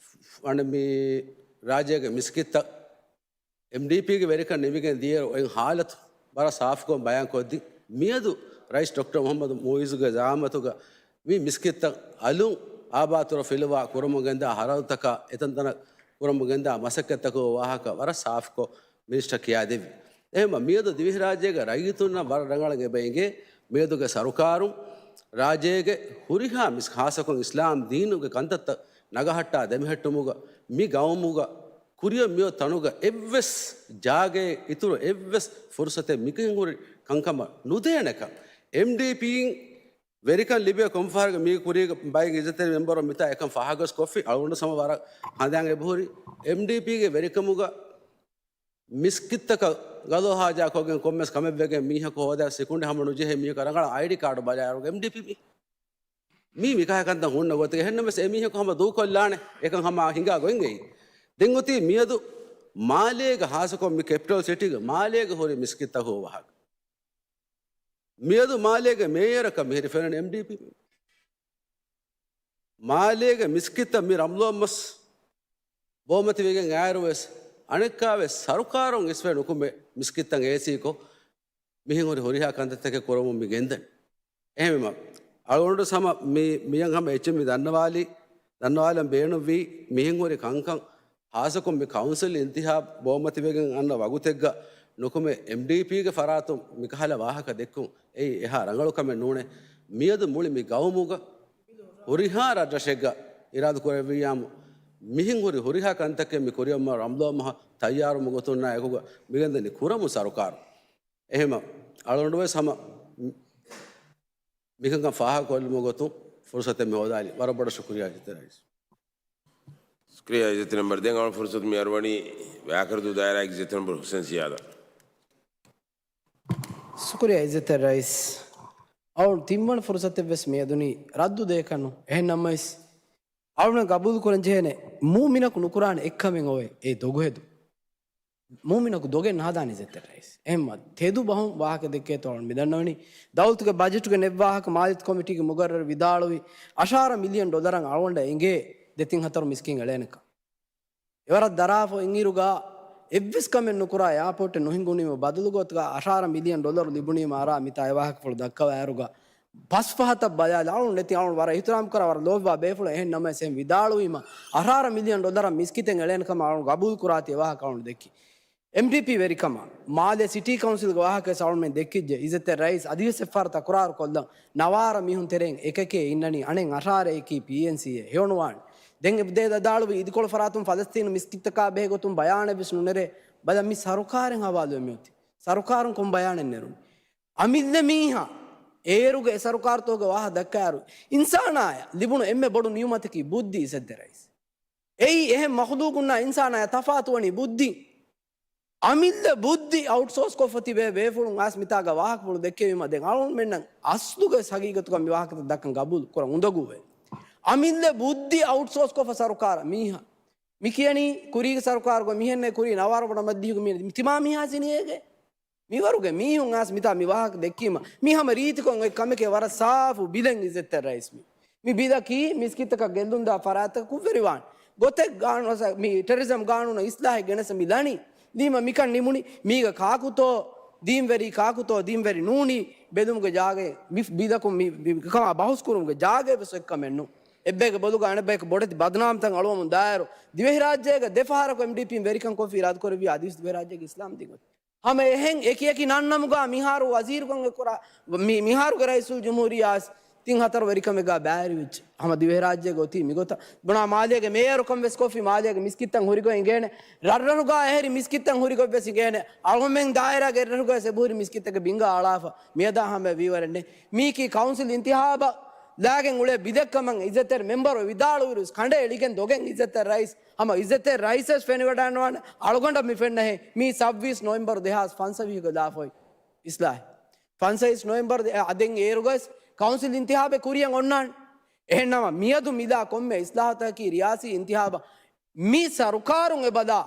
އަނެއް މި ރާއްޖޭގެ މިސްކިތްތައް އެމްޑީޕީގެ ވެރިކަން ނިމިގެން ދިޔައިރު އޮތް ހާލަތު ވަރަށް ސާފުކޮށް ބަޔާންކޮށްދިން. މިއަދު ރައީސް ޑޮކްޓަރ މުހައްމަދު މުއިއްޒުގެ ޒައާމަތުގަ މި މިސްކިތްތައް އަލުން އާބާތުރަ ފިލުވާ ކުރަމުން ގެންދާ ހަރަދުތަކާ އެތަންތަނަށް ކުރަމުން ގެންދާ މަސައްކަތްތަކުގެ ވާހަކަ ވަރަށް ސާފުކޮށް މިނިސްޓަރ ކިޔާދެއްވި. އެހެންމަ މިއަދު ދިވެހިރާއްޖޭގެ ރައްޔިތުންނަށް ވަރަށް ރަނގަޅަށް އެބަ އެނގޭ މިއަދުގެ ސަރުކާރުން ރާއްޖޭގެ ހުރިހާ މިސް-، ހާއްސަކޮށް އިސްލާމް ދީނުގެ ކަންތައްތައް ނަގަހައްޓާ ދެމެހެއްޓުމުގަ މި ގައުމުގަ ކުރިއަށް މިއޮތް ތަނުގަ އެއްވެސް ޖާގައެއް އިތުރު އެއްވެސް ފުރުސަތެއް މިކިހިން ހުރި ކަންކަމަށް ނުދޭނެކަން. އެމްޑީޕީން ވެރިކަން ލިބޭ ކޮންފަހަރަކަށް މީގެ ކުރީގަ ބައެއް އިއްޒަތްތެރި މެމްބަރުން މިތާ އެކަން ފާހަގަވެސް ކޮށްފި. އަޅުގަނޑު ހަމަ ވަރަށް ހަނދާން އެބަހުރި އެމްޑީޕީގެ ވެރިކަމުގަ މިސްކިތްތަކަށް ގަލޯ ހާޖާ ކޮށްގެން ކޮންމެސް ކަމެއްވެގެން މީހަކު ހޯދާ ސިކުނޑި ހަމަ ނުޖެހޭ މީހަކަށް ރަނގަޅަށް އައިޑީ ކާޑު ބަލާއިރު އެމްޑީޕީ މީ މި މިކަހަލަ ކަންތައް ހުންނަ ގޮތެއް. އެހެންނަމަވެސް އެ މީހަކު ހަމަ ދޫކޮށްލާނެ އެކަން ހަމަ ހިނގާ ގޮތްގައި. ދެން އޮތީ މިއަދު މާލޭގެ ހާއްސަކޮށް މި ކެޕިޓަލް ސިޓީގެ މާލޭގެ ހުރި މިސްކިތްތަކުގެ ވާހަކަ. މިއަދު މާލޭގެ މޭޔަރަކަށް މިހިރި ފެންނަނީ އެމްޑީޕީ. މާލޭގެ މިސްކިތްތައް މި ރަމްލޯ މަސް ބޯމަތިވެގެން އާއިރުވެސް އަނެއްކާވެސް ސަރުކާރުން އިސްވެ ނުކުމެ މިސްކިތްތައް އޭސީކޮށް، މިހެން ހުރި ހުރިހާ ކަންތައްތަކެއް ކުރަމުން މި ގެންދަނީ. އެހެންވީމަ، އަޅުގަނޑު ހަމަ މި، މިއަށް ހަމަ އެއްޗެއް މި ދަންނަވާލީ، ދަންނަވާލަން ބޭނުންވީ، މިހެން ހުރި ކަންކަން، ހާއްސަކޮށް މި ކައުންސިލް އިންތިހާބް ބޯމަތިވެގެން އަންނަ ވަގުތެއްގަ ނުކުމެ އެމްޑީޕީގެ ފަރާތުން މިކަހަލަ ވާހަކަ ދެއްކުން އެއީ އެހާ ރަނގަޅު ކަމެއް ނޫނޭ. މިއަދު މުޅި މި ގައުމުގަ ހުރިހާ ރަށްރަށެއްގަ އިރާދަ ކުރެއްވިއްޔާމު، މިހެން ހުރި ހުރިހާ ކަންތަކެއް މި ކުރިއަށް ރަމަޟާން މަހަށް ތައްޔާރުވުމުގެ ގޮތުންނާ އެކުގަ މިގެންދަނީ ކުރަމުން ސަރުކާރު. އެހެމަ އަޅުގަނޑުވެސް ހަމަ މިކަންކަން ފާހަގަކޮށްލުމުގެ ގޮތުން ފުރުސަތެއް މި ހޯދާލީ. ވަރަށް ބޮޑަށް ޝުކުރިއްޔާ އިޒްތި ރައީސް. ޝުކުރިއްޔާ އިޒްތި މެމްބަރު. ދެން އަޅު ފުރުސަތު މި އަރުވަނީ ވައިކަރަދޫ ދާއިރާގެ އިޒްތި މެމްބަރު ހުސެން ޒިޔާދަށް. ޝުކުރިއްޔާ އިޒްތި ރައީސް. އަޅު ތިންވަނަ ފުރުސަތެއްވެސް މިއަދުނީ ރައްދު ދޭކަށްނު. އެހެންނަމަވެސް އަޅުން ގަބޫލު ކުރަން ޖެހޭނެ މޫމިނަކު ނުކުރާނެ އެއްކަމެއް އޮވޭ އެ ދޮގުހެދު. މޫމިނަކު ދޮގެއް ނުހަދާނެ އިޒްތި ރައީސް. އެހެންމަ ތެދު ބަހުން ވާހަކަ ދެއްކޭތޯ އަޅުން މިދަންނަވަނީ. ދައުލަތުގެ ބަޖެޓުގެ ނެއްވާހަކަ މާލިޔަތު ކޮމިޓީގެ މުގައްރަރު ވިދާޅުވި އަށާރަ މިލިއަން ޑޮލަރަށް އަޅުގަނޑަށް އެނގޭ ދެތިން ހަތަރު މިސްކިތް އެޅޭނެކަން. އެވަރަށް ދަރާފަ އިންއިރުގަ އެއްވެސް ކަމެއް ނުކުރާ އެއާޕޯޓެއް ނުހިނގުނީމަ ބަދަލުގޮތުގަ އަށާރަ މިލިއަން ޑޮލަރު ލިބުނީމަ އަރާ މިތާ އެވާހަކަފުޅު ދައްކަވާއިރުގަ ބަސް ފަހަތަށް ބަލާލާ އަޅުން ނެތި އަޅުން ވަރަށް އިހުތިރާމް ކުރާ ވަރަށް ލޯބިވާ ބޭފުޅެއް. އެހެން ނަމަވެސް އެހެން ވިދާޅުވީމަ އަށާރަ މިލިއަން ޑޮލަރަށް މިސްކިތެއް އެޅޭނެ ކަމަށް އަޅުން ގަބޫލު ކުރާތީ އެވާހަކަ އަޅުން ދެއްކި. އެމްޑީޕީ ވެރިކަމަށް މާލެ ސިޓީ ކައުންސިލްގެ ވާހަކަވެސް އަޅުންމެން ދެއްކިއްޖެ. އިޒްތި ރައީސް އަދިވެސް އެއްފަހަރު ތަކުރާރު ކޮށްލަން ނަވާރަ މީހުން ތެރެއިން އެކެކޭ އިންނަނީ އަނެއް އަށާރައަކީ ޕީއެންސީއޭ ހެޔޮނުވާނެ. ދެން އެ ދޭ ދަދާޅުވި އިދިކޮޅު ފަރާތުން ފަލަސްތީނު މިސްކިތްތަކާ ބެހޭ ގޮތުން ބަޔާނެއްވެސް ނުނެރޭ. ބަލަ މި ސަރުކާރެއް ހަވާލުވެ މިއޮތީ. ސަރުކާރުން ކޮން ބަޔާނެއް ނެރުނީ؟ އަމިއްލަ މީހާ އޭރުގެ އެ ސަރުކާރުތޯގެ ވާހަ ދައްކާއިރު އިންސާނާޔަށް ލިބުނު އެންމެ ބޮޑު ނިޢުމަތަކީ ބުއްދި އިޒްތި ރައީސް. އެއީ އެހެން މަޚުލޫގުންނާ އިންސާނާޔަށް ތަފާތުވަނީ ބުއްދި. އަމިއްލަ ބުއްދި އައުޓްސޯސް ކޮށްފަ ތިބޭ ބޭފުޅުން އައިސް މިތާގަ ވާހަކަފުޅު ދެއްކެވީމަ ދެން އަޅުންމެންނަށް އަސްލުގަ ވެސް ހަގީގަތުގަ މި ވާހަކަތައް ދައްކަން ގަބޫލު ކުރަން އުނދަގޫވޭ. އަމިއްލަ ބުއްދި އައުޓްސޯސް ކޮށްފަ ސަރުކާރަށް މީހާ މި ކިޔަނީ ކުރީގެ ސަރުކާރުގަ މިހެންނޭ ކުރީ ނަވާރަ ބޮޑަށް މަދީހުގެ މީހުން ތިމާ މީހާ ސިނިއޭގެ. މިވަރުގެ މީހުން އައިސް މިތާ މި ވާހަކަ ދެއްކީމަ މި ހަމަ ރީތިކޮށް އޮތް ކަމެކޭ. ވަރަށް ސާފު ބިލެއް އިޒްތި ރައީސް މި. މި ބިލަކީ މިސްކިތަކަށް ގެއްލުންދާ ފަރާތްތަކަށް ކުށްވެރިވާން ގޮތެއް ގާނޫނަށް މި ޓެރިޒަމް ގާނޫނަށް އިސްލާހެއް ގެނެސް މި ލަނީ. ލީމަ މިކަން ނިމުނީ މީގަ ކާކުތޯ ދީންވެރީ ކާކުތޯ ދީންވެރި ނޫނީ ބެލުމުގެ ޖާގައެއް. މި ބިލަކުން މި، މި ކަމާ ބަހުސް ކުރުމުގެ ޖާގައެއް ވެސް އޮތް ކަމެއް ނޫން. އެއްބަޔަކަށް ބޮލުގަ އަނެއްބަޔަކަށް ބޮޑެތި ބަދުނާމްތައް އަޅުވަމުން ދާއިރު ދިވެހިރާއްޖޭގަ ދެފަހަރަކު އެމްޑީޕީން ވެރިކަން ކޮށްފި އިރާދަކުރެއްވި އަދިވެސް ދިވެހިރާއްޖޭގެ އިސްލާމް ދީން އޮތީ. ހަމަ އެހެން އެކި އެކި ނަންނަމުގަ މިހާރު ވަޒީރުކަން އެއްކުރާ، މި، މިހާރުގެ ރައީސުލްޖުމްހޫރިއްޔާ ތިން ހަތަރު ވެރިކަމެއްގަ ބައިވެރިވެއްޖެ. ހަމަ ދިވެހިރާއްޖޭގަ އޮތީ މިގޮތަށް. ބުނާ މާލޭގެ މޭޔަރުކަން ވެސް ކޮށްފި މާލޭގެ މިސްކިތްތައް ހުރިގޮތް އިނގޭނެ. ރަށްރަށުގަ އެހެރި މިސްކިތްތައް ހުރިގޮތް ވެސް އިނގޭނެ. އަޅުމެން ދާއިރާގެ ރަށުގަ ވެސް އެބަހުރި މިސްކިތްތަކެއް ބިނގާ އަޅާފަ. މިއަދާ ހަމަ ވީވަރެއް ނެތް. މީކީ ކައުންސިލް އިންތިހާބަށް ލާގެން އުޅޭ ބިލެއްކަމަށް އިއްޒަތްތެރި މެމްބަރު ވިދާޅުވިރުސް ކަނޑައެޅިގެން ދޮގެއް އިއްޒަތްތެރި ރައީސް، ހަމަ އިއްޒަތްތެރި ރައީސްވެސް ފެނިވަޑައިންނަވާނެ، އަޅުގަނޑަށް މި ފެންނަހެ، މީ ސައްބީސް ނޮވެމްބަރު ދެހާސް ފަންސަވީހުގެ ލާފައި އިސްލާހެއް. ފަންސަވީސް ނޮވެމްބަރު ދެ-، އަ، ދެން އޭރުގަސް ކައުންސިލް އިންތިހާބެއް ކުރިޔަށް އޮންނާނެ. އެހެންނަމަ މިއަދު މިލާ ކޮންމެ އިސްލާހަތަކީ ރިޔާސީ އިންތިހާބަށް މި ސަރުކާރުން އެބަލާ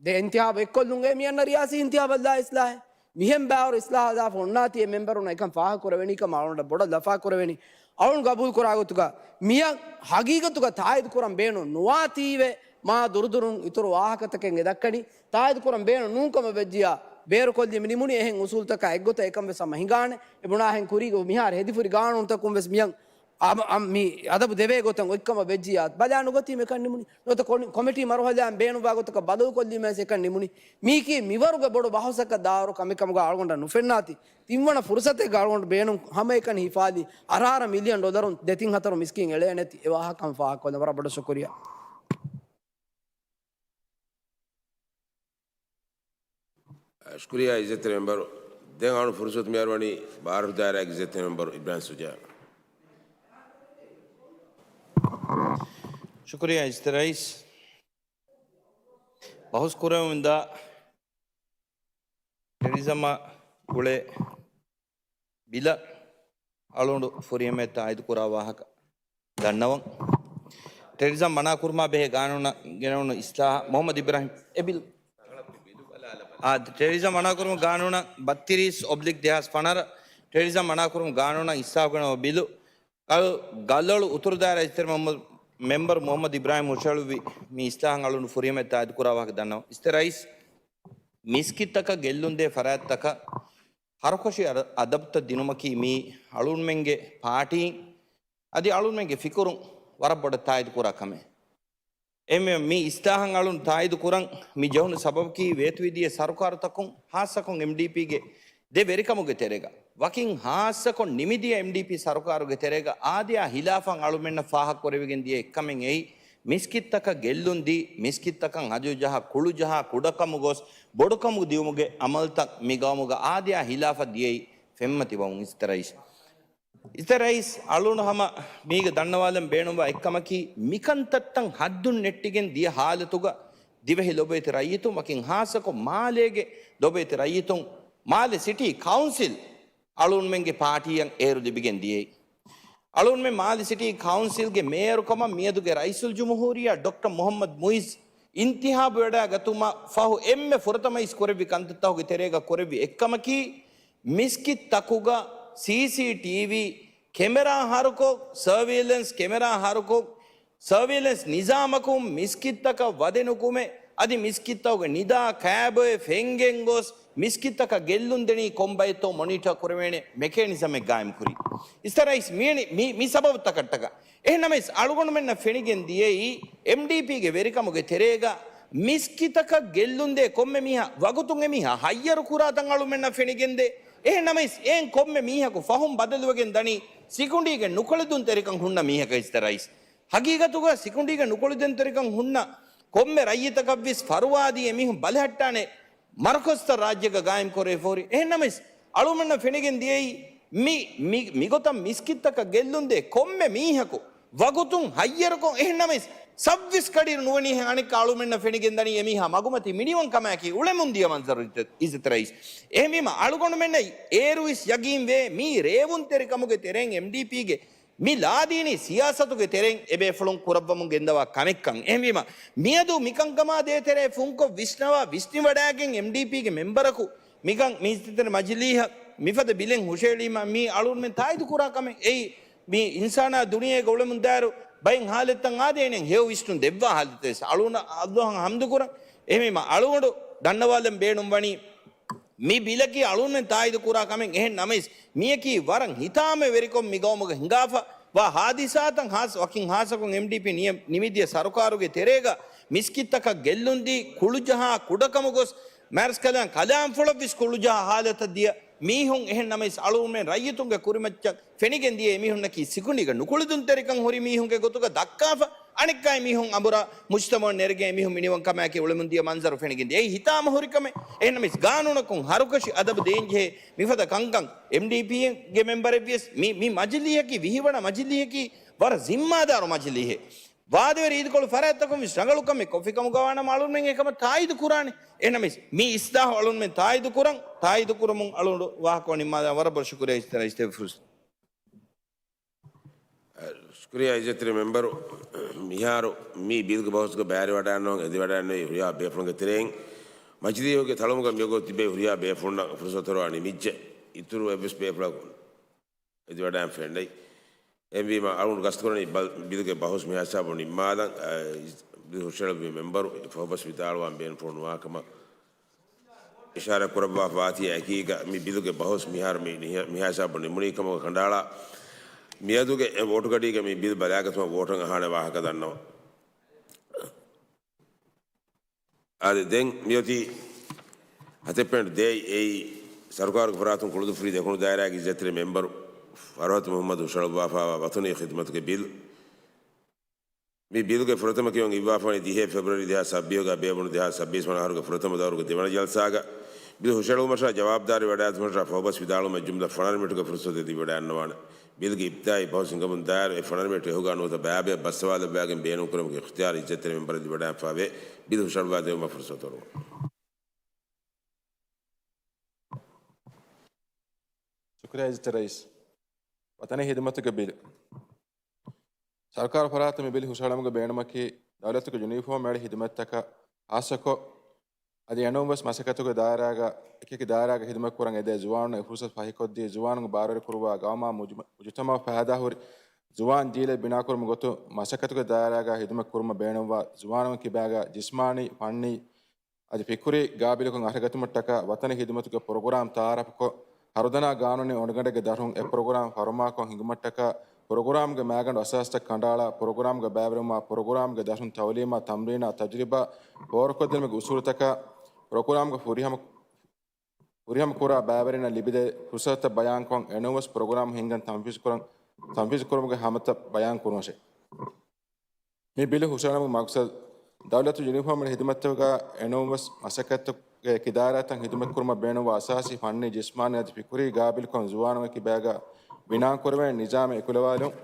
ދެ އިންތިހާބު އެއްކޮށްލުންގެ މި އަންނަ ރިޔާސީ އިންތިހާބަށްލާ އިސްލާހެއް. މިހެން ބާރު އިސްލާހާ ދާފަ އޮންނާތީ އެ މެމްބަރުން އެކަން ފާހަގަ ކުރެވެނީ ކަމަށް އަޅުގަނޑަށް ބޮޑަށް ލަފާ ކުރެވެނީ. އަޅުން ގަބޫލު ކުރާ ގޮތުގަ މިއަށް ހަގީގަތުގަ ތާއީދު ކުރަން ބޭނުން ނުވާތީވެ މާ ދުރުދުރުން އިތުރު ވާހަކަތަކެއް އެ ދައްކަނީ. ތާއީދު ކުރަން ބޭނުން ނޫން ކަމަށް ވެއްޖިޔާ ބޭރުކޮށްލީ މި ނިމުނީ އެހެން އުސޫލުތަކާ އެއްގޮތަށް އެކަން ވެސް ހަމަ ހިނގާނެ. އެ ބުނާހެން ކުރީގަ މިހާރު ހެދިފުރި ގާނޫނުތަކުން ވެސް މިއަށް އަ-، އަ-، މި އަދަބު ދެވޭ ގޮތަށް އޮތްކަމަށް ވެއްޖިޔާ ބަލާ ނުގަތީމަ އެކަން ނިމުނީ. ނުވަތަ ކޮ-، ކޮމިޓީ މަރުހަލާއިން ބޭނުންވާ ގޮތަކަށް ބަދަލުކޮށްލީމަ ވެސް އެކަން ނިމުނީ. މީކީ މިވަރުގެ ބޮޑު ބަހުސަކަށް ދާއިރު ކަމެއް ކަމުގަ އަޅުގަނޑަށް ނުފެންނާތީ. ތިންވަނަ ފުރުސަތެއްގަ އަޅުގަނޑު ބޭނުން ހަމައެކަނި ހިފާލީ އަށާރަ މިލިއަން ޑޮލަރުން ދެތިން ހަތަރު މިސްކިތް އެޅޭނެތީ އެ ވާހަކަ ހަމަ ފާހަގަކޮށްލަން. ވަރަށް ބޮޑަށް ޝުކުރިއްޔާ. ޝުކުރިއްޔާ އިއްޒަތްތެރި މެމްބަރު. ދެން އަޅުން ފުރުސަތު މި އަރުވަނީ ބާރަށު ދާއިރާގެ އިއްޒަތްތެރި މެމްބަރު އިބްރާހިމް ޝުޖާއަށް. ޝުކުރިއްޔާ އިއްޒަތްތެރި ރައީސް. ބަހުސް ކުރެވެމުންދާ ޓެރިޒަމާ ގުޅޭ ބިލަށް އަޅުގަނޑު ފުރިހަމަޔަށް ތާއީދު ކުރާ ވާހަކަ ދަންނަވަން. ޓެރިޒަމް މަނާކުރުމާ ބެހޭ ގާނޫނަށް ގެނެވުނު އިސްލާހަށް މުހައްމަދު އިބްރާހިމް އެ ބިލް، އާ، ޓެރިޒަމް މަނާކުރުމުގެ ގާނޫނަށް ބައްތިރީސް އޮބްލިކް ދެހާސް ފަނަރަ، ޓެރިޒަމް މަނާކުރުމުގެ ގާނޫނަށް އިސްލާހު ގެނައުމަށް ބިލު، ގަލޮޅު އުތުރު ދާއިރާ އިއްޒަތްތެރި މެމްބަރު، މެމްބަރު މުހައްމަދު އިބްރާހިމް ހުށަހެޅުއްވި މި އިސްލާހަށް އަޅުގަނޑު ފުރިހަމަޔަށް ތާއީދު ކުރާ ވާހަކަ ދަންނަވަން. އިއްޒަތްތެރި ރައީސް، މިސްކިތްތަކަށް ގެއްލުންދޭ ފަރާތްތަކަށް ހަރުކަށި އަރަ-، އަދަބުތައް ދިނުމަކީ މީ އަޅުންމެންގެ ޕާޓީން އަދި އަޅުންމެންގެ ފިކުރުން ވަރަށް ބޮޑަށް ތާއީދު ކުރާ ކަމެއް. އެހެންވެ، މި އިސްލާހަށް އަޅުން ތާއީދު ކުރަން މި ޖެހުނު ސަބަބަކީ ވޭތުވެދިޔަ ސަރުކާރުތަކުން، ހާއްސަކޮށް އެމްޑީޕީގެ ދެ ވެރިކަމުގެ ތެރޭގަ ވަކިން ހާއްސަކޮށް ނިމިދިޔަ އެމްޑީޕީ ސަރުކާރުގެ ތެރޭގަ އާދަޔާ ހިލާފަށް އަޅުމެންނަށް ފާހަގަކުރެވިގެން ދިޔަ އެއްކަމެއް އެއީ، މިސްކިތްތަކަށް ގެއްލުން ދީ، މިސްކިތްތަކަށް ހަޖު ޖަހާ، ކުޅު ޖަހާ، ކުޑަކަމު ގޮސް ބޮޑުކަމު ދިއުމުގެ އަމަލުތައް މި ގައުމުގަ އާދަޔާ ހިލާފަށް ދިޔައީ ފެންމަތިވަމުން. އިސްތަ ރައީސް، އިސްތަ ރައީސް އަޅުގަނޑު ހަމަ މީގަ ދަންނަވާލަން ބޭނުންވާ އެއްކަމަކީ، މިކަންތައްތައް ހައްދުން ނެއްޓިގެން ދިޔަ ހާލަތުގަ ދިވެހި ލޮބުވެތި ރައްޔިތުން، ވަކިން ހާއްސަކޮށް މާލޭގެ ލޮބުވެތި ރައްޔިތުން، މާލެ ސިޓީ ކައުންސިލް އަޅުގަނޑުމެންގެ ޕާޓީއަށް އޭރު ލިބިގެން ދިޔައީ. އަޅުގަނޑުމެން މާލެ ސިޓީ ކައުންސިލްގެ މޭޔަރުކަމަށް މިއަދުގެ ރައީސުލްޖުމްހޫރިއްޔާ ޑޮކްޓަރ މުހައްމަދު މުއިއްޒު އިންތިހާބު ވެޑާގަތުމަށް ފަހު އެންމެ ފުރަތަމަ އިސް ކުރެއްވި ކަންތައްތަކުގެ ތެރޭގަ ކުރެއްވި އެއްކަމަކީ، މިސްކިތް ތަކުގަ ސީސީޓީވީ ކެމެރާ ހަރުކޮށް، ސަރވިލެންސް ކެމެރާ ހަރުކޮށް، ސަރވިލެންސް ނިޒާމަކުން މިސްކިތްތަކަށް ވަދެ ނުކުމެ، އަދި މިސްކިތްތަކުގެ ނިދާ ކާބޮއެ ފެންގެން ގޮސް، މިސްކިތްތަކަށް ގެއްލުން ދެނީ ކޮން ބައެއްތޯ މޮނިޓަރ ކުރެވޭނެ މެކޭނިޒަމެއް ގާއިމް ކުރީ. އިސްތަ ރައީސް މި، މި، މި ސަބަބުތަކަށްޓަކާ. އެހެންނަމަވެސް، އަޅުގަނޑުމެންނަށް ފެނިގެން ދިޔައީ، އެމްޑީޕީގެ ވެރިކަމުގެ ތެރޭގަ މިސްކިތަކަށް ގެއްލުންދޭ ކޮންމެ މީހާ ވަގުތުން އެމީހާ ހައްޔަރު ކުރާތަން އަޅުމެންނަށް ފެނިގެންދޭ. އެހެން ނަމަވެސް، އެއިން ކޮންމެ މީހަކު ފަހުން ބަދަލުވެގެން ދަނީ ސިކުނޑީގެ ނުކުޅެދުންތެރިކަން ހުންނަ މީހަކަށް އިސްތަ ރައީސް. ހަގީގަތުގަ ސިކުނޑީގެ ނުކުޅެދުންތެރިކަން ހުންނަ ކޮންމެ ރައްޔިތަކަށްވެސް ފަރުވާދީ އެމީހުން ބަލަހައްޓާނެ މަރުކަޒުތައް ރާއްޖޭގަ ގާއިމް ކުރެވިފަ ހުރި. އެހެން ނަމަވެސް، އަޅުމެންނަށް ފެނިގެން ދިޔައީ، މި، މި، މިގޮތަށް މިސްކިތްތަކަށް ގެއްލުންދޭ ކޮންމެ މީހަކު ވަގުތުން ހައްޔަރުކޮށް، އެހެން ނަމަވެސް، ސައުވީސް ކަޑިއިރު ނުވަނީހެން އަނެއްކާ އަޅުމެންނަށް ފެނިގެން ދަނީ އެމީހާ މަގުމަތީ މިނިވަން ކަމާއެކީ އުޅެމުން ދިޔަ މަންޒަރު އިއްޒަ-، އިއްޒަތް ރައީސް. އެހެންވީމަ އަޅުގަނޑުމެންނަށް އޭރުވެސް ޔަގީންވޭ މީ ރޭވުންތެރިކަމުގެ ތެރެއިން އެމްޑީޕީގެ މި ލާދީނީ ސިޔާސަތުގެ ތެރެއިން އެބޭފުޅުން ކުރައްވަމުން ގެންދަވާ ކަމެއްކަން. އެހެންވީމަ މިއަދު މިކަންކަމާ ދޭތެރޭ ފުންކޮށް ވިސްނަވާ ވިސްނިވަޑައިގެން އެމްޑީޕީގެ މެމްބަރަކު މިކަން މި އިއްޒަތްތެރި މަޖިލީހަށް މިފަދަ ބިލެއް ހުށައެޅީމަ މީ އަޅުގަނޑުމެން ތާއީދު ކުރާ ކަމެއް. އެއީ މި އިންސާނާ ދުނިޔޭގަ އުޅެމުންދާއިރު ބައެއް ހާލަތްތައް އާދޭނެ ހެޔޮ ވިސްނުން ދެއްވާ ހާލަތެއް. އަޅުގަނޑަށް އައްލާހަށް ހަމްދު ކުރަން. އެހެންވީމަ އަޅުގަނޑު ދަންނަވާލަން ބޭނުންވަނީ މި ބިލަކީ އަޅުގަނޑުމެން ތާއީދު ކުރާ ކަމެއް. އެހެން ނަމަވެސް، މިޔަކީ ވަރަށް ހިތާމަވެރިކޮށް މި ގައުމުގަ ހިނގާފަ ވާ ހާދިސާތައް ހާސް، ވަކިން ހާއްސަކޮށް އެމްޑީޕީ ނިޔަ-، ނިމިދިޔަ ސަރުކާރުގެ ތެރޭގަ މިސްކިތްތަކަށް ގެއްލުންދީ، ކުޅުޖަހާ ކުޑަކަމުގޮސް، މާރަސްކަލާނގެ ކަލާނގެފުޅަށްވެސް ކުޅުޖަހާ ހާލަތަށް ދިޔަ މީހުން. އެހެން ނަމަވެސް، އަޅުގަނޑުމެން ރައްޔިތުންގެ ކުރިމައްޗަށް ފެނިގެން ދިޔަ އެމީހުންނަކީ ސިކުނޑީގެ ނުކުޅެދުންތެރިކަން ހުރި މީހުންގެ ގޮތުގަ ދައްކާފަ، އަނެއްކާ އެމީހުން އަނބުރާ މުޖްތަމަޢަށް ނެރެގެން އެމީހުން މިނިވަން ކަމާއެކީ އުޅެމުން ދިޔަ މަންޒަރު ފެނިގެން ދިޔަ. އެއީ ހިތާމަ ހުރި ކަމެއް. އެހެންނަމަވެސް، ގާނޫނަކުން ހަރުކަށި އަދަބު ދޭންޖެހޭ މިފަދަ ކަންކަން. އެމްޑީޕީގެ މެމްބަރެއްވިޔަސް މި، މި މަޖިލީހަކީ، ވިހިވަނަ މަޖިލީހަކީ ވަރަށް ޒިންމާދާރު މަޖިލީހެއް. ވާދަވެރި އީދުކޮޅު ފަރާތްތަކުން ވެސް ރަނގަޅު ކަމެއް ކޮށްފި ކަމުގަ ވާނަމަ އަޅުގަނޑުމެން އެކަމަށް ތާއީދު ކުރާނެ. އެހެންނަމަވެސް، މި އިސްލާހު އަޅުގަނޑުމެން ތާއީދު ކުރަން، ތާއީދު ކުރަމުން އަޅުގަނޑު ވާހަކަ ނިންމާލާ. ވަރަށް ބޮޑަށް ޝުކުރިއްޔާ އިސްތަ ރައީސް ދެއްވި ފުރުސަތު. ޝުކުރިއްޔާ އިއްޒަތްތެރި މެމްބަރު، މިހާރު މި ބިލްގެ ބަހުސްގަ ބައިވެރިވަޑައިގަންނަވަން އެދިވަޑައިގަންނަވީ ހުރިހާ ބޭފުޅުންގެ ތެރެއިން. މަޖިލީހުގެ ތަޅުމުގަ މިވަގުތު ތިބޭ ހުރިހާ ބޭފުޅުންނަށް ފުރުސަތު އޮތް ނިމިއްޖެ. އިތުރު އެއްވެސް ބޭފުޅަކު އެދިވަޑައިގެން ފެންނައި. އެހެންވީމަ، އަޅުގަނޑު ގަސްތުކުރަނީ ބަލް-، ބިލްގެ ބަހުސް މިހާ ހިސާބުން ނިންމާލަން. އަ، ބިލް ހުށަހެޅުއްވި މެމްބަރު ފަހުބަސް ވިދާޅުވާން ބޭނުންފުޅު ނުވާ ކަމަށް އިޝާރާތް ކުރައްވާފަ ވާތީ، އެކީގަ މި ބިލުގެ ބަހުސް މިހާރު މި ނިހަ-، މިހާ ހިސާބުން ނިމުނީ ކަމަށް ކަނޑައަޅާ، މިއަދުގެ ވޯޓުގަޑީގަ މި ބިލް ބަލާގަތުމަށް ވޯޓަށް އަހާނެ ވާހަކަ ދަންނަވަން. އާދެ، ދެން މިއޮތީ ހަތެއް ޕޮއިންޓް ދޭއް، އެއީ ސަރުކާރުގެ ފަރާތުން ކުޅުދުއްފުރީ ދެކުނު ދާއިރާގެ އިއްޒަތްތެރި މެމްބަރު ފަރުހަތު މުހައްމަދު ހުށަހަޅުއްވާފައިވާ ވަތަނީ ޚިދުމަތުގެ ބިލް. މި ބިލުގެ ފުރަތަމަ ކިޔުން އިއްވާފަވަނީ ދިހައެއް ފެބްރުއަރީ ދެހާސް ސައްބީސް ވަނަ އަހަރުގެ ފުރަތަމަ ދައުރުގެ ދެވަނަ ޖަލްސާގަ. ބިލް ހުށަހެޅުމަށާ ޖަވާބުދާރީ ވަޑައިގަތުމަށާ ފަހުބަސް ވިދާޅުވުމަށް ޖުމްލަ ފަނަރަ މިނިޓުގެ ފުރުސަތެއް ލިބިވަޑައިގަންނަވާނެ. ބިލްގެ އިބްތިދާއީ ބަހުސް ހިނގަމުން ދާއިރު އެ ފަނަރަ މިނިޓު އެހުގަ ނުވަތަ ބައިބަޔަށް ބައްސަވާލައްވާގެން ބޭނުންކުރުމުގެ އިޚްތިޔާރު އިއްޒަތްތެރި މެމްބަރަށް ލިބިވަޑައިގެންފަވޭ. ބިލް ހުށަހަޅުއްވާދެއްވުމަށް ފުރުސަތު އޮރުވަން. ޝުކުރިއްޔާ އިއްޒަތްތެރި ރައީސް. ވަތަނީ ޚިދުމަތުގެ ބިލް. ސަރުކާރު ފަރާތުން މި ބިލް ހުށަހެޅުމުގެ ބޭނުމަކީ، ދައުލަތުގެ ޔުނީފޯމް މެޅި ޚިދުމަތްތަކަށް ޚާއްޞަކޮށް، އަދި އެނޫންވެސް މަސައްކަތުގެ ދާއިރާގަ އެކިއެކި ދާއިރާގަ ޚިދުމަތް ކުރަން އެދޭ ޒުވާނުން އެ ފުރުސަތު ފަހިކޮށްދީ، ޒުވާނުން ބާރުވެރި ކުރުވާ ގައުމާ މުޖު-، މުޖުތަމަޢަށް ފައިދާހުރި ޒުވާން ޖީލެއް ބިނާކުރުމުގެ ގޮތުން މަސައްކަތުގެ ދާއިރާގަ ޚިދުމަތް ކުރުމަށް ބޭނުންވާ ޒުވާނުން ކިބާގަ ޖިސްމާނީ، ފަންނީ، އަދި ފިކުރީ ގާބިލުކަން އަރިހަގަތުމަށްޓަކާ ވަތަނީ ޚިދުމަތުގެ ޕްރޮގްރާމް ތައާރަފްކޮށް، ހަރުދަނާ ގާނޫނީ އޮނިގަނޑެއްގެ ދަށުން އެ ޕްރޮގްރާމް ފަރުމާކޮށް ހިނގުމަށްޓަކާ، ޕްރޮގްރާމްގެ މައިގަނޑު އަސާސްތައް ކަނޑައަޅާ، ޕްރޮގްރާމްގަ ބައިވެރިވުމާ، ޕްރޮގްރާމްގެ ދަށުން ތައުލީމާ، ތަމްރީނާ، ތަޖުރިބާ ފޯރުކޮށްދިނުމުގެ އުސޫލުތަކާ، ޕްރޮގްރާމްގެ ފުރިހަމަ ފުރިހަމަ ކުރާ ބައިވެރިންނަށް ލިބިދޭ ފުރުސަތުތައް ބަޔާންކޮށް، އެނޫންވެސް ޕްރޮގްރާމް ހިންގަން ތަންފީޒު ކުރަން، ތަންފީޒު ކުރުމުގެ ހަމަތައް ބަޔާން ކުރުމަށެވެ. މި ބިލު ހުށަހަޅުމުގެ މަގްސަދު، ދައުލަތު ޔުނީފޯމް ހިދުމަތްތަކުގަ އެނޫންވެސް މަސައްކަތުގެ އެކި ދާއިރާތައް ހިދުމަތްކުރުމަށް ބޭނުންވާ އަސާސީ ފަންނީ، ޖިސްމާނީ އަދި ފިކުރީ ގާބިލުކަން ޒުވާނުން އެކި ބަޔަކަށް ބިނާކުރެވޭނެ ނިޒާމެއް އެކުލަވާލުން،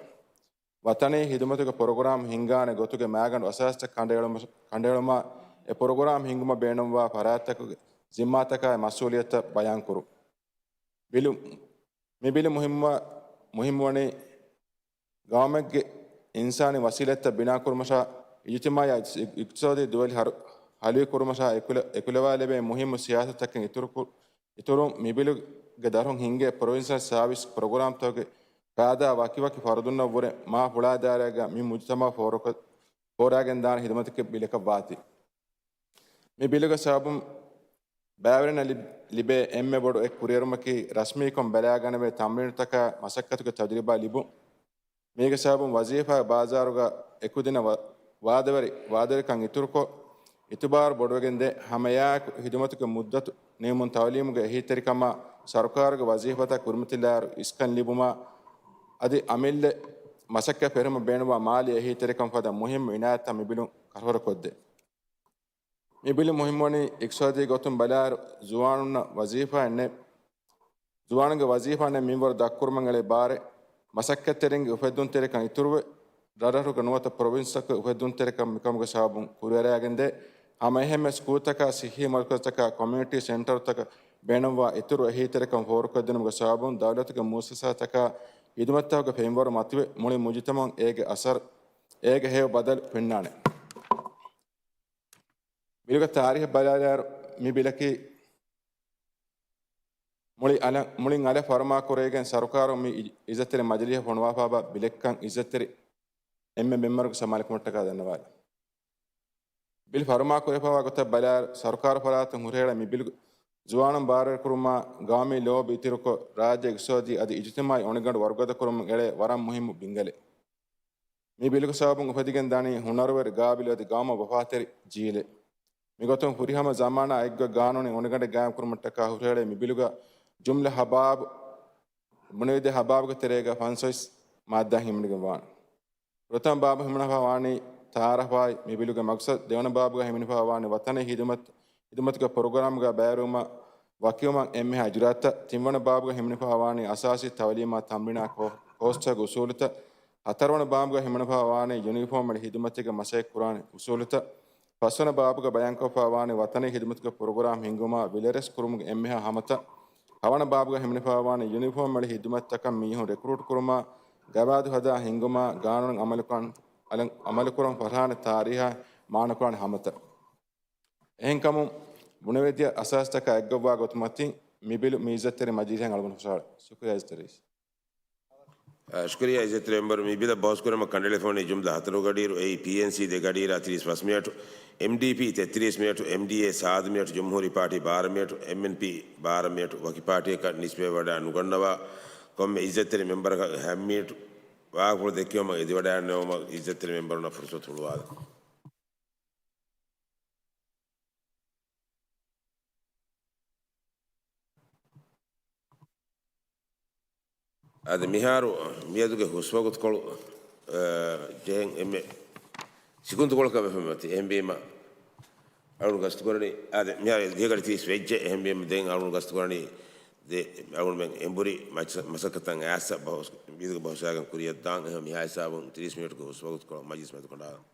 ވަތަނީ ހިދުމަތުގެ ޕްރޮގްރާމް ހިންގާނެ ގޮތުގެ މައިގަނޑު އަސާސްތައް ކަނޑައެޅުމަށް، ކަނޑައެޅުމާ، އެ ޕްރޮގްރާމް ހިންގުމަށް ބޭނުންވާ ފަރާތްތަކުގެ ޒިންމާތަކާއި މަސްއޫލިއްޔަތުތައް ބަޔާންކުރުން. ބިލު، މި ބިލު މުހިންމުވާ، މުހިންމުވަނީ ގައުމެއްގެ އިންސާނީ ވަސީލަތްތައް ބިނާކުރުމަށާ، އިޖުތިމާޢީ އިޤްތިޞާދީ ދުވެލި ހަރު، ހަލުވިކުރުމަށާ އެކުލަ، އެކުލަވާލެވޭ މުހިންމު ސިޔާސަތުތަކެއް އިތުރުކު، އިތުރުން މި ބިލުގެ ދަށުން ހިންގޭ ޕްރޮވިންސަލް ސާވިސް ޕްރޮގްރާމްތަކުގެ ފައިދާ ވަކިވަކި ފަރުދުންނަށްވުރެ މާ ފުޅާދާއިރާގަ މި މުޖުތަމަޢަށް ފޯރުކޮ، ފޯރާގެންދާނެ ހިދުމަތެއް ބިލަކަށް ވާތީ. މި ބިލުގެ ސަބަބުން ބައިވެރިންނަށް ލި، ލިބޭ އެންމެ ބޮޑު އެއް ކުރިއެރުމަކީ ރަސްމީކޮށް ބަލާގަނެވޭ ތަމްރީނުތަކާ މަސައްކަތުގެ ތަޖުރިބާ ލިބުން. މީގެ ސަބަބުން ވަޒީފާ ބާޒާރުގަ އެކުދިނަ ވަ، ވާދަވެރި، ވާދަވެރިކަން އިތުރުކޮށް، އިތުބާރު ބޮޑުވެގެންދޭ. ހަމައެއާއެކު ހިދުމަތުގެ މުއްދަތު ނިމުމުން ތައުލީމުގެ އެހީތެރިކަމާ، ސަރުކާރުގެ ވަޒީފާތައް ކުރިމަތިލާއިރު އިސްކަން ލިބުމާ، އަދި އަމިއްލަ މަސައްކަތް ފެށުމަށް ބޭނުންވާ މާލީ އެހީތެރިކަން ފަދަ މުހިއްމު އިނާޔަތްތައް މި ބިލުން ކަށަވަރުކޮށްދޭ. މި ބިލު މުހިއްމުވަނީ އިޤްތިޞާދީ ގޮތުން ބަލާއިރު، ޒުވާނުންނަށް ވަޒީފާއެއް ނެތް، ޒުވާނުންގެ ވަޒީފާ ނެތް މިންވަރު ދަށްކުރުމަށް އެޅޭ ބާރެއް، މަސައްކަތްތެރިންގެ އުފެއްދުންތެރިކަން އިތުރުވެ، ރަށްރަށުގެ ނުވަތަ ޕްރޮވިންސްތަކުގެ އުފެއްދުންތެރިކަން މިކަމުގެ ސަބަބުން ކުރިއަރައިގެންދޭ. ހަމައެހެންމެ ސްކޫލްތަކާ، ސިއްހީ މަރުކަޒުތަކާ، ކޮމިއުނިޓީ ސެންޓަރުތަކަށް ބޭނުންވާ އިތުރު އެހީތެރިކަން ފޯރުކޮށްދިނުމުގެ ސަބަބުން ދައުލަތުގެ މުއައްސަސާތަކާ ހިދުމަތްތަކުގެ ފެންވަރު މަތިވެ، މުޅި މުޖުތަމަޢުން އޭގެ އަސަރު، އޭގެ ހެޔޮ ބަދަލު ފެންނާނެ. ބިލުގެ ތާރީޚަށް ބަލާލާއިރު، މި ބިލަކީ މުޅި އަލަށް، މުޅިން އަލަށް ފަރުމާކުރެވިގެން ސަރުކާރުން މި އި، އިއްޒަތްތެރި މަޖިލީހަށް ފޮނުވާފާވާ ބިލެއްކަން އިއްޒަތްތެރި އެންމެ މެންބަރުގެ ސަމާލުކަމަށްޓަކާ ދަންނަވާލަން. ބިލް ފަރުމާކުރެވިފާވާ ގޮތަށް ބަލާއިރު، ސަރުކާރު ފަރާތުން ހުށަހެޅޭ މި ބިލު ޒުވާނުން ބާރުވެރިކުރުމާ، ގައުމީ ލޯބި އިތުރުކޮށް، ރާއްޖޭ އިޤްތިޞާދީ އަދި އިޖުތިމާޢީ އޮނިގަނޑު ވަރުގަދަކުރުމަށް އެޅޭ ވަރަށް މުހިއްމު ބިންގަލެއް. މި ބިލުގެ ސަބަބުން އުފެދިގެން ދަނީ ހުނަރުވެރި، ގާބިލު އަދި ގައުމަށް ވަފާތެރި ޖީލެއް. މިގޮތުން ފުރިހަމަ ޒަމާނާ އެއްގޮތް ގާނޫނީ އޮނިގަނޑެއް ގާއިމްކުރުމަށްޓަކާ ހުށަހެޅޭ މި ބިލުގަ ޖުމްލަ ހަ ބާބު، ބުނެވިދޭ ހަ ބާބުގެ ތެރޭގަ ފަންސަވީސް މާއްދާ ހިމެނިގެން ވާނެ. ފުރަތަމަ ބާބު ހިމެނިފާ ވާނީ ތަޢާރަފާއި، މި ބިލުގެ މަގްސަދު. ދެވަނަ ބާބުގަ ހިމެނިފާ ވާނީ ވަތަނީ ހިދުމަތް، ހިދުމަތުގެ ޕްރޮގްރާމްގަ ބައިވެރިވުމަށް ވަކިވުމަށް އެންމެހާ އިޖުރާއަތްތައް. ތިންވަނަ ބާބުގަ ހިމެނިފާ ވާނީ އަސާސީ ތައުލީމާ ތަމްރީނާ ކޯ، ކޯސްތަކުގެ އުސޫލުތައް. ހަތަރުވަނަ ބާބުގަ ހިމެނިފާ ވާނީ ޔުނީފޯމް އެޅި ހިދުމަތެއްގެ މަސައްކަތް ކުރާނެ އުސޫލުތައް. ފަސްވަނަ ބާބުގަ ބަޔާންކޮށްފާ ވާނީ ވަތަނީ ހިދުމަތުގެ ޕްރޮގްރާމް ހިންގުމާ، ވިލަރެސް ކުރުމުގެ އެންމެހާ ހަމަތައް. ހަވަނަ ބާބުގަ ހިމެނިފާ ވާނީ ޔުނީފޯމް އެޅި ހިދުމަތްތަކަށް މީހުން ރެކްރޫޓް ކުރުމާ، ގަވާއިދު ހަދާ ހިންގުމާ، ގާނޫނު އަމަލުކުރަން، އަލަ، އަމަލުކުރަން ފަށާނެ ތާރީހާ މާނަކުރާނެ ހަމަތައް. އެހެންކަމުން، ބުނެވިދިޔަ އަސާސްތަކާ އެއްގޮތްވާ ގޮތުމަތިން މި ބިލު މި އިއްޒަތްތެރި މަޖިލީހަށް އަޅުގަނޑު ހުށަހަޅަން. ޝުކުރިއްޔާ އިއްޒަތްތެރި ރައީސް. އާ، ޝުކުރިއްޔާ އިއްޒަތްތެރި މެމްބަރު. މި ބިލަށް ބަހުސްކުރުމަށް ކަނޑައެޅިފަ ވަނީ ޖުމްލަ ހަތަރު ގަޑިއިރު، އެއީ ޕީއެންސީ ދެ ގަޑިއިރާ ތިރީސް ފަސް މިނެޓު، އެމްޑީޕީ ތެއްތިރީސް މިނެޓު، އެމްޑީއޭ ސާދަ މިނެޓު، ޖުމްހޫރީ ޕާޓީ ބާރަ މިނެޓު، އެމްއެންޕީ ބާރަ މިނެޓު. ވަކި ޕާޓީއަކަށް ނިސްބަތްވެވަޑައި ނުގަންނަވާ ކޮންމެ އިއްޒަތްތެރި މެމްބަރަކަށް ހަ މިނެޓު ވާހަކަފުޅު ދެއްކެވުމަށް އެދިވަޑައިގަންނަވުމަށް އިއްޒަތްތެރި މެމްބަރުންނަށް ފުރުސަތު ހުޅުވާލަން. އާދެ، މިހާރު މިއަދުގެ ހުސްވަގުތުކޮޅު، އަ، ޖެހެން އެންމެ ސިކުންތުކޮޅަކަށް ވެފަ މިއޮތީ. އެހެންވީމަ، އަޅުގަނޑު ގަސްތުކުރަނީ، އާދެ، މިހާރު ދިހަ ގަޑި ތިރީސް ވެއްޖެ. އެހެންވީމަ، ދެން އަޅުގަނޑު ގަސްތުކުރަނީ، ދެ، އަޅުގަނޑުމެން އެނބުރި މަސަ، މަސައްކަތަށް އައިސް ބަހުސް، މިއަދުގެ ބަހުސް އައިގެން ކުރިއަށް ދާން. އެހެން މިހާ ހިސާބުން ތިރީސް މިނެޓުގެ ހުސްވަގުތުކޮޅަށް މަޖިލިސް މެދުކޮށް ނާރަން.